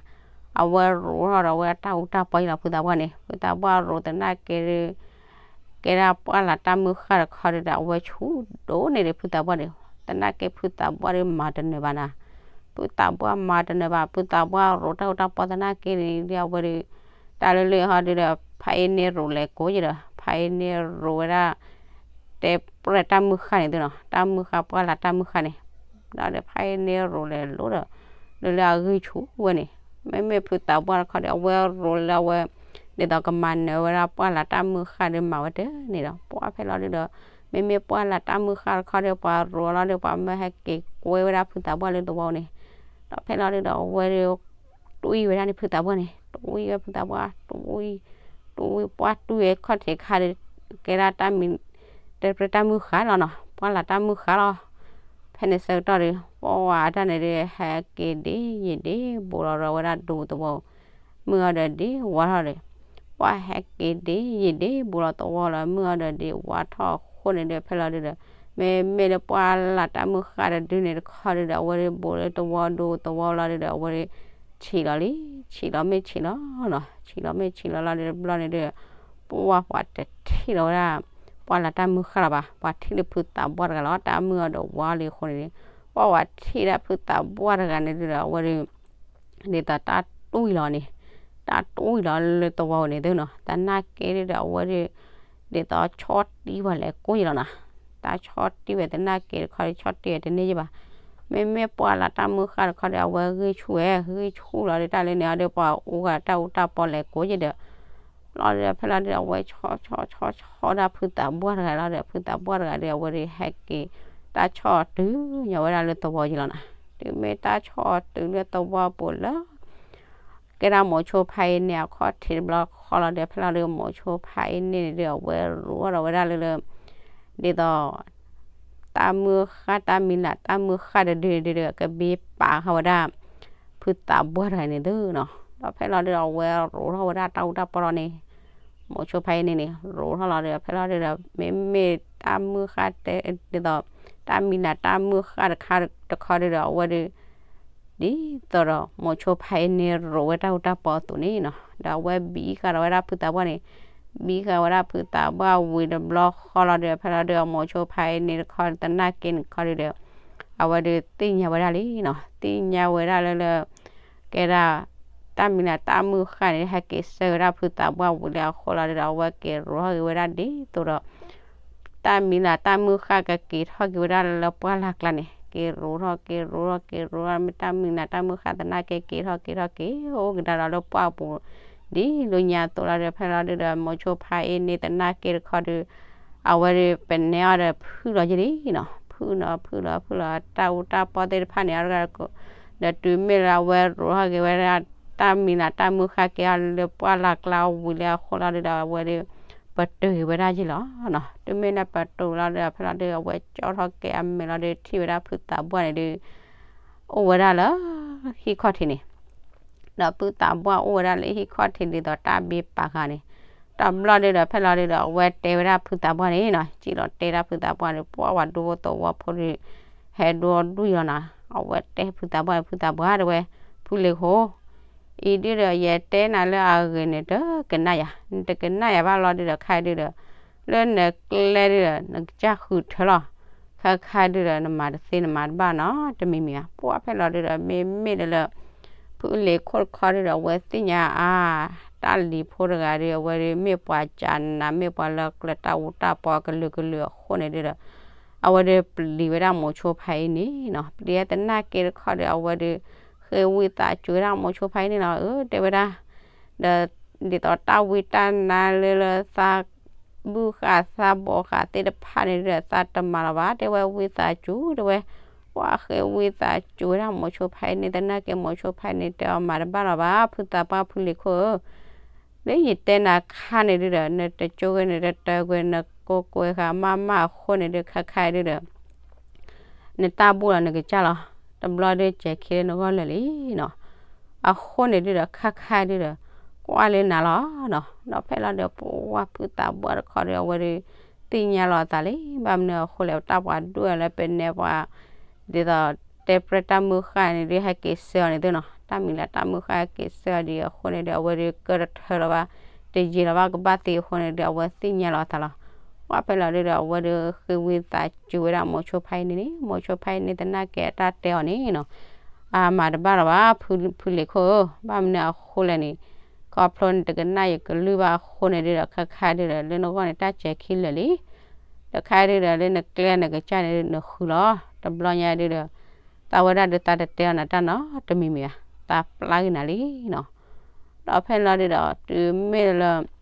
အဝဲရိးထီၣ်ဒီးအဝဲတၢ်အူတၢ်ပီယ့ၢ်လီၤ ဖုသးပှၢ်န့ၣ်, ဖုသးပှၢ်ရိးသနာ်က့ဒု ကဲဒၣ်ပှၢ်လၢ်တၢ်မုၢ်ဃၢ်တခီဒုဒီး အဝဲဆူၣ်ဒိၣ်န့ၢ်ဒံးဖုသးပှၢ်န့ၣ်, သနာ်က့ဖုသးပှၢ်ဒီးမၤတနၢၤဘၣ်နၤ, ဖုသးပှၢ်မၤတနၢၤဘၣ်, ဖုသးပှၢ်ရိးတၢ်အူတၢ်ပီသနာ်က့န့ၣ်ဒီး အဝဲဒီး တၢ်လၢလၢဟီဒီး ဖးအ့န့ၣ်ရိးလဲၤကိးယဒီး ဖးအ့န့ၣ်ရိးဝဲဒၣ် တဲပြဲၢ်တၢ်မုၢ်ဃၢ်န့ၣ်သုနီၤ, တၢ်မုၢ်ဃၢ် ပှၢ်လၢ်တၢ်မုၢ်ဃၢ်န့ၣ်, ဒီးဖးအ့န့ၣ်ရိးလဲၤလိၤဒီး လၢလၢအဂံၢ်ဆူၣ်ဝဲန့ၣ်, မ့မ့ၢ်ဖုသးပှၢ်တခီဒီး အဝဲရိးလၢအဝဲ ဒ်သိးကမၤနၢၤဝဲဒၣ်ပှၢ်လၢ်တၢ်မုၢ်ဃၢ်ဒီးမၤဝဲတန့ၣ်ဒီး ပှၢ်ဖဲလီၤဒုဒီး မ့မ့ၢ်ပှၢ်လၢ်တၢ်မုၢ်ဃၢ်တခီဒီး ပှၤရိးလီၤဒီး ပှၤမၢဟဲက့ၤကွဲဝဲဒၣ်ဖုသးပှၢ်လၢသဝီန့ၣ်, ဒီးဖဲလီၤဒုဒီး အဝဲဒီး တွံၢ်ဝဲဒၣ်န့ၣ်ဖုသးပှၢ်န့ၣ်, တွံၢ်ဝဲဖုသးပှၢ်, တွံၢ်, တွံၢ် ပှၢ်တွံၢ်ဝဲခီၣ်ထံးခါဒီး ကဲဒၣ်တၢ်မံၤ တဲပြဲၢ်တၢ်မုၢ်ဃၢ်လီၤနီၤ, ပှၢ်လၢ်တၢ်မုၢ်ဃၢ်လီၤ. ဖဲန့ၣ်ဆၢကတီၢ်ဒီး ပှၢ်ဝဲအတၢ်န့ၣ်ဒီး ဟဲက့ၤဒ်ယံာ်ဒ်ဘူးလီၤဒီးဝဲဒၣ်ဒိသဝီ မုၢ်အီၤဒီးဒ်ဝါထီၣ်ဒီး ပှၢ်ဟဲက့ၤဒ်ယံာ်ဒ်ဘူးလီၤသဝီလီၤ မုၢ်အီၤဒီးဒ်ဝါထီၣ်အဃိန့ၣ်ဒီး ဖဲလီၤဒုဒီး မ့မ့ၢ်လၢပှၢ်လၢ်တၢ်မုၢ်ဃၢ်တဒုန့ၣ်တခီဒုဒီး အဝဲဒၣ်ဘူးလၢသဝီဒိသဝီလီၤဒုဒီး အဝဲဒၣ်ဆံးလီၤလံ, ဆံးလီၤမ့ၢ်ဆံးလီၤနီၤ, ဆံးလီၤမ့ၢ်ဆံးလီၤလီၤဒီးတဘျီန့ၣ်ဒီး ပှၢ်ပှၤတထံၣ်လီၤဝဲဒၣ် ပှၢ်လၢ်တၢ်မုၢ်ဃၢ်လီၤဘၣ်, ပှၤထံၣ်လၢဖုသးပှၢ်တဂၤလီၤ, တၢ်မုၢ်အီၤဒီးဝါလံအဃိန့ၣ်ဒီး ပှၢ်ပှၤထံၣ်ဒၣ်ဖုသးပှၢ်တဂၤန့ၣ်ဒုဒီး အဝဲဒၣ် ဒ်သိးတၢ်တွံၢ်လီၤန့ၣ်, တၢ်တွံၢ်လီၤလၢသဝီန့ၣ်သုနီၤ, သနာ်က့ဒုဒီး အဝဲဒၣ် ဒ်သိးဆီၣ်တံၢ်ပှၤလဲၤကိးယလီၤနီၤ, တၢ်ဆီၣ်တံၢ်ဝဲသနာ်က့တခီဒီး ဆီၣ်တံၢ်ဝဲတန့ၢ်ယဘၣ်, မ့မ့ၢ်ပှၢ်လၢ်တၢ်မုၢ်ဃၢ်တခီဒီး အဝဲဂံၢ်ဆူၣ်ဝဲ, ဂံၢ်ဆူၣ်လီၤဒီး တၢ်လၢန့ၣ်အီၤဒီး ပှၤအူဂၤတၢ်အူတၢ်ပီလဲၤကိးယဒီး လီၤဒီး ဖဲလီၤဒုဒီး အဝဲဆီၣ်ဆီၣ်ဆီၣ်ဆီၣ်ဒၣ်ဖုသးပှၢ်တဂၤလီၤဒီး ဖုသးပှၢ်တဂၤဒီး အဝဲဒၣ်ဟဲက့ၤ တၢ်ဆီၣ်တုၤညီဝဲဒၣ်လၢသဝီယလီၤနီၤ, တုၤမ့ၢ်တၢ်ဆီၣ်တုၤလၢသဝီပူၤလၢ ကဲဒၣ်မိၤဆိဖးအ့န့ၣ်အခီၣ်ထံးတဘျီဃီလီၤဒီး ဖဲလီၤဒုဒီး မိၤဆိဖးအ့န့ၣ်န့ၣ်ဒီး အဝဲရိးထီၣ်ဝဲဒၣ်လၢလၢ ဒ်သိး တၢ်မုၢ်ဃၢ် တၢ်မံၤလၢ်တၢ်မုၢ်ဃၢ်တဒုန့ၣ်ဒုဒီး ကဘၣ်ပာ်ဃာ်ဝဲဒၣ် ဖုသးပှၢ်တဂၤန့ၣ်သုနီၤ, ဒီးဖဲလီၤဒုဒီး အဝဲရိးထီၣ်ဝဲဒၣ်တၢ်အူတၢ်ပီလီၤန့ၣ် မိၤဆိဖးအ့န့ၣ်န့ၣ် ရိးထီၣ်လီၤဒီး ဖဲလီၤဒုဒီး မ့မ့ၢ်တၢ်မုၢ်ဃၢ်တဲ ဒ်သိး တၢ်မံၤလၢ်တၢ်မုၢ်ဃၢ်တခါတခီဒုဒီး အဝဲဒၣ် ဒ်သိးဒီး မိၤဆိဖးအ့န့ၣ်ရိးဝဲတၢ်အူတၢ်ပီအသိးန့ၣ်နီၤ, ဒီးအဝဲဘံဃာ်ဒီးဝဲဒၣ်ဖုသးပှၢ်န့ၣ်, ဘံဃာ်ဝဲဒၣ်ဖုသးပှၢ်ဝံၤတဘျီဃီလီၤဒီး ဖဲလီၤဒုဒီး မိၤဆိဖးအ့န့ၣ်တခီ သနာ်က့န့ၣ်တခီဒုဒီး အဝဲဒၣ်သ့ၣ်ညါဝဲဒၣ်လံနီၤ, သ့ၣ်ညါဝဲဒၣ်လၢလၢ ကဲဒၣ် တၢ်မံၤလၢ်တၢ်မုၢ်ဃၢ်န့ၣ် ဟဲက့ၤဆှၢဝဲဒၣ်ဖုသးပှၢ်ဝံၤလၢအဃိလီၤဒုဒီး အဝဲက့ၤရိးထီၣ်က့ၤဝဲဒၣ်ဒ်သိးဒီး တၢ်မံၤလၢ်တၢ်မုၢ်ဃၢ်ကက့ၤထီၣ်က့ၤဝဲဒၣ်လၢပှၢ်လၢ်ကျါန့ၣ် က့ၤရိးထီၣ်က့ၤရိးထီၣ်က့ၤရိးထီၣ် မ့ၢ်တၢ်မံၤလၢ်တၢ်မုၢ်ဃၢ်သနာ်က့က့ၤထီၣ်က့ၤထီၣ်က့ၤ အိၣ်ကဒါဒီးလၢပှၢ်ပူၤ ဒ်လိာ်ညါအသိးလီၤဒီး ဖဲလီၤဒုဒီး မိၤဆိဖးအ့န့ၣ်သနာ်က့တခီဒု အဝဲဒၣ်ပနဲအီၤဒီးဖုၣ်လီၤယလံနီၤ, ဖုၣ်နီၤဖုၣ်လီၤဖုၣ်လီၤ တၢ်အူတၢ်ပီသ့ၣ်တဖၣ်န့ၣ် အဒီး ဒီးတုၤမ့ၢ်လၢအဝဲရိးထီၣ်က့ၤဝဲဒၣ် တၢ်မံၤလၢ်တၢ်မုၢ်ဃၢ်က့ၤအီၤလၢပှၢ်လၢ်ကျါဝံၤလၢအဃိလီၤဒုဒီး အဝဲဒၣ် ပတုာ်က့ၤဝဲဒၣ်ယလီၤနီၤ, တုၤမ့ၢ်လၢပတုာ်လီၤဒီး ဖဲလီၤဒု အဝဲကၠီထီၣ်က့ၤအမဲာ်လီၤဒီး ထံၣ်ဝဲဒၣ်ဖုသးပှၢ်န့ၣ်ဒု အိၣ်ဝဲဒၣ်လၢ ဟံၣ်ခီၣ်ထံးန့ၣ် ဒီးဖုသးပှၢ်အိၣ်ဝဲဒၣ်လၢဟံၣ်ခီၣ်ထံးဒ်သိးတၢ်ဘ့ပာ်ဃာ်န့ၣ်, တဘျီဒုဒီး ဖဲလီၤဒုဒီး အဝဲတဲဝဲဒၣ်ဖုသးပှၢ်န့ၣ်နီၤ, စံၣ်လီၤတဲဒၣ်ဖုသးပှၢ်န့ၣ် ပှၢ်ဝဲဒိသဝီဖိဒု ဟဲဒိဒွံၣ်လီၤနီၤ, အဝဲတဲဖုသးပှၢ်န့ၣ် ဖုသးပှၢ်တဲဝဲ ဖုလ့ၤခိၣ် အံၤဒုဒီး ယတဲနၤလၢအဂ့ၢ်န့ၣ် တကနၣ်ယၤ, နတကနၣ်ယၤဘၣ်လီၤဒုဒီး ခဲဒုဒီး လၢနကျဲဒုဒီး နကစၢ်ဃုထၢလီၤ, ခဲခါဒုဒီး နမၤတသ့နမၤတဘၣ်နီတမံၤမံၤဘၣ်, ပှၢ်ဖဲလီၤဒုဒီး မ့မ့ၢ်ဒီးလၢ ဖုလ့ၤခိၣ်တခီဒုဒီး အဝဲသ့ၣ်ညါအါ တၢ်လံၤဖိတဂၤဒု အဝဲဒု မ့ၢ်ပှၤကနး မ့ၢ်ပှၤလၢကျဲတၢ်အူတၢ်ပီကလုာ်ကလုာ်အဃိန့ၣ်ဒုဒီး အဝဲဒုပျံၤဝဲဒၣ်မိၤဆိဖးအ့န့ၣ်နီၤ, ပျံၤသနာ်က့တခီဒီး အဝဲဒု ဃ့ဝံသးစူၤဝဲဒၣ်မိၤဆိဖးအ့န့ၣ်လီၤ, အၢ တဲဝဲဒၣ် ဒီး ဒ်သိးတၢ်ဝံတၢ်နါလၢလၢသး ဘုၣ်ဃာ်သးဘီဃာ်သ့ၣ်တဖၣ်န့ၣ်ဒီး သးတမၤလီၤဘၣ်, တဲဝဲဝံသးစူၤ တဲဝဲ, ပှၢ်ဃ့ဝံသးစူၤဝဲဒၣ်မိၤဆိဖးအ့န့ၣ် သနာ်က့မိၤဆိဖးအ့န့ၣ် တဲအီၤမၤတဘၣ်လီၤဘၣ်, ဖုသးပှၢ်ဖုလ့ၤခိၣ်ဧၢ လၢယတဲနၤခါန့ၣ်ဒုဒီး နတကၠိဂ့ၤ နတတၢၤကွံာ် နကိးကွဲဃာ်မးမးအဃိန့ၣ်ဒု ခဲခါဒုဒီး နတၢ်ဘူၣ်လီၤနကစၢ်လီၤ, တဘျီဒုစဲၤခံလၢနဂီၢ်လၢာ်လံနီၤ, အဃိန့ၣ်ဒုဒီး ခဲခါဒုဒီး ကွၢ်လၢနၤလီၤနီၤ, ဒီးဖဲလီၤဒုး ပှၢ်ဖုသးပှၢ်တခီဒီး အဝဲဒုး သ့ၣ်ညါလီၤအသးလံ, ဘၣ်မနုၤအဃိလဲၣ် တၢ်ပှၤဒွဲၣ်လၢပနဲပှၤ ဒ်သိး တဲပြဲၢ်တၢ်မုၢ်ဃၢ်န့ၣ်ဒုး ဟဲက့ၤဆှၢအီၤန့ၣ်သုနီၤ, တၢ်မံၤလၢတၢ်မုၢ်ဃၢ်ဟဲက့ၤဆှၢအီၤဒ်အဃိန့ၣ်ဒုး အဝဲဒုးကတထၢလီၤဘၣ်, တယံာ်လီၤဘၣ်ကဘၣ်သံအဃိန့ၣ်ဒုး အဝဲသ့ၣ်ညါလီၤအသးလီၤ. ပှၢ်ဖဲလီၤဒုဒီး အဝဲဒုးဃ့ဝံသးစူၤဝဲဒၣ်မိၤဆိဖါအ့န့ၣ်န့ၣ်, မိၤဆိဖါအ့န့ၣ်သနာ်က့အတၢ်တဲအီၤန့ၣ်နီၤ, အမၤတဘၣ်လီၤဘၣ် ဖုလ့ၤခိၣ်ဧၢ, ဘၣ်မနုၤအဃိလဲၣ်န့ၣ်, ခီဖျိနတကနၣ်ယကလုၢ်ဘၣ်အဃိန့ၣ်ဒုဒီး ခါခါဒုဒီး လၢနဂီၢ်န့ၣ်တၢ်စဲၤခံလၢာ်လံ, ဒီးခါဒုဒီး လၢနကျဲနကစၢ်န့ၣ် နဃုလီၤ, တဘျီညါဒုဒီး သးဝဲဒၣ်ဒုးသးတတဲအီၤနၤတၢ်နီတမံၤမံၤဘၣ်, သးပျၢ်ဂ့ၤနၤလံနီၤ. ဒီးဖဲလီၤဒုဒီး တုၤမ့ၢ်လၢ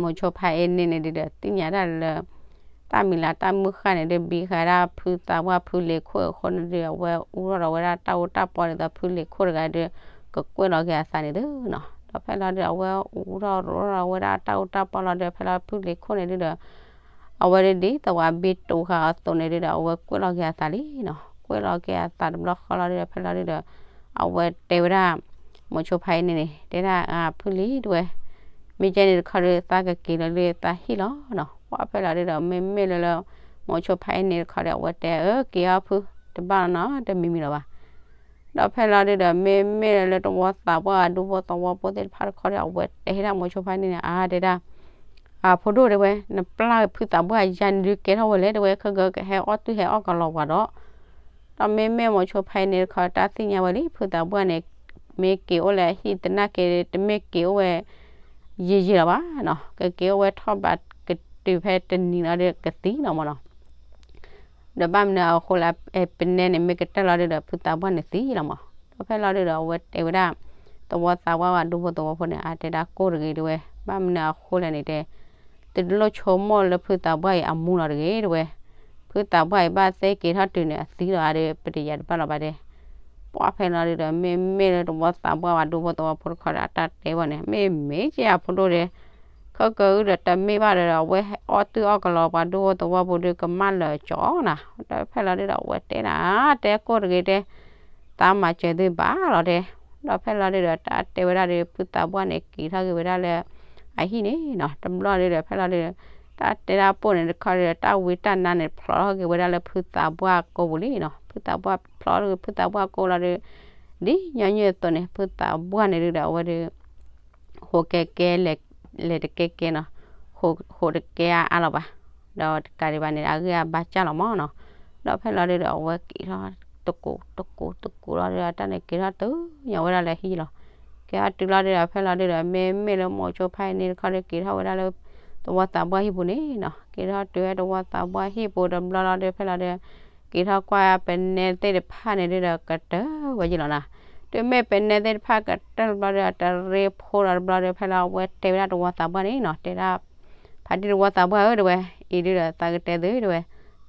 မိၤဆိဖါအ့န့ၣ်န့ၣ်ဒုဒီး သ့ၣ်ညါတၢ်လၢ တၢ်မံၤလၢတၢ်မုၢ်ဃၢ်န့ၣ်ဒုး ဘံဃာ်ဒၣ်ဖုသးပှၢ်ဖုလ့ၤခိၣ်အဃိန့ၣ်ဒုး အဝဲအူထီၣ်ဒီးဝဲဒၣ်တၢ်အိၣ်တၢ်ပီၢ်ဒ်သိးဖုလ့ၤခိၣ်တဂၤဒုး ကကွဲးလီၤက့ၤအသးန့ၣ်သုနီၤ. ဒီးဖဲလီၤဒုဒီး အဝဲအူထီၣ်ရိးထီၣ်ဝဲဒၣ်တၢ်အိၣ်တၢ်ပီၢ်လီၤဒုဒီး ဖဲလီၤဖုလ့ၤခိၣ်န့ၣ်ဒုဒီး အဝဲဒ်သိးဝဲဘံတူၤဃာ်အသိးန့ၣ်ဒုဒီး အဝဲကွဲးလီၤက့ၤအသးလံနီၤ. ကွဲးလီၤက့ၤအသးတဘျီဃီလီၤဒုဒီး ဖဲလီၤဒုဒီး အဝဲတဲဝဲဒၣ် မိၤဆိဖါအ့န့ၣ်န့ၣ် တဲဒၣ် ဖုလံၤတဝဲ, မ့ၢ်ကဲန့ၣ်တခီဒုး သးကက့ၤလၢလၢသးဟံၣ်လီၤနီၤ. ပှၢ်ဖဲလီၤဒုဒီး မ့မ့ၢ်လၢလၢ မိၤဆိဖါအ့န့ၣ်တခီဒီး အဝဲတဲအၢ က့ၤအီၤဖု တဘၣ်လီၤနီတမံၤမံၤလီၤဘၣ်. ဒီးဖဲလီၤဒုဒီး မ့မ့ၢ်လၢတဝီသးပှၢ်အဒူဖိသဝီဖိသ့ၣ်တဖၣ်တခီဒီး အဝဲတဲဒၣ်မိၤဆိဖါန့ၣ်န့ၣ် အါတဲဒၣ် အဖိဒိၣ်တဲဝဲ နပျၢ်ဖုသးပှၢ်ယၤန့ၣ်ဒုးကဲထီၣ်ဝဲလဲၣ်တဲဝဲ ခဲကဟဲအီၣ်တုၤဟဲအီၣ်ကလီၤပှၤဒီး ဒီးမ့မ့ၢ်မိၤဆိဖါအ့န့ၣ်တခီတၢ်သ့ၣ်ညါဝဲလံ ဖုသးပှၢ်န့ၣ် မ့ၢ်က့ၤအိၣ်လၢအဟံၣ်သနာ်က့ တမ့ၢ်က့ၤအိၣ်ဝဲ ယံာ်ယံာ်လီၤဘၣ်နီၤ ကက့ၤအိၣ်ဝဲထီၣ်ဘးကတုၤဖဲတနံၤလီၤဒီးကသံလီၤမၢ်နီၤ. ဒီးဘၣ်မနုၤအဃိလၢ ပနဲန့ၣ် မ့ၢ်ကတၢၢ်လီၤဒုဒီး ဖုသးပှၢ်န့ၣ်သံလီၤမၢ်. ဒီးဖဲလီၤဒုဒီး အဝဲတဲဝဲဒၣ် သဝီသးပှၢ်ဝဲဒူဖိသဝီဖိန့ၣ် အါတဲဒၣ်ကိၢ်တဂ့ၤတဲဝဲ ဘၣ်မနုၤအဃိလဲၣ်န့ၣ်တဲ သုတလိၣ်ဆိကမိၣ်လၢဖုသးပှၢ်အံၤအမူလီၤတဂ့ၤတဲဝဲ, ဖုသးပှၢ်အံၤဘၣ်သ့ၣ်က့ၤထီၣ်တုၤန့ၣ်အသံလီၤဒီး ပတယၤတဘၣ်လီၤဘၣ်တဲ. ပှၢ်ဖဲလီၤဒုဒီး မ့မ့ၢ်လၢသဝီသးပှၢ်ဝဲဒူဖိသဝီဖိတခီဒီး အတၢ်တဲဝဲန့ၣ် မ့မ့ၢ်ကဲအဖိဒိၣ်တဲ ခဲကဒုဒီးတမ့ၢ်ဘၣ်ဒီး အဝဲအီၣ်တုၤအီၣ်ကလီၤပှၤဒူဖိသဝီဖိဒုးကမၣ်လၢာ်ကၠီနၤ. ဒီးဖဲလီၤဒုဒီး အဝဲတဲနၤ တဲကိၢ်တဂ့ၤတဲ သးမၤစၢၤသုဘၣ်လီၤတဲ. ဒီးဖဲလီၤဒုဒီး တၢ်တဲဝဲဒၣ်ဒီး ဖုသးပှၢ်န့ၣ် က့ၤထီၣ်က့ၤဝဲဒၣ်လၢ အဟံၣ်န့ၣ်နီၤ တဘျီဒုဒီး ဖဲလီၤဒုဒီး တၢ်တဲဒၣ်ပိၢ်န့ၣ်တခီဒီး တၢ်ဝံတၢ်နါန့ၣ် ဖျိးထီၣ်က့ၤဝဲဒၣ်လၢဖုသးပှၢ်ကိာ်ပူၤလံနီၤ. ဖုသးပှၢ်ဖျိးထီၣ်က့ၤဖုသးပှၢ်ကိာ်လီၤဒု ဒ်ညီနုၢ်အသိးန့ၣ် ဖုသးပှၢ်န့ၣ်ဒုဒီး အဝဲဒု ဟိးကဲကဲ လဲၤတကဲကဲနီၤ, ဟိးတကဲအါလီၤဘၣ်. ဒီးတကးဒံးဘၣ်န့ၣ် အဂံၢ်အဘါစၢ်လီၤမၢ်နီၤ. ဒီးဖဲလီၤဒုဒီး အဝဲက့ၤထီၣ်တကိးတကိးတကိးလီၤဒုဒီး တၢ်န့ၣ်က့ၤထီၣ်တုၤညီဝဲဒၣ်လၢဟံၣ်လီၤ. က့ၤထီၣ်တုၤလီၤဒုဒီး ဖဲလီၤဒုဒီး မ့မ့ၢ်လၢမိၤဆိဖါအ့န့ၣ်တခီဒီး က့ၤထီၣ်ဝဲဒၣ်လၢ သဝီသးပှၢ်ဟံၣ်ပူၤန့ၣ်နီၤ. က့ၤထီၣ်တုၤဝဲသဝီသးပှၢ်ဟံၣ်ပူၤတဘျီလီၤဒု ဖဲလီၤဒု က့ၤထီၣ်ကွၢ်ပနဲသ့ၣ်တဖၣ်န့ၣ်ဒုဒီး ကတၢၢ်ဝဲယံၤလီၤနၤ. တုၤမ့ၢ်ပနဲသ့ၣ်တဖၣ်ကတၢၢ်တဘျီဒီး တရ့ဖိဒီးတဘျီဒီး ဖဲလီၤအဝဲတဲဝဲဒၣ်သဝီသးပှၢ်န့ၣ်နီၤ တဲဒၣ် ဖါတံၢ်သဝီသးပှၢ်ဧၢ တဲဝဲ, အံၤဒုဒီး သးကတဲသု တဲဝဲ,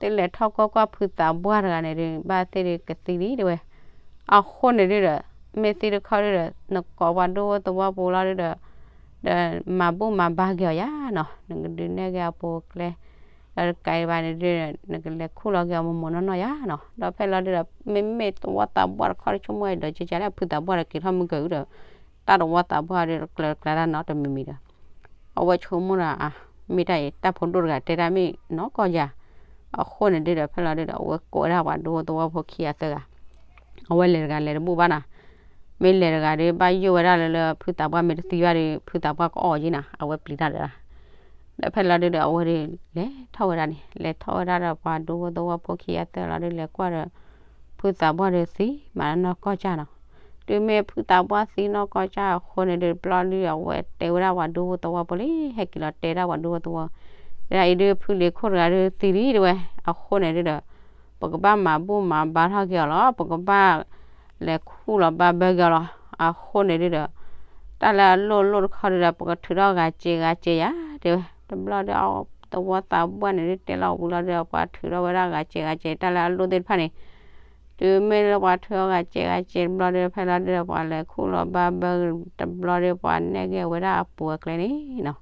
သုလဲၤထီၣ်ကွၢ်ကွၢ်ဖုသးပှၢ်တဂၤန့ၣ်ဒု ဘၣ်သ့ၣ်ဒုကသံလံ တဲဝဲ. အဃိန့ၣ်ဒုဒီး မ့ၢ်သံတခီဒုဒီး နကိးပှၤဒူဖိသဝီဖိလီၤဒုဒီး ဒီးမၤဘူၣ်မၤဘါက့ၤအီၤယၤနီၤ, နကဒုးနဲၣ်က့ၤအပူၤအကျဲ, ဒီးတကးဒံးဘၣ်န့ၣ်ဒုဒီး နကလဲၤခူၣ်လီၤက့ၤအီၤမိၢ်မိၢ်နီၢ်နီၢ်ယၤနီၤ. ဒီးဖဲလီၤဒုဒီး မ့မ့ၢ်သဝီသးပှၢ်တခီဒီး ဆိကမိၣ်အံၤဒီး ကကလဲၣ်ဖုသးပှၢ်ဒီးက့ၤထီၣ်မုၢ်ကၢအုဒီး တၢ်သဝီသးပှၢ်ဒီးတကျၢၤတကျါတၢ်နီတမံၤမံၤဒီး အဝဲဆိကမိၣ်ဒီး မ့ၢ်တၢ်အံၤ တၢ်ဖိဒိၣ်တဂၤတဲတၢ်မ့ၢ်နီၢ်ကီၢ်ယၤ, အဃိန့ၣ်ဒုဒီး ဖဲလီၤဒုဒီး အဝဲကိးဝဲဒၣ်ပှၤဒူဖိသဝီဖိခံဂၤသၢဂၤ, အဝဲလဲၤတဂၤလဲၤတဘူၣ်ဘၣ်နီၤ, မ့ၢ်လဲၤတဂၤဒု ဘၣ်ယိၣ်ဝဲဒၣ်လၢလၢဖုသးပှၢ်မ့ၢ်တသံဘၣ်ဒီး ဖုသးပှၢ်ကအီၣ်က့ၤနၤ အဝဲပျံၤတၢ်ဒီး ဒီးဖဲလီၤဒုဒီး အဝဲဒုးလဲၤထီၣ်ဝဲဒၣ်န့ၣ် လဲၤထီၣ်ဝဲဒၣ်ဒီးပှၤဒူဖိသဝီဖိခံဂၤသၢဂၤလီၤဒု လဲၤကွၢ်ဒီး ဖုသးပှၢ်ဒုးသံမးနီၢ်ကီၢ်ကၢ်နီၤ. တုၤမ့ၢ်ဖုသးပှၢ်သံနီၢ်ကီၢ်ကၢ်အဃိန့ၣ်ဒုး တဘျီဒုး အဝဲတဲဝဲဒၣ်ပှၤဒူဖိသဝီဖိလံ ဟဲက့ၤလီၤတဲဒၣ်ပှၤဒူဖိသဝီ, တဲဒၣ်အံၤဒုး ဖုလ့ၤခိၣ်တဂၤဒုးသံလံတဲဝဲ, အဃိန့ၣ်ဒုဒီး ပကဘၣ်မၤဘူၣ်မၤဘါထီၣ်က့ၤအီၤလီၤ, ပကဘၣ်လဲၤခူၣ်လီၤဘါဘၢက့ၤအီၤလီၤ. အဃိန့ၣ်ဒုဒီး တၢ်လၢအလိၣ်လိၣ်တခီဒုဒီး ပကထုးထီၣ်ဂၤစဲးဂၤစဲးယၤတဲဝဲ, တဘျီဒုး သဝီသးပှၢ်န့ၣ်ဒုးတဲလီၤဝံၤလီၤဒုဒီး ပှၤထုးထီၣ်ဝဲဒၣ်ဂၤစဲးဂၤစဲး တၢ်လၢအလိၣ်သ့ၣ်တဖၣ်န့ၣ် တုၤမ့ၢ်လၢပှၤထုးထီၣ်ဂၤစဲးဂၤစဲးတဘျီဒုး ဖဲလီၤဒုဒီး ပှၤလဲၤခူၣ်လီၤဘါဘၢတဘျီဒုး ပှၤနဲၣ်က့ၤဝဲဒၣ်အပူၤအကျဲန့ၣ်နီၤ.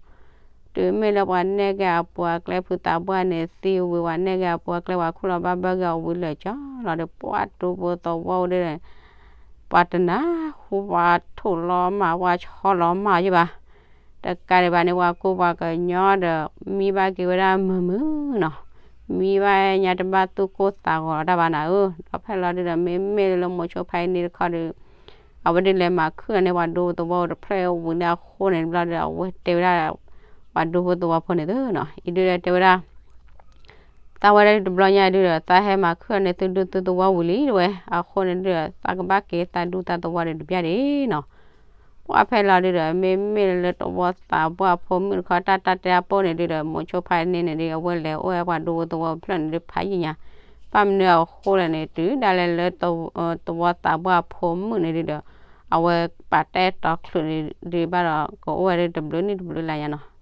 တုၤမ့ၢ်လၢပှၤနဲၣ်က့ၤအပူၤအကျဲ ဖုသးပှၢ်န့ၣ်သံဝံၤ ပှၤနဲၣ်က့ၤအပူၤအကျဲ ပှၤခူၣ်လီၤဘါဘၢက့ၤအီၤဝံၤလၢာ်ကၠီလီၤဒုး ပှၤဒူဖိသဝီဒုဒီး ပှၤတနၢ်ဟူ ပှၤထိၣ်လီၤမၢ် ပှၤဆီလီၤမၢ်ယဘၣ်. တကးဒံးဘၣ်န့ၣ် ပှၤကူပှၤကညီဒီး မံဘၣ်က့ၤဝဲဒၣ်မုာ်မုာ်နီၤ, မံဘၣ်ညါတဘၣ်သူၣ်ကိၢ်သးဂီၤလီၤတၢ်ဘၣ်နၤဧၢ. ဒီးဖဲလီၤဒုဒီး မ့မ့ၢ်လၢမိၤဆိဖါအ့န့ၣ်တခီဒီး အဝဲဒုးလဲၤမၤခုၣ်လီၤန့ၣ် ပှၤဒူဖိသဝီတဖျၢၣ်ဝံၤန့ၣ်အဃိန့ၣ်တဘျီဒီး အဝဲတဲဝဲဒၣ် ပှၤဒူဖိသဝီဖိန့ၣ်သုနီၤ, အံၤဒုဒီးတဲဝဲဒၣ် သးဝဲဒၣ်တဘျီညါဒုဒီး သးဟဲမၤခုၣ်န့ၢ်သုဒူသုသဝီဝံၤလံတဝဲ, အဃိန့ၣ်ဒုဒီး သးကဘၣ်က့ၤသးဒူသးသဝီဒီးတဘျီဒံးနီၤ. ပှၢ်ဖဲလီၤဒုဒီး မ့မ့ၢ်လၢတဝီသးပှၢ်ဖိမုၣ်တခီ တၢ်တၢ်တဲအပိၢ်န့ၣ်ဒုဒီး မိၤဆိဖါန့ၣ်န့ၣ်ဒု အဝဲလဲၤအိၣ်ဝဲပှၤဒူဖိသဝီဖျၢၣ်န့ၣ်ဒု ဖးယံာ်ညါ, ဘၣ်မနုၤအဃိလဲၣ်န့ၣ် တုၤဒၣ်လဲာ်လၢ တဝီသးပှၢ်ဖိမုၣ်န့ၣ်ဒုဒီး အဝဲပာ်တၢ်အဲၣ်တီချုးဒုဘၣ်ဒီး ကအိၣ်ဝဲဒၣ်တဘျုးနံၣ်တဘျုးလါညါနီၤ.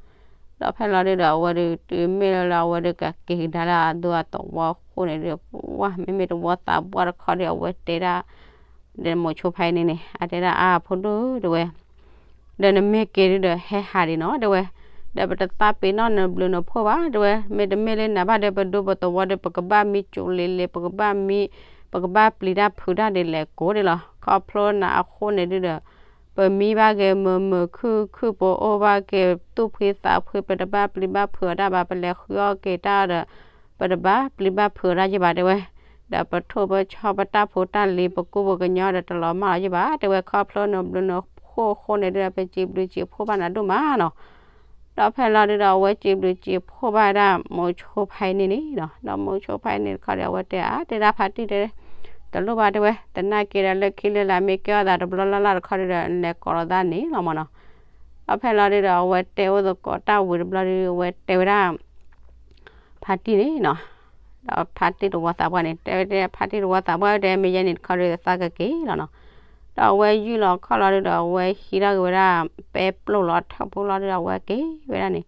ဒီးဖဲလီၤဒုဒီး အဝဲဒု တုၤမ့ၢ်လၢလၢအဝဲဒု ကက့ၤကဒါလၢအဒူအသဝီအဃိန့ၣ်ဒု ပှၢ် မ့မ့ၢ်တဝီသးပှၢ်တခီဒီး အဝဲတဲဒၣ် ဒီးမိၤဆိဖါအံၤန့ၣ်န့ၣ် အတဲဒၣ်အါ ဖိဒိၣ်တဝဲ, ဒီးနမ့ၢ်က့ၤဒုဒီး ဟဲဟးဒံးနီၤ တဲဝဲ, ဒီးပတသးပ့ၤနီၣ်နဘျုးနဖှိၣ်ဘၣ် တဲဝဲ, မ့တမ့ၢ်လၢနၤဘၣ်ဒီး ပဒူပသဝီဒီး ပကဘၣ်မံကၠိလ့လ့ ပကဘၣ်မံ ပကဘၣ်ပျံၤတၢ်ဖုးတၢ်ဒ်လဲၣ်ကိးဒ်လီၤ. ခီဖျိနၤအဃိန့ၣ်ဒုဒီး ပမံဘၣ်က့ၤမုာ်မုာ်ခုၣ်ခုၣ် ပအိၣ်ဘၣ်က့ၤသူၣ်ဖှံသးဖှံ ပတဘၣ်ပျံၤဘၣ်ဖုးအီၤတၢ်ဘၣ် ပလဲၤဃုအီၣ်က့ၤတၢ်ဒီး ပတဘၣ်ပျံၤဘၣ်ဖုးအီၤတၢ်ယဘၣ် တဲဝဲ, ဒီးပထိၣ်ပဆီပတၢ်ဖိတၢ်လံၤ ပကူပကညီဒီး တလီၤမၢ်လီၤယဘၣ် တဲဝဲ, ခီဖျိနဘျုးနဖှိၣ်အဃိန့ၣ်ဒုဒီး ပစံးဘျုးစံးဖှိၣ်ဘၣ်နၤဒိၣ်မးနီၤ. ဒီးဖဲလီၤဒုဒီး အဝဲစံးဘျုးစံးဖှိၣ်ဘၣ်ဒၣ်မိၤဆိဖါအံၤန့ၣ်န့ၣ်နီၤ. ဒီးမိၤဆိဖါအံၤန့ၣ်တခီဒီး အဝဲတဲအါ တဲဒၣ်ဖါတံၢ်တဲ တလိၣ်ဘၣ် တဲဝဲ, သနာ်က့ဒီး လၢခံလၢလာ်မ့ၢ်ကဲထီၣ်သးတဘျီလၢ်လၢ်တခီဒုဒီး လဲၤကိးလီၤသးန့ၣ်လီၤမးနီၤ. ဒီးဖဲလီၤဒုဒီး အဝဲတဲအိၣ်သကိးတၢ်ဝံၤတဘျီဒု အဝဲတဲဝဲဒၣ် ဖါတံၢ်န့ၣ်နီၤ. ဒီးဖါတံၢ်တဝီသးပှၢ်န့ၣ် တဲဝဲတဲ ဖါတံၢ်တဝီသးပှၢ်တဲ မ့ၢ်ယဲန့ၣ်တခီဒု သးကက့ၤလီၤနီၤ. ဒီးအဝဲယုၢ်လီၤခီၣ်လီၤဒုဒီး အဝဲဟံးထီၣ်က့ၤဝဲဒၣ် ပဲပျိၢ်လီၤထၢၣ်ဖိလီၤဒုဒီး အဝဲက့ၤဝဲဒၣ်န့ၣ်,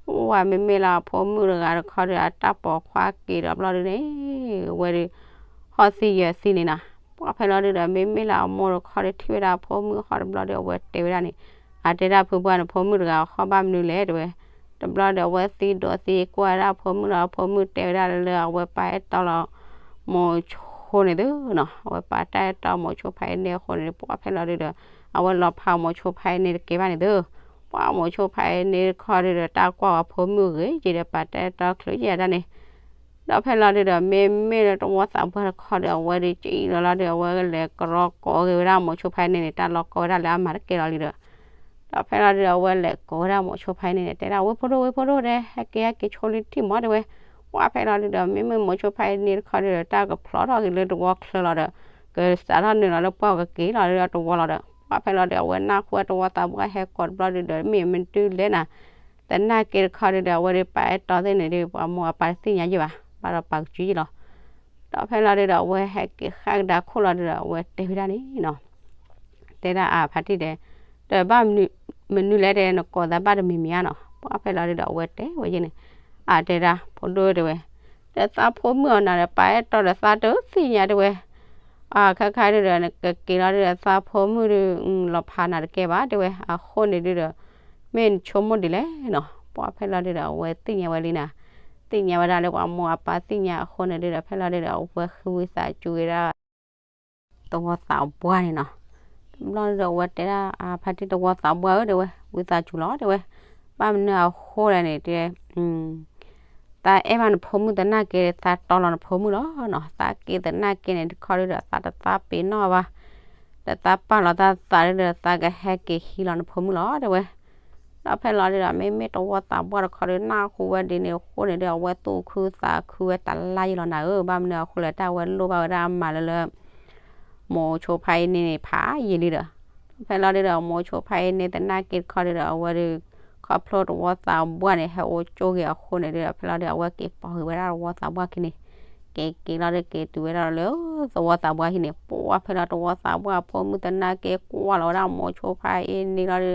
အိၣ်ဝဲမ့မ့ၢ်လၢအဖိမုၣ်တဂၤတခီဒု အတၢ်ပိာ်ခွါက့ၤဒီးဘျီဒုန့ၣ် အဝဲဒု ဟီၣ်သံယၢၤသံန့ၣ်နီၤ. ပှၢ်ဖဲလီၤဒုဒီး မ့မ့ၢ်လၢအမိၢ်တခီဒု ထံၣ်ဝဲဒၣ်အဖိမုၣ်ဟီၣ်တဘျီဒု အဝဲတဲဝဲဒၣ်န့ၣ်, အတဲဒၣ်ဖုပှၢ်န့ၣ် ဖိမုၣ်တဂၤဟီၣ်ဘၣ်မနုၤလဲၣ် တဲဝဲ. တဘျီဒီး အဝဲသံဒိးသံကွၢ်ဝဲဒၣ်အဖိမုၣ်လီၤ. အဖိမုၣ်တဲဝဲဒၣ်လၢ အဝဲပာ်အဲၣ်တီလီၤ မိၤဆိန့ၣ်သုနီၤ. အဝဲပာ်တၢ်အဲၣ်တီမိၤဆိဖါအံၤန့ၣ်အဃိန့ၣ် ပှၢ်ဖဲလီၤဒုဒီး အဝဲလီၤဖးမိၤဆိဖါအံၤန့ၣ်တကဲဘၣ်န့ၣ်သု. ပှၢ်မိၤဆိဖါအံၤန့ၣ်တခီဒုဒီး တၢ်ကွၢ်ဝဲဖိမုၣ်ဂ့ၤက့ၤဒီး ပာ်တၢ်အဲၣ်တီချုးယဲဒၣ်န့ၣ် ဒီးဖဲလီၤဒုဒီး မ့မ့ၢ်လၢတဝီသးပှၢ်တခီဒီး အဝဲဒု ကံလီၤလီၤဒု အဝဲလဲၤကရီကိးက့ၤဝဲဒၣ်မိၤဆိဖါအံၤန့ၣ်န့ၣ် တၢ်လီၤကီဝဲဒၣ်လၢအမၤတကဲလီၤလံဒီး ဒီးဖဲလီၤဒုဒီး အဝဲလဲၤကိးဝဲဒၣ်မိၤဆိဖါအံၤန့ၣ်န့ၣ် တဲဒၣ် ဝ့ၢ်ဖိဒိၣ် ဝ့ၢ်ဖိဒိၣ်တဲ ဟဲက့ၤ ဟဲက့ၤဆိလံထံၣ်မး တဲဝဲ. ပှၢ်ဖဲလီၤဒုဒီး မ့မ့ၢ်မိၤဆိဖါအံၤန့ၣ်တခီဒုဒီး တၢ်ကဖျိးထီၣ်က့ၤလၢတဝီချၢလီၤဒီး ကစးထီၣ်နုာ်လီၤလၢပှၢ်ကက့ၤလီၤလၢတဝီလီၤဒီး ပှၢ်ဖဲလီၤဒုဒီး အဝဲနၢ်ဟူဝဲတဝီသးပှၢ်ဟဲကိးတဘျီဒုဒီး မ့ၢ်မနုၤလဲၣ်နၤ သနာ်က့တခီဒုဒီး အဝဲဒုပာ်အဲၣ်တီသ့ၣ်န့ၣ်ဒု ပှၤမိၢ်အပၢ်တသ့ၣ်ညါယဲဘၣ် ဘၣ်ဒီးပာ်ကစုယဲလီၤ. ဒီးဖဲလီၤဒုဒီး အဝဲဟဲက့ၤဃၣ်ကဒါခိၣ်လီၤဒုဒီး အဝဲတဲဝဲဒၣ်န့ၣ်နီၤ တဲဒၣ်အဖါတံၢ်တဲ တဘၣ်မနုၤလဲၣ်တဲ နကိးသးဘၣ်တမံၤမံၤဧါနီၤ. ပှၢ်ဖဲလီၤဒုဒီး အဝဲတဲဝဲယဲန့ၣ် အတဲဒၣ် ဖိဒိၣ်တဲဝဲ ဒီးသးဖိမုၣ်အီၤနၤဒီး ပာ်အဲၣ်တီဒီးသးတသ့ၣ်ညါတဲဝဲ အခါခါဒုဒီး နကက့ၤလီၤဒုဒီး သးဖိမုၣ်ဒု လီၤဖးနၤတကဲဘၣ်တဲဝဲ အဃိန့ၣ်ဒုဒီး မ့ၢ်နဆိကမိၣ်ဒ်လဲၣ်နီၤ. ပှၢ်ဖဲလီၤဒုဒီး အဝဲသ့ၣ်ညါဝဲလံနၤ သ့ၣ်ညါဝဲဒၣ်လၢပှၤမိၢ်အပၢ်သ့ၣ်ညါအဃိန့ၣ်ဒုဒီး ဖဲလီၤဒုဒီး အဝဲဃ့ဝံသးစူၤဝဲဒၣ် သဝီသးပှၢ်န့ၣ်နီၤ. တဘျီဒုဒီး အဝဲတဲဒၣ် အဖါတံၢ်သဝီသးပှၢ်ဧၢ တဲဝဲ ဝံသးစူၤလီၤ တဲဝဲ ဘၣ်မနုၤအဃိလဲၣ်န့ၣ် တဲ သးအဲၣ်ဘၣ်နဖိမုၣ်သနာ်က့ သးတီလီၤနဖိမုၣ်လီၤနီၤ. သးက့ၤသနာ်က့န့ၣ် တခီဒုဒီး သးတသးပ့ၤနီၣ်ဘၣ် ဒီးသးပာ်လီၤသးသးဒုဒီး သးကဟဲက့ၤဟံးလီၤနဖိမုၣ်လီၤ တဲဝဲ. ဒီးဖဲလီၤဒုဒီး မ့မ့ၢ်သဝီသးပှၢ်တခီဒု နၢ်ဟူဝဲဒ်န့ၣ်အဃိန့ၣ်ဒု အဝဲသူၣ်ခုသးခုဝဲတလါယံာ်လီၤနၤဧၢ ဘၣ်မနုၤအဃိလဲၣ် တၢ်ဝဲလိၣ်ဘၣ်ဝဲဒၣ်အမၤလၢလၢ မိၤဆိဖါအံၤန့ၣ်န့ၣ် ဖးယံာ်လံဒီး ဖဲလီၤဒုဒီး မိၤဆိဖါအံၤန့ၣ်သနာ်က့တခီဒုဒီး အဝဲဒု ခီဖျိသဝီသးပှၢ်န့ၣ် ဟဲအိၣ်ကၠိဂ့ၤအဃိန့ၣ်ဒုဒီး ဖဲလီၤဒု အဝဲက့ၤပိာ်က့ၤဝဲဒၣ်သဝီသးပှၢ်ခံန့ၣ် က့ၤက့ၤလီၤဒု က့ၤတုၤဝဲဒၣ်လၢ သဝီသးပှၢ်ခံန့ၣ် ပှၢ်ဖဲလီၤသဝီသးပှၢ်အဖိမုၣ်သနာ်က့ ကွၢ်လီၤဝဲဒၣ်မိၤဆိဖါအံၤန့ၣ်လီၤဒု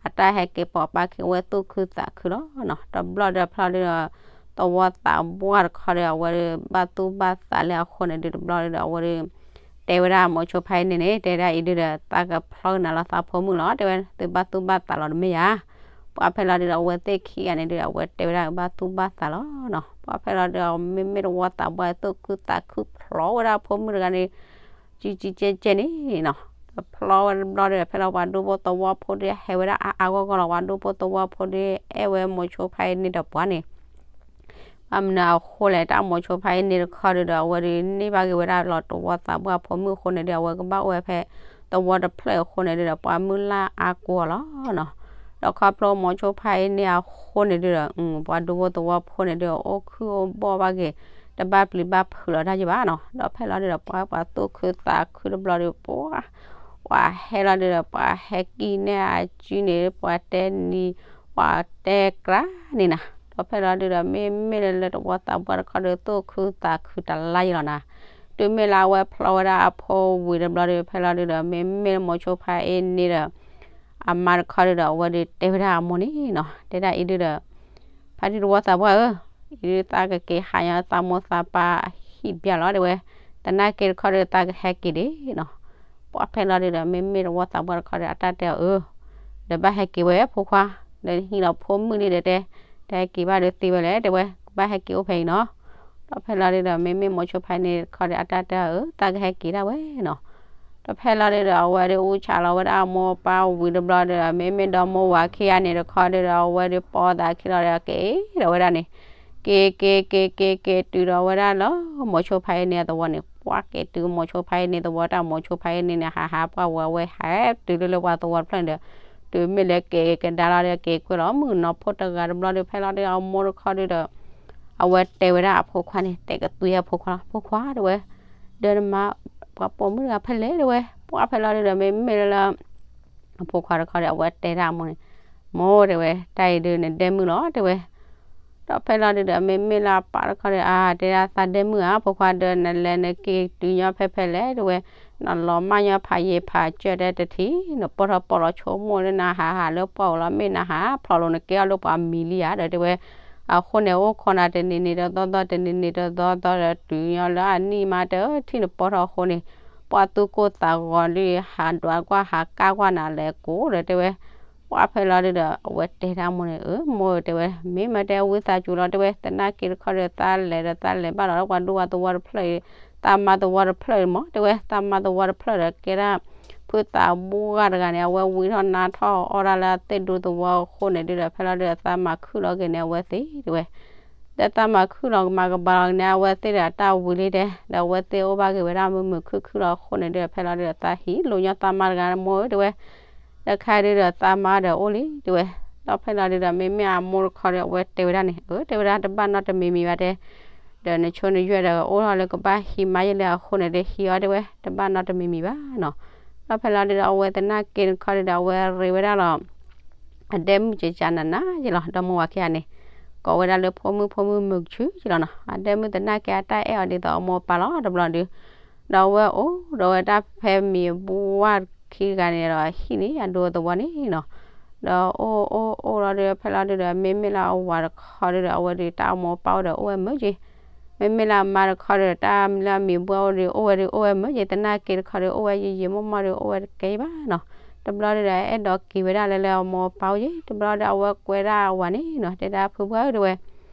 အတၢ်ဟဲက့ၤပိာ်ပာ်က့ၤဝဲသူၣ်ခုသးခုလီၤနီၤ. တဘျီဒုဖဲလီၤဒုဒီး သဝီသးပှၢ်တခီဒု အဝဲဒု ဘၣ်သူၣ်ဘၣ်သးလၢအဃိန့ၣ်ဒု တဘျီဒုဒီး အဝဲဒု တဲဝဲဒၣ်မိၤဆိဖါအံၤန့ၣ်န့ၣ် တဲဒၣ်အံၤဒုဒီး သးကဖျီကနၤလီၤသးဖိမုၣ်လီၤ တဲဝဲ သုဘၣ်သူၣ်ဘၣ်သးလီၤတမ့ၢ်ယါ. ပှၢ်ဖဲလီၤဒုဒီး အဝဲသ့ၣ်ခံဂၤန့ၣ်ဒုဒီး အဝဲတဲဝဲဒၣ်ဘၣ်သူၣ်ဘၣ်သးလီၤနီၤ. ပှၢ်ဖဲလီၤဒု မ့မ့ၢ်သဝီသးပှၢ်သူၣ်ခုသးခုဖျီဝဲဒၣ်အဖိမုၣ်တဂၤန့ၣ် ကံကံကဲကဲန့ၣ်နီၤ. ဖျီဝဲတဘျီဒုဒီး ဖဲလီၤပှၤဒူဖိသဝီဖိဒု ဟဲဝဲဒၣ်အါအါဂီၢ်ဂီၢ်လီၤ ပှၤဒူဖိသဝီဖိဒု အဲၣ်ဝဲမိၤဆိဖါအံၤန့ၣ်ဒီးပှၤန့ၣ် ဘၣ်မနုၤအဃိလဲၣ် တၢ်မိၤဆိဖါအံၤန့ၣ်တခီဒုဒီး အဝဲဒု န့ၢ်ဘၣ်က့ၤဝဲဒၣ်လီၤသဝီသးပှၢ်အဖိမုၣ်အဃိန့ၣ်ဒု အဝဲကဘၣ်အိၣ်ဝဲဖဲ သဝီတဖျၢၣ်အဃိန့ၣ်ဒုဒီး ပှၤမုၢ်လၢ်အါကိးအီၤလီၤနီၤ. ဒီးခီဖျိမိၤဆိဖါအ့န့ၣ်အဃိန့ၣ်ဒုဒီး ပှၤဒူဖိသဝီဖိန့ၣ်ဒုဒီး အိၣ်ခုၣ်အိၣ်ဘီၣ်ဘၣ်က့ၤ တဘၣ်ပျံၤဘၣ်ဖုးလီၤတၢ်ယဘၣ်နီၤ. ဒီးဖဲလီၤဒုဒီး ပှၤ ပှၤသူၣ်ခုသးခုတဘျီဒီး ပှၤ ပှၤဟဲလီၤဒုဒီး ပှၤဟဲက့ၤနဲၣ်အစုန့ၣ် ပှၤတဲနံၤ ပှၤတဲကြၢးန့ၣ်နၤ. ဒီးဖဲလီၤဒုဒီး မ့မ့ၢ်လၢတဝီသးပှၢ်တခီဒီး သူၣ်ခုသးခုတလါယလီၤနၤ. တုၤမ့ၢ်လၢအဝဲဖျီဝဲဒၣ်အဖိဝံၤတဘျီဒီး ဖဲလီၤဒုဒီး မ့မ့ၢ်လၢမိၤဆိဖါအ့န့ၣ်ဒီး အမါတခီဒုဒီး အဝဲဒုးတဲဝဲဒၣ်အမိၢ်န့ၣ်နီၤ တဲဒၣ်အံၤဒုဒီး ဖါတံၢ်တဝီသးပှၢ်ဧၢ, အံၤဒုးသးကက့ၤဟးညီသးမိၢ်သးပၢ်ဟံၣ်ဘျဲလီၤ တဲဝဲ, သနာ်က့တခီဒုးသးကဟဲက့ၤဒၣ်နီၤ. ပှၤဖဲလီၤဒုဒီး မ့မ့ၢ်တဝီသးပှၢ်တခီဒီး အတၢ်တဲအီၤအၢ ဒီးဘၣ်ဟဲက့ၤဝဲဖိခွါ, ဒီးဟံးလီၤဖိမုၣ်န့ၣ်ဒီးတဲ, တဟဲက့ၤဘၣ်ဒီးသ့ဝဲလဲၣ် တဲဝဲ, ကဘၣ်ဟဲက့ၤအိၣ်ဖဲအံၤနီၤ. ဒီးဖဲလီၤဒုဒီး မ့မ့ၢ်မိၤဆိဖါန့ၣ်တခီဒီး အတၢ်တဲအီၤအၢ သးကဟဲက့ၤဒၣ်ဝဲနီၤ. ဒီးဖဲလီၤဒုဒီး အဝဲဒုးအူဆးလီၤဝဲဒၣ်အမိၢ်အပၢ်ဝံၤတဘျီဒီး မ့မ့ၢ်ဒီမိၢ်ဝၤခံဂၤန့ၣ်တခီဒုဒီး အဝဲဒုးပိာ်သးခံလီၤဒီး က့ၤဒီးဝဲဒၣ်န့ၣ်, က့ၤက့ၤက့ၤက့ၤက့ၤတုၤဒီးဝဲဒၣ်လၢ မိၤဆိဖါအ့န့ၣ်အသဝီန့ၣ်, ပှၤက့ၤတုၤမိၤဆိဖါအ့န့ၣ်သဝီတၢ် မိၤဆိဖါအ့န့ၣ်န့ၣ် ဟးဟးပှၢ်ဝဲ အဝဲဟဲတုၤလၢလၢပှၤသဝီတဖျၢၣ်န့ၣ်ဒီး တုၤမ့ၢ်လၢက့ၤကဒါလီၤဒီး က့ၤကွံာ်လီၤမုၢ်နီၢ်ဖိတဂၤတဘျီဒီး ဖဲလီၤဒုဒီး အမိၢ်တခီဒုဒီး အဝဲတဲဝဲဒၣ်အဖိခွါန့ၣ်, တဲကသွံအဖိခွါလီၤ, ဖိခွါ တဲဝဲ, ဒီးနမါ ပှၤပိာ်မုၣ်တဂၤဖဲလဲၣ် တဲဝဲ, ပှၤဖဲလီၤဒုဒီး မ့မ့ၢ်လၢလၢ အဖိခွါတခီဒီး အဝဲတဲဒၣ်အမိၢ်န့ၣ်, မိၢ် တဲဝဲ, တၢ်အံၤဒုးနဒဲမုၣ်လီၤ တဲဝဲ. ဒီးဖဲလီၤဒုဒီး မ့မ့ၢ်လၢအပၢ်တခီဒီး အါ တဲဒၣ်သးဒဲမုၣ်ဧါ ဖိခွါ ဒီးနလဲၤနက့ၤတုၤညီဖဲဖဲလဲၣ် တဲဝဲ, နလီၤမၢ်ညီဖးယံၤဖးစၢၢ်တဲတထံၣ် နပိာ်ထီၣ်ပိာ်လီၤဆိကမိၣ်လၢနဟးဟးလၢပှၢ်ပူၤလီၤ မ့ၢ်နဟးဖျိးလိာ်နကဲအီၣ်လၢပှၤမံၤလံဧါ ဒီးတဲဝဲ, အဃိန့ၣ်အိၣ်ခိးနၤတနံၤနံၤတသီသီ တနံၤနံၤတသီသီဒီးတုၤညီလၢအနံၣ်မး တထံၣ်နပိာ်ထီၣ်အဃိန့ၣ် ပှၤသူၣ်ကိၢ်သးဂီၤလံ ဟးဒွးကွၢ်ဟးကၢ်ကွၢ်နၤလဲၤကိးဒီးတဲဝဲ, ပှၤဖဲလီၤဒုဒီး အဝဲတဲဒၣ်မိၢ်န့ၣ်, အၢ မိၢ် တဲဝဲ, မ့ၢ်မးတဲဝံသးစူၤလီၤ တဲဝဲ, သနာ်က့တခီဒီး သးလဲၤဒီးသးလဲၤဘၣ်လီၤ ပှၤဒူပှၤသဝီတဖျၢၣ်အံၤ, သးမါသဝီတဖျၢၣ်အံၤမး တဲဝဲ, သးမါသဝီတဖျၢၣ်ဒီးကဲဒၣ် ဖုသးဘှၢ်တဂၤန့ၣ် အဝဲဝံထီၣ်နါထီၣ်အီၣ်ဒၣ်လၢအသ့ၣ်ဒူသဝီအဃိန့ၣ်ဒုဒီး ဖဲလီၤဒုဒီး သးမၤခုၣ်လီၤက့ၤန့ၣ် အဝဲသ့ၣ် တဲဝဲ ဒီးသးမၤခုၣ်လီၤကမၤကဘၣ်လီၤက့ၤန့ၣ် အဝဲသ့ၣ်ဒီးအတၢ်ဝံၤလံတဲ, ဒီးအဝဲသ့ၣ်အိၣ်ဘၣ်က့ၤဝဲဒၣ်မုာ်မုာ်ခုၣ်ခုၣ်လီၤအဃိန့ၣ်ဒုဒီး ဖဲလီၤဒုဒီး သးဟံးလိာ်ညီသးမါတဂၤ မိၢ်ဧၢ တဲဝဲ, တခါဒုဒီး သးမါဒီးအိၣ်လံ တဲဝဲ, ဒီးဖဲလီၤဒုဒီး မ့မ့ၢ်အမိၢ်တခီဒီး အဝဲတဲဝဲဒၣ်န့ၣ်, အၢ တဲဝဲဒၣ် တဘၣ်နီတမံၤမံၤဘၣ်တဲ ဒီးနဆိနယွဲၢ်ဒီးအိၣ်ထီၣ်လၢကဘၣ်ဟံးမါယဲလဲၣ်အဃိန့ၣ်ဒီး ဟံးအီၤ တဲဝဲ, တဘၣ်နီတမံၤမံၤဘၣ်နီၤ. ဒီးဖဲလီၤဒုဒီး အဝဲသနာ်က့တခီဒုဒီး အဝဲရ့ဝဲဒၣ်လီၤ အဒဲမုၣ်ကကနၤနၤယဲလီၤ ဒီမိၢ်ဝၤခံဂၤန့ၣ်, ကိးဝဲဒၣ်လၢဖိမုၣ်ဖိမုၣ်မုၢ်ကဆူယဲလီၤနီၤ. အဒဲမုၣ်သနာ်က့အတၢ်အဲၣ်အီၤဒ်သိးအမိၢ်အပၢ်လီၤတဘျီဒု, ဒီးအဝဲအိၣ်ဒီးဝဲဒၣ်ဖဲမံၤဘှၢ်ခံဂၤန့ၣ်ဒီးဟံၣ်န့ၣ် အဒူသဝီန့ၣ်နီၤ. ဒီးအိၣ်အိၣ်အိၣ်လီၤဒုး ဖဲလီၤဒုဒီး မ့မ့ၢ်လၢအဝၤတခီဒုဒီး အဝဲဒုးတၢ်အမိၢ်အပၢ်အိၣ်ဒီးအိၣ်ဝဲမုာ်က့ၤ, မ့မ့ၢ်လၢအမါတခီဒုဒီး တၢ်လၢအမံၤဘှၢ်အိၣ်ဒုး အိၣ်ဝဲဒုးအိၣ်ဝဲမုာ်က့ၤ, သနာ်က့တခီဒုး အိၣ်ဝဲယံာ်ယံာ်မီၢ်မီၢ်ဒုး အိၣ်ဝဲတကဲဘၣ်နီၤ. တဘျီဒုဒီး အဲၣ်ဒိးက့ၤဝဲဒၣ်လၢလၢအမိၢ်အပၢ်အိၣ်က့ၤ, တဘျီဒီး အဝဲကွဲဒၣ်အဝၤန့ၣ်နီၤ, တဲဒၣ်ဖုပှၢ်ဧၢ တဲဝဲ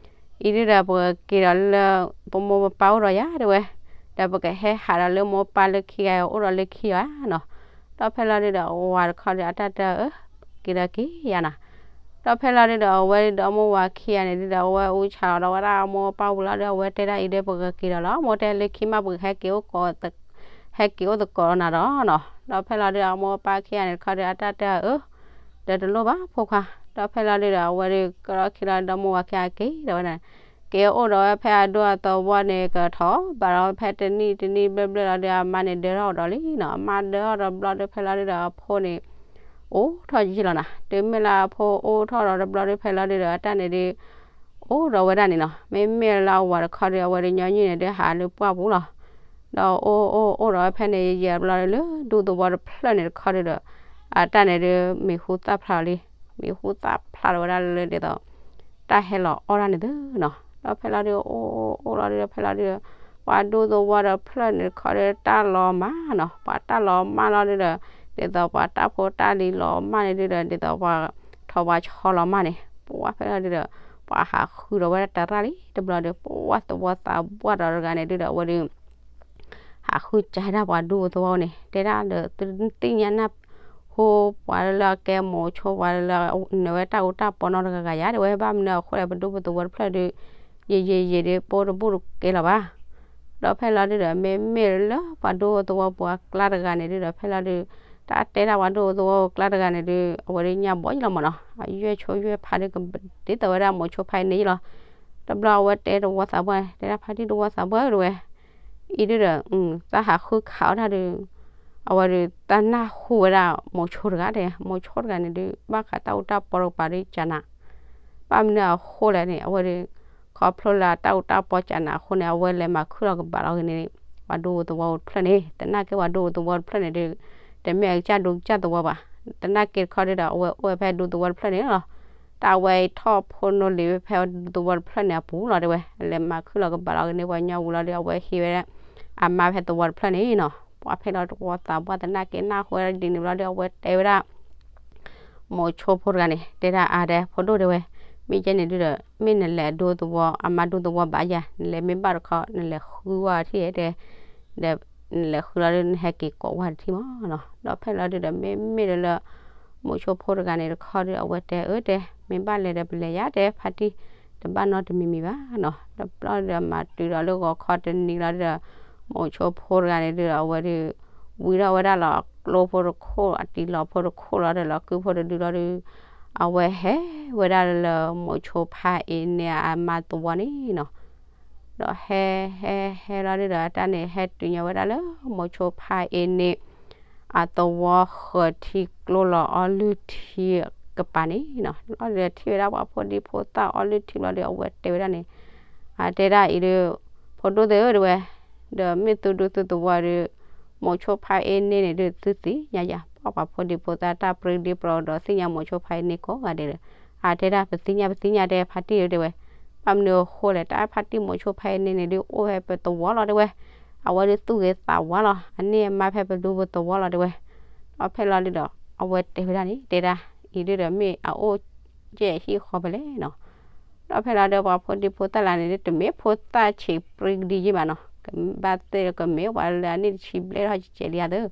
အံၤဒုဒီး ပကက့ၤဒီးလၢ ပမိၢ်ပပၢ်အိၣ်ဒီးယၤ တဲဝဲ, ဒီးပကဟဲဟးဒီးလၢမိၢ်ပၢ်လၢခံဂၤအိၣ်ဒီးလၢခံဂၤနီၤ. ဒီးဖဲလီၤဒုဒီး အဝၤတခီဒုး အတၢ်တဲအၢ က့ၤဒီးက့ၤယၤနီၤ. ဒီးဖဲလီၤဒုဒီး အဝဲဒီးမိၢ်ဝၤခံဂၤန့ၣ်ဒုဒီး အဝဲအူဆးလီၤဒီးဝဲဒၣ်အမိၢ်အပၢ်ဝံၤလီၤဒီး အဝဲတဲဒၣ်အံၤဒီး ပကက့ၤဒီးလီၤ, မိၢ်တဲလၢခံမး ပကဟဲက့ၤအိၣ်ကိး ဟဲက့ၤအိၣ်သကိးနၤဒီးနီၤ. ဒီးဖဲလီၤဒုဒီး အမိၢ်အပၢ်ခံဂၤန့ၣ်တခီဒုး အတၢ်တဲအၢ ဒီးတလိၣ်ဘၣ်ဖိခွါ. ဒီးဖဲလီၤဒုဒီး အဝဲဒုးကဒီးခံလီၤဒီးမိၢ်ဝၤခံဂၤက့ၤဒီးဝဲဒၣ် က့ၤအိၣ်ဒီးဝဲဖဲအဒူအသဝီန့ၣ် ကထီၣ်ဘးဒီးဖဲတနံၣ်တနံၣ်ဘျဲၣ်ဘျဲၣ်လီၤဒုး အမါန့ၣ်ဒၢထီၣ်ဒီးလံနီၤ. အမါဒၢထီၣ်ဒီးဘျီဒုး ဖဲလီၤဒုဒီး အဖိန့ၣ် အိၣ်ထီၣ်ယံာ်လီၤနၤ. တုၤမ့ၢ်လၢအဖိအိၣ်ထီၣ်ဒီးတဘျီဒုး ဖဲလီၤဒုဒီး အတၢ်န့ၣ်ဒုး အိၣ်ဒီးဝဲဒၣ်န့ၣ်နီၤ. မ့မ့ၢ်လၢအဝၤတခီဒုး အဝဲဒုးညီနုၢ်န့ၣ်ဒုး ဟးလၢပှၢ်ပူၤလီၤ. ဒီးအိၣ်အိၣ်အိၣ်ဒီးဝဲဖဲန့ၣ်ယံာ်ယံာ်ဘျီဒုး လၢဒူသဝီတဖျၢၣ်န့ၣ်တခီဒုဒီး အတၢ်န့ၣ်ဒုး မံၤဟူသၣ်ဖျါလီၤလံ. မံၤဟူသၣ်ဖျါလီၤဝဲဒၣ်လၢဒ်သိး တၢ်ဟဲလီၤအီၣ်တၢ်န့ၣ်သုနီၤ. ဒီးဖဲလီၤဒုး အိၣ်အိၣ်အိၣ်လီၤဒုး ဖဲလီၤဒုး ပှၤဒူသဝီတဖျၢၣ်န့ၣ်တခီဒုး တၢ်လီၤမၢ်နီၤ. ပှၤတၢ်လီၤမၢ်လီၤဒုဒီး ဒ်သိးပှၤတၢ်ဖိတၢ်လံၤလီၤမၢ်န့ၣ်ဒုဒီး ဒ်သိးပှၤထီၣ်ပှၤဆီလီၤမၢ်န့ၣ် ပှၤဖဲလီၤဒုဒီး ပှၤဟးဃုဒီးဝဲဒၣ်တရၣ်လံ တဘျီဒုး ပှၤသဝီသးပှၢ်ဒီးတဂၤန့ၣ်ဒုဒီး အဝဲဒုး ဟးဃုကဒါပှၤဒူသဝီန့ၣ် တဲဒၣ်ဒီး သုသ့ၣ်ညါနၢ်ဟူ ပှၤလၢအကဲမိၤဆိ ပှၤလၢနၢၤဝဲတၢ်အူတၢ်ပီနီတဂၤဂၤယါ တဲဝဲ ဘၣ်မနုၤအဃိလဲၣ် ပဒူပသဝီတဖျၢၣ်ဒုး ယံာ်ယံာ်ယံာ်ဒုး ပအိၣ်တဘူၣ်တကဲလၢၤဘၣ်. ဒီးဖဲလီၤဒုဒီး မ့မ့ၢ်လၢပှၤဒူသဝီပူၤအကျါတဂၤန့ၣ်ဒုဒီး ဖဲလီၤဒုး တၢ်တဲဒၣ်ပှၤဒိသဝီကျါတဂၤန့ၣ်ဒုး အဝဲဒုးညါဘီယလီၤမးနီၤ, အယွဲၢ်ဆိယွဲၢ်ဖးဒုးကဒ်သိးဝဲဒၣ်မိၤဆိဖါအ့န့ယလီၤ. တဘျီအဝဲတဲသဝီသးပှၢ်န့ၣ် တဲဒၣ်ဖါတံၢ်ဒိသဝီသးပှၢ်ဧၢ တဲဝဲ, အံၤဒုးဒီး တၢ်ဟးဃုခးအီၣ်တၢ်ဒုး အဝဲဒုးတၢ်နၢ်ဟူဝဲဒၣ်မိၤဆိတဂၤတဲ, မိၤဆိတဂၤန့ၣ်ဒုး ဘၣ်ဃးတၢ်အူတၢ်ပီတကပၤဒုးကနး, ဘၣ်မနုၤအဃိလဲၣ်န့ၣ် အဝဲဒုး ခီဖျိလၢတၢ်အူတၢ်ပီကနးအဃိန့ၣ် အဝဲလဲၤမၤခုၣ်လီၤကဘၣ်လီၤဂ့ၤန့ၣ် ပှၤဒိသဝီတဖျၢၣ်န့ၣ် တနာ်က့ပှၤဒိသဝီတဖျၢၣ်န့ၣ်ဒုး တမ့ၢ်အကစၢ်ဒိကစၢ်သဝီဘၣ်, တနာ်က့တခီဒုးဒီး အဝဲအိၣ်ဝဲဖဲဒိသဝီတဖျၢၣ်န့ၣ်လီၤ. တၢ်အဝဲအံၤထီၣ်ဖိနီၣ်လံၤဝဲဖဲဒိသဝီတဖျၢၣ်န့ၣ်အပူၤလီၤတဲဝဲ, လဲၤမၤခုၣ်လီၤကဘၣ်လီၤဂ့ၤန့ၣ် ပှၤကညီဝံၤလီၤဒုး အဝဲဟံးဝဲ အမါဖဲသဝီတဖျၢၣ်န့ၣ်နီၤ, ပှၤဖဲလီၤသဝီသးပှၢ်တနာ်က့နၢ်ဟူဝဲဒ်န့ၣ်ဘျီဒုး အဝဲတဲဝဲဒၣ် မိၤဆိဖိတဂၤန့ၣ် တဲဒၣ်အါဒဲ ဖိဒိၣ်တဲဝဲ, မ့ၢ်ကဲန့ၣ်ဒုးဒီး မ့ၢ်နလဲၤဒိသဝီ အမါဒိသဝီဘၣ်ယၤ နလဲၤမ့ၢ်ဘၣ်တခီ နလဲၤဃုဝဲထံၣ်တဲ, ဒီးနလဲၤဃုလီၤဒုး နဟဲက့ၤကိးဝဲတထံၣ်မးနီၤ, ဒီးဖဲလီၤဒုးဒီး မ့မ့ၢ်ဒီးလၢ မိၤဆိဖိတဂၤန့ၣ်တခီဒုး အဝဲတဲအၢတဲ မ့ၢ်ဘၣ်လဲၤဒီးပလဲၤယါတဲ ဖါတံၢ် တဘၣ်နီတမံၤမံၤဘၣ်နီၤ, ဒီးဘျီဒီးမၤတုၤဒီးလၢဂီၤခီတနံၤလီၤဒုးဒီး မိၤဆိဖိတဂၤန့ၣ်ဒုးဒီး အဝဲဒုး ဝံထီၣ်ဝဲဒၣ်လီၤကျိဖိတခိၣ် အတံၤလီၤဖိတခိၣ်လီၤဒီး လီၤကုဖိတဒုလီၤဒုး အဝဲဟဲဝဲဒၣ်လၢမိၤဆိဖါအ့န့ၣ်အမါသဝီန့ၣ်နီၤ, ဒီးဟဲ ဟဲ ဟဲလီၤဒုးဒီး တၢ်န့ၣ်ဟဲတုၤညီဝဲဒၣ်လၢမိၤဆိဖါအ့န့ၣ် အသဝီဃၢၤထံကျိလီၤအီလုၢ်ထံကပၤန့ၣ်နီၤ, လီၤဒီးထံၣ်ဝဲဒၣ်ပှၤဖိဒံဖိသၣ်အီလုၢ်ထံဘျီဒီး အဝဲတဲဝဲဒၣ်န့ၣ် အတဲဒၣ်အံၤဒုး ဖိဒိၣ်သ့ၣ်ဧၢတဲဝဲ, ဒီးမ့ၢ်သုဒူသုသဝီဒုး မိၤဆိဖါအ့န့ၣ်န့ၣ်ဒုး သုသ့ၣ်ညါယၤ ပှၤဖိဒံဖိသၣ်တၢ်ပြံဒံပြီဒီးသ့ၣ်ညါမိၤဆိဖါအ့န့ၣ်ကိးဂၤဒဲးဒီး အတဲဒၣ်ပသ့ၣ်ညါပသ့ၣ်ညါတဲဖါတံၢ်ဧၢတဲဝဲ, ဘၣ်မနုၤအဃိလဲၣ် တၢ်ဖါတံၢ်မိၤဆိဖါအ့န့ၣ်န့ၣ်ဒုး အိၣ်ဖဲပသဝီလီၤတဲဝဲ, အဝဲဒုးသူၣ်ဂ့ၤသးဝါလီၤ အန့ၢ်အမါဖဲပဒူပသဝီလီၤတဲဝဲ, ဒီးဖဲလီၤဒုးဒီး အဝဲတဲဝဲဒၣ်န့ၣ် တဲဒၣ်အံၤဒုးဒီးမ့ၢ်အအိၣ်ကဲဟံၣ်ဃီဖဲလဲၣ်နီၤ ဒီးဖဲလီၤဒီးပှၤဖိဒံဖိသၣ်လၢန့ၣ် တမ့ၢ်ဖိသၣ်ဆံးပြံကဒံယ့ၢ်ဘၣ်နီၤ, ကဘၣ်သ့ၣ်ကမ့ၢ်ပှၤလၢအနံၣ်တဆံဘျဲၣ်ထီၣ်ကဲးလံဧါသၢ,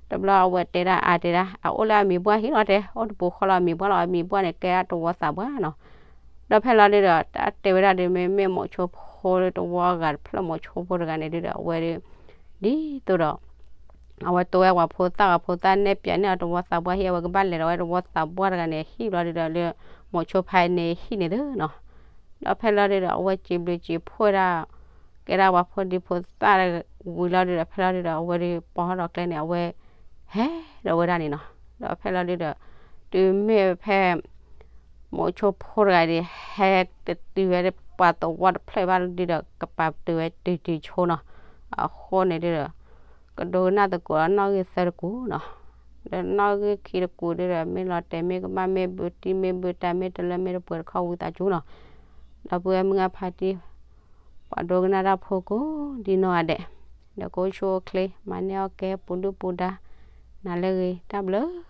တဘျီအဝဲတဲဒၣ်အါတဲဒၣ် အအိၣ်လၢအမံၤပှၢ်ဟံၣ်လီၤတဲ, အိၣ်တပူၤဃီလီၤအမံၤပှၢ်လီၤ, အမံၤပှၢ်န့ၣ်ကဲတဝီသးပှၢ်နီၤ, ဒီးဖဲလီၤဒုးဒီး တၢ်တဲဝဲဒၣ်ဒုး မ့မ့ၢ်မိၤဆိဖိလၢတဝီအဂၤတဖျၢၣ်မိၤဆိဖိတဂၤန့ၣ်ဒုးဒီး အဝဲဒုး ဒ်သိးဒီး အဝဲတိဝဲပှၤဖိသၣ်ပှၤဖိသၣ်နဲၣ်ပၠးန့ၢ်အီၤတဝီသးပှၢ်ဟံၣ် အဝဲကဘၣ်လဲၤဒီးဝဲတဝီသးပှၢ်တဂၤန့ၣ်ဟံၣ်ဘျီဒုးဒီးလၢ မိၤဆိဖါအ့န့ၣ်ဟံၣ်န့ၣ်သၢနီၤ, ဒီးဖဲလီၤဒုးဒီး အဝဲစံးဘျုးစံးဖှိၣ်ဒၣ် ကဲဒၣ်ပှၤဖိဒံဖိသၣ်ဝံၤလီၤဒုးဒီး ဖဲလီၤဒုးဒီး အဝဲဒုးပိာ်ထီၣ်ဒီးကျဲန့ၣ် အဝဲဟဲဒီးဝဲဒၣ်န့ၣ်နီၤ, ဒီးဖဲလီၤဒုးဒီး တုၤမ့ၢ်ဖဲ မိၤဆိဖိတဂၤဒုး ဟဲတတုၤဝဲပှၤသဝီတဖျၢၣ်ဘၣ်ဒုးဒီး ကပာ်တုၤဝဲတုၤတုၤဆိနီၤ, အဃိန့ၣ်ဒုးဒီး ကဒိကနၣ်သကိးဒီးနီၣ်ဂံၢ်သၢတကူနီၤ, ဒီးနီၣ်ဂံၢ်ခံတကူဒုးဒီး မ့ၢ်လီၤတဲာ်မ့ၢ်ကမၣ်မ့ၢ်ဘုတံၢ်မ့ၢ်ဘုတၢ်မ့ၢ်တလၢမ့ၢ်တပှဲၤတခီဝံသးစူၤနီၤ, ဒီပုၢ်ဝဲၢ်မုၢ်ဂၢ်ဖါတံၢ် ပှၤဒိကနၣ်တၢ်ဖိကိးဒ်နီၢ်ဂၤဒဲး, ဒီးကအိၣ်ဆူၣ်အိၣ်ချ့ မၤန့ၢ်အီၣ်ကဲပူၤဒုၣ်ပူၤဒါ နၤလၢအဂ့ၤ တၢ်ဘျုး